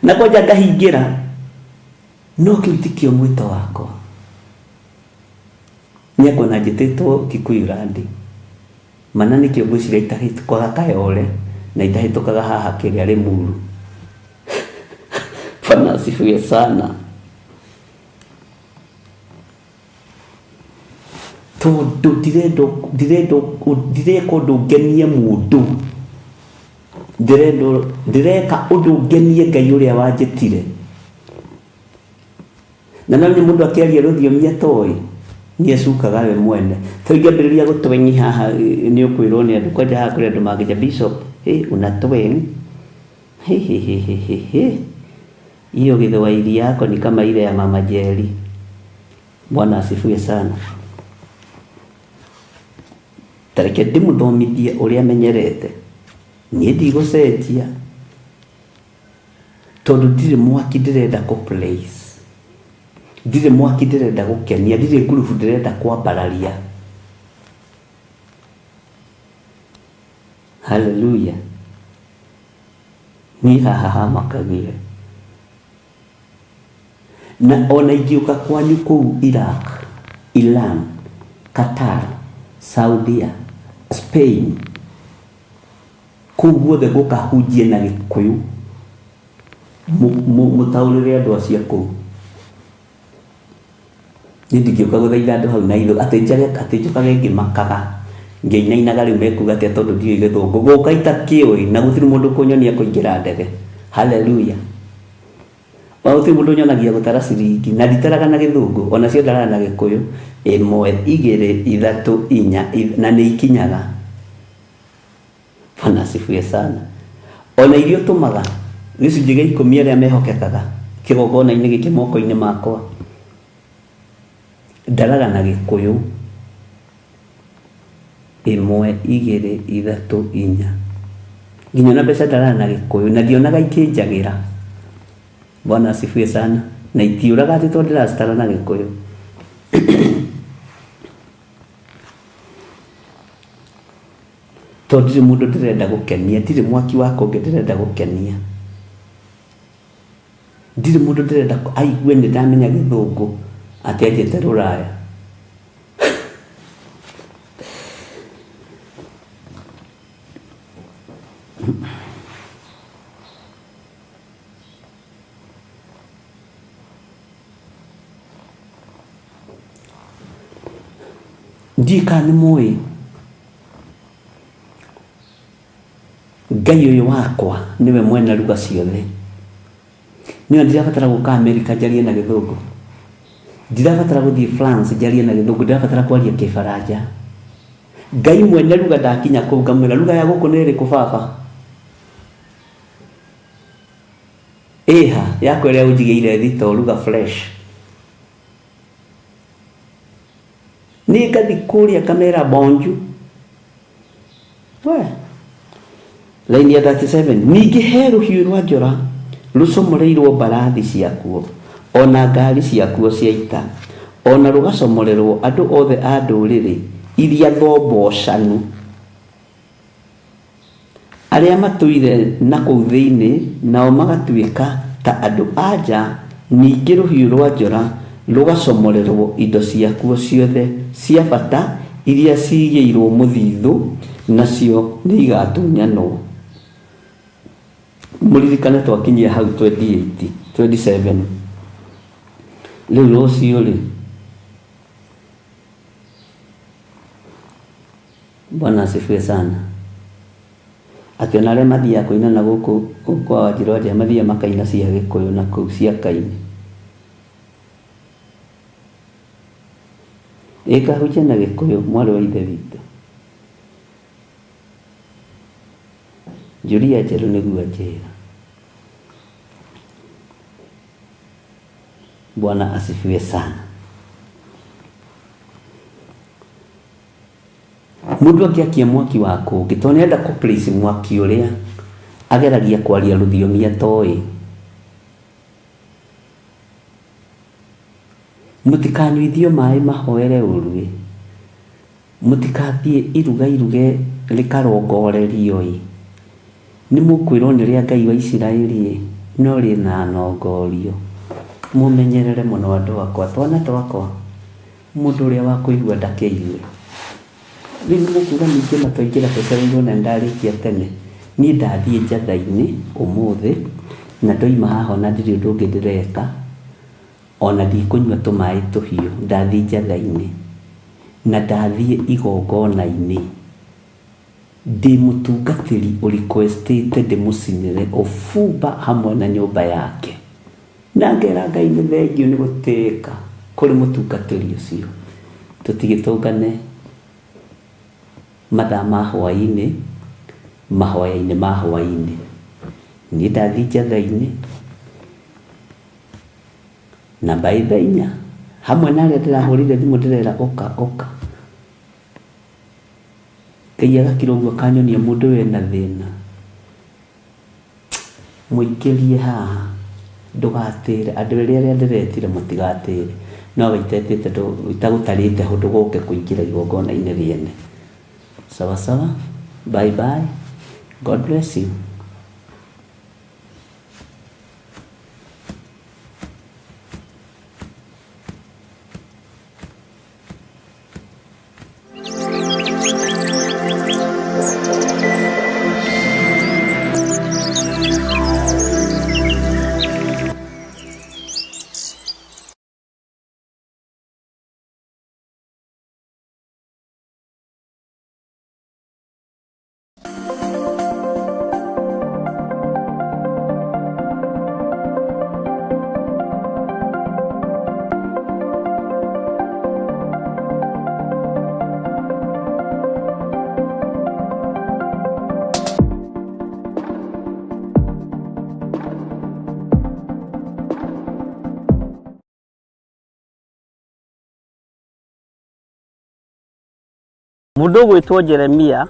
na kwanja ngahingĩra no kĩu tikĩo mwĩto wakwa nĩekuona njĩtĩtwo Kikuyu Land mana nĩkĩo ngwĩciria itahĩtũkaga Kayole na itahĩtũkaga haha kĩrĩa Limuru Bwana asifiwe sana tondũ ndirenda ndirenda ndireka ũndũ ngenie mũndũ ndĩrenda ndĩreka ũndũ ngenie Ngai ũrĩa wanjĩtire na no nĩ mũndũ akĩaria rũthiomi atoĩ nĩ ecukaga we mwene ta ingĩambĩrĩria gũtwengi haha nĩ ũkwĩrwo nĩ andũ kwanja haha kũrĩ andũ mangĩnja bishop hey, una tweng he he he he he he hiyo gĩthwaĩri yako ni kama ile ya mama Jerry Bwana asifiwe sana ta reke ndĩmũthomithie ũrĩa menyerete niĩ ndigũcenjia tondũ ndirĩ mwaki ndĩrenda kũ place ndirĩ mwaki ndĩrenda gũkenia ndirĩ ngurubu ndĩrenda kwambararia haleluya niĩ haha hamakagia na ona ingĩũka kwanyu kũu Iraq, Iran, Qatar, Saudia, Spain kũu guothe ngũka hunjie na gĩkũyũ mũtaũrĩre andũ acio a kũu niĩ ndingĩũka gũthaitha andũ hau na itho atĩ njage atĩ njũkage ngĩmakaga Ngĩinainaga rĩu mekuga atĩa tondũ ndiũĩ gĩthũngũ. Gũka itakĩũĩ na gũtirĩ mũndũ kũnyonia kũingĩra ndege. Haleluya. Ona gũtirĩ mũndũ ũnyonagia gũtara ciringi na nditaraga na gĩthũngũ onacio ndaraga na gĩkũyũ. Ĩmwe, igĩrĩ, ithatũ, inya, na nĩ ikinyaga. Bwana asifiwe sana. Ona iria ũtũmaga gĩcunjĩ gĩa ikũmi arĩa mehokekaga kĩgongona-inĩ gĩkĩ moko-inĩ makwa. Ndaraga na gĩkũyũ. Ĩmwe, igĩrĩ, ithatũ, inya. Nginya ona mbeca ndaraga na gĩkũyũ na ndionaga ikĩnjagĩra. Bwana asifiwe sana. Na itiũraga atĩ tondũ ndĩracitara na gĩkũyũ. Tondũ ndirĩ mũndũ ndĩrenda gũkenia, ndirĩ mwaki wa kũngĩ ndĩrenda gũkenia. Ndirĩ mũndũ ndĩrenda aigue nĩ ndamenya gĩthũngũ atĩ anjĩte rũraya. Ndiũĩ kana nĩ mũĩ Ngai ũyũ wakwa nĩwe mwene ruga ciothe. Nĩwe ndirabatara gũka Amerika njarie na gĩthũngũ. Ndirabatara gũthiĩ France njarie na gĩthũngũ, ndirabatara kwaria kĩbaranja. Ngai mwene ruga ndakinya kũu ngamwĩra ruga ya gũkũ nĩ ĩrĩkũ baba? Ĩha yakwa ĩrĩa ũnjigĩire thito ruga fresh. Niĩ ngathi kũrĩa ngamera bonju. We. Laini ya 37. Ningĩ he rũhiũ rwa njora rũcomoreirwo mbarathi ciakuo, o na ngari ciakuo cia ita, o na rũgacomorerwo andũ othe a ndũrĩrĩ iria thombocanu. Arĩa matũire na kũu thĩinĩ nao magatuĩka ta andũ-a-nja, ningĩ rũhiũ rwa njora rũgacomorerũo indo ciakuo ciothe cia bata iria ciigĩirũo mũthithũ, nacio nĩigatunyanwo. Mũririkane twakinyia hau 28, 27. Rĩu rũciũ-rĩ, Bwana asifiwe sana. Atĩ ona arĩa mathiaga kũina na gũkũ kwa Wanjirũ wa Njehe mathiaga makaina cia Gĩkũyũ na kũu cia Kaini. Ĩ kahunjia na Gĩkũyũ mwarĩ wa ithe witũ. Njũria njerũ nĩguo anjĩra. Bwana asifiwe sana. Mũndũ angĩakia mwaki wa kũngĩ tondũ nĩarenda kũ place mwaki ũrĩa ageragia kwaria rũthiomi atoĩ. Mũtikanyuithio maĩ mahoere ũru ĩ, mũtikathiĩ iruga iruge rĩkarongorerio ĩ, nĩmũkwĩrwo nĩ rĩa Ngai wa Isiraeli ĩ, no rĩna nongorio. Mũmenyerere mũno andũ akwa, twana twakwa. Mũndũ ũrĩa wa kũigua ndakĩigue. Rĩu nĩmũkuga ningĩ ona twaingĩra tũcereirwo na nĩndarĩkia tene. Niĩ ndathiĩ njatha-inĩ ũmũthĩ na ndoima haha ona ndirĩ ũndũ ũngĩ ndĩreka, ona ndikũnyua tũmaĩ tũhiũ, ndathiĩ njatha-inĩ na ndathiĩ igongona-inĩ ndĩ mũtungatĩri ũ request ĩte ndĩmũcinĩre ũbumba hamwe na nyũmba yake. Na ngera Ngai nĩ thengiũ nĩ gũtĩĩka kũrĩ mũtungatĩri ũcio. Tũtigĩtũngane mathaa ma hwaĩ-inĩ, mahoya-inĩ ma hwaĩ-inĩ. Niĩ ndathiĩ njatha-inĩ na mbaĩ thaa inya hamwe na arĩa ndĩrahũrĩire thimũ ndĩrera ũka ũka. Ngai agakira ũguo akanyonia mũndũ ũyũ ena thĩna. Mũingĩrie haha ndũgatĩre andũ erĩ arĩa ndĩretire mũtigatĩre no we itetĩte itagũtarĩte ho ndũgoke kũingĩra igongona-inĩ rĩene. Sawa sawa, bye bye, God bless you. Mũndũ ũgwĩtwo Jeremia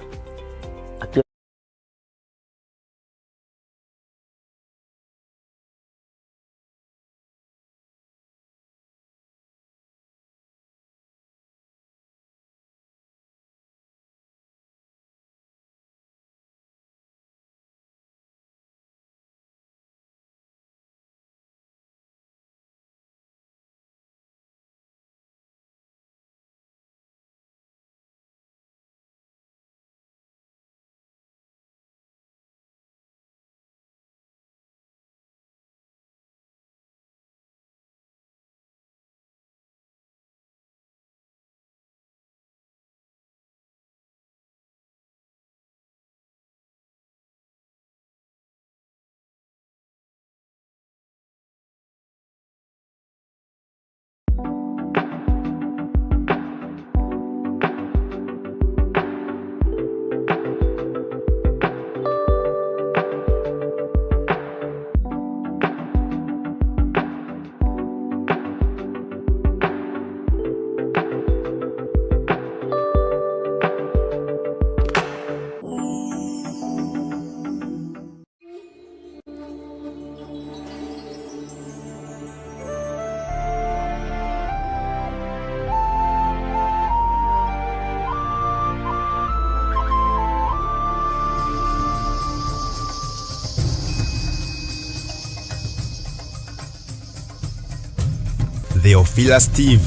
Theophilus TV,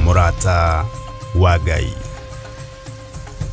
mũrata wa Ngai.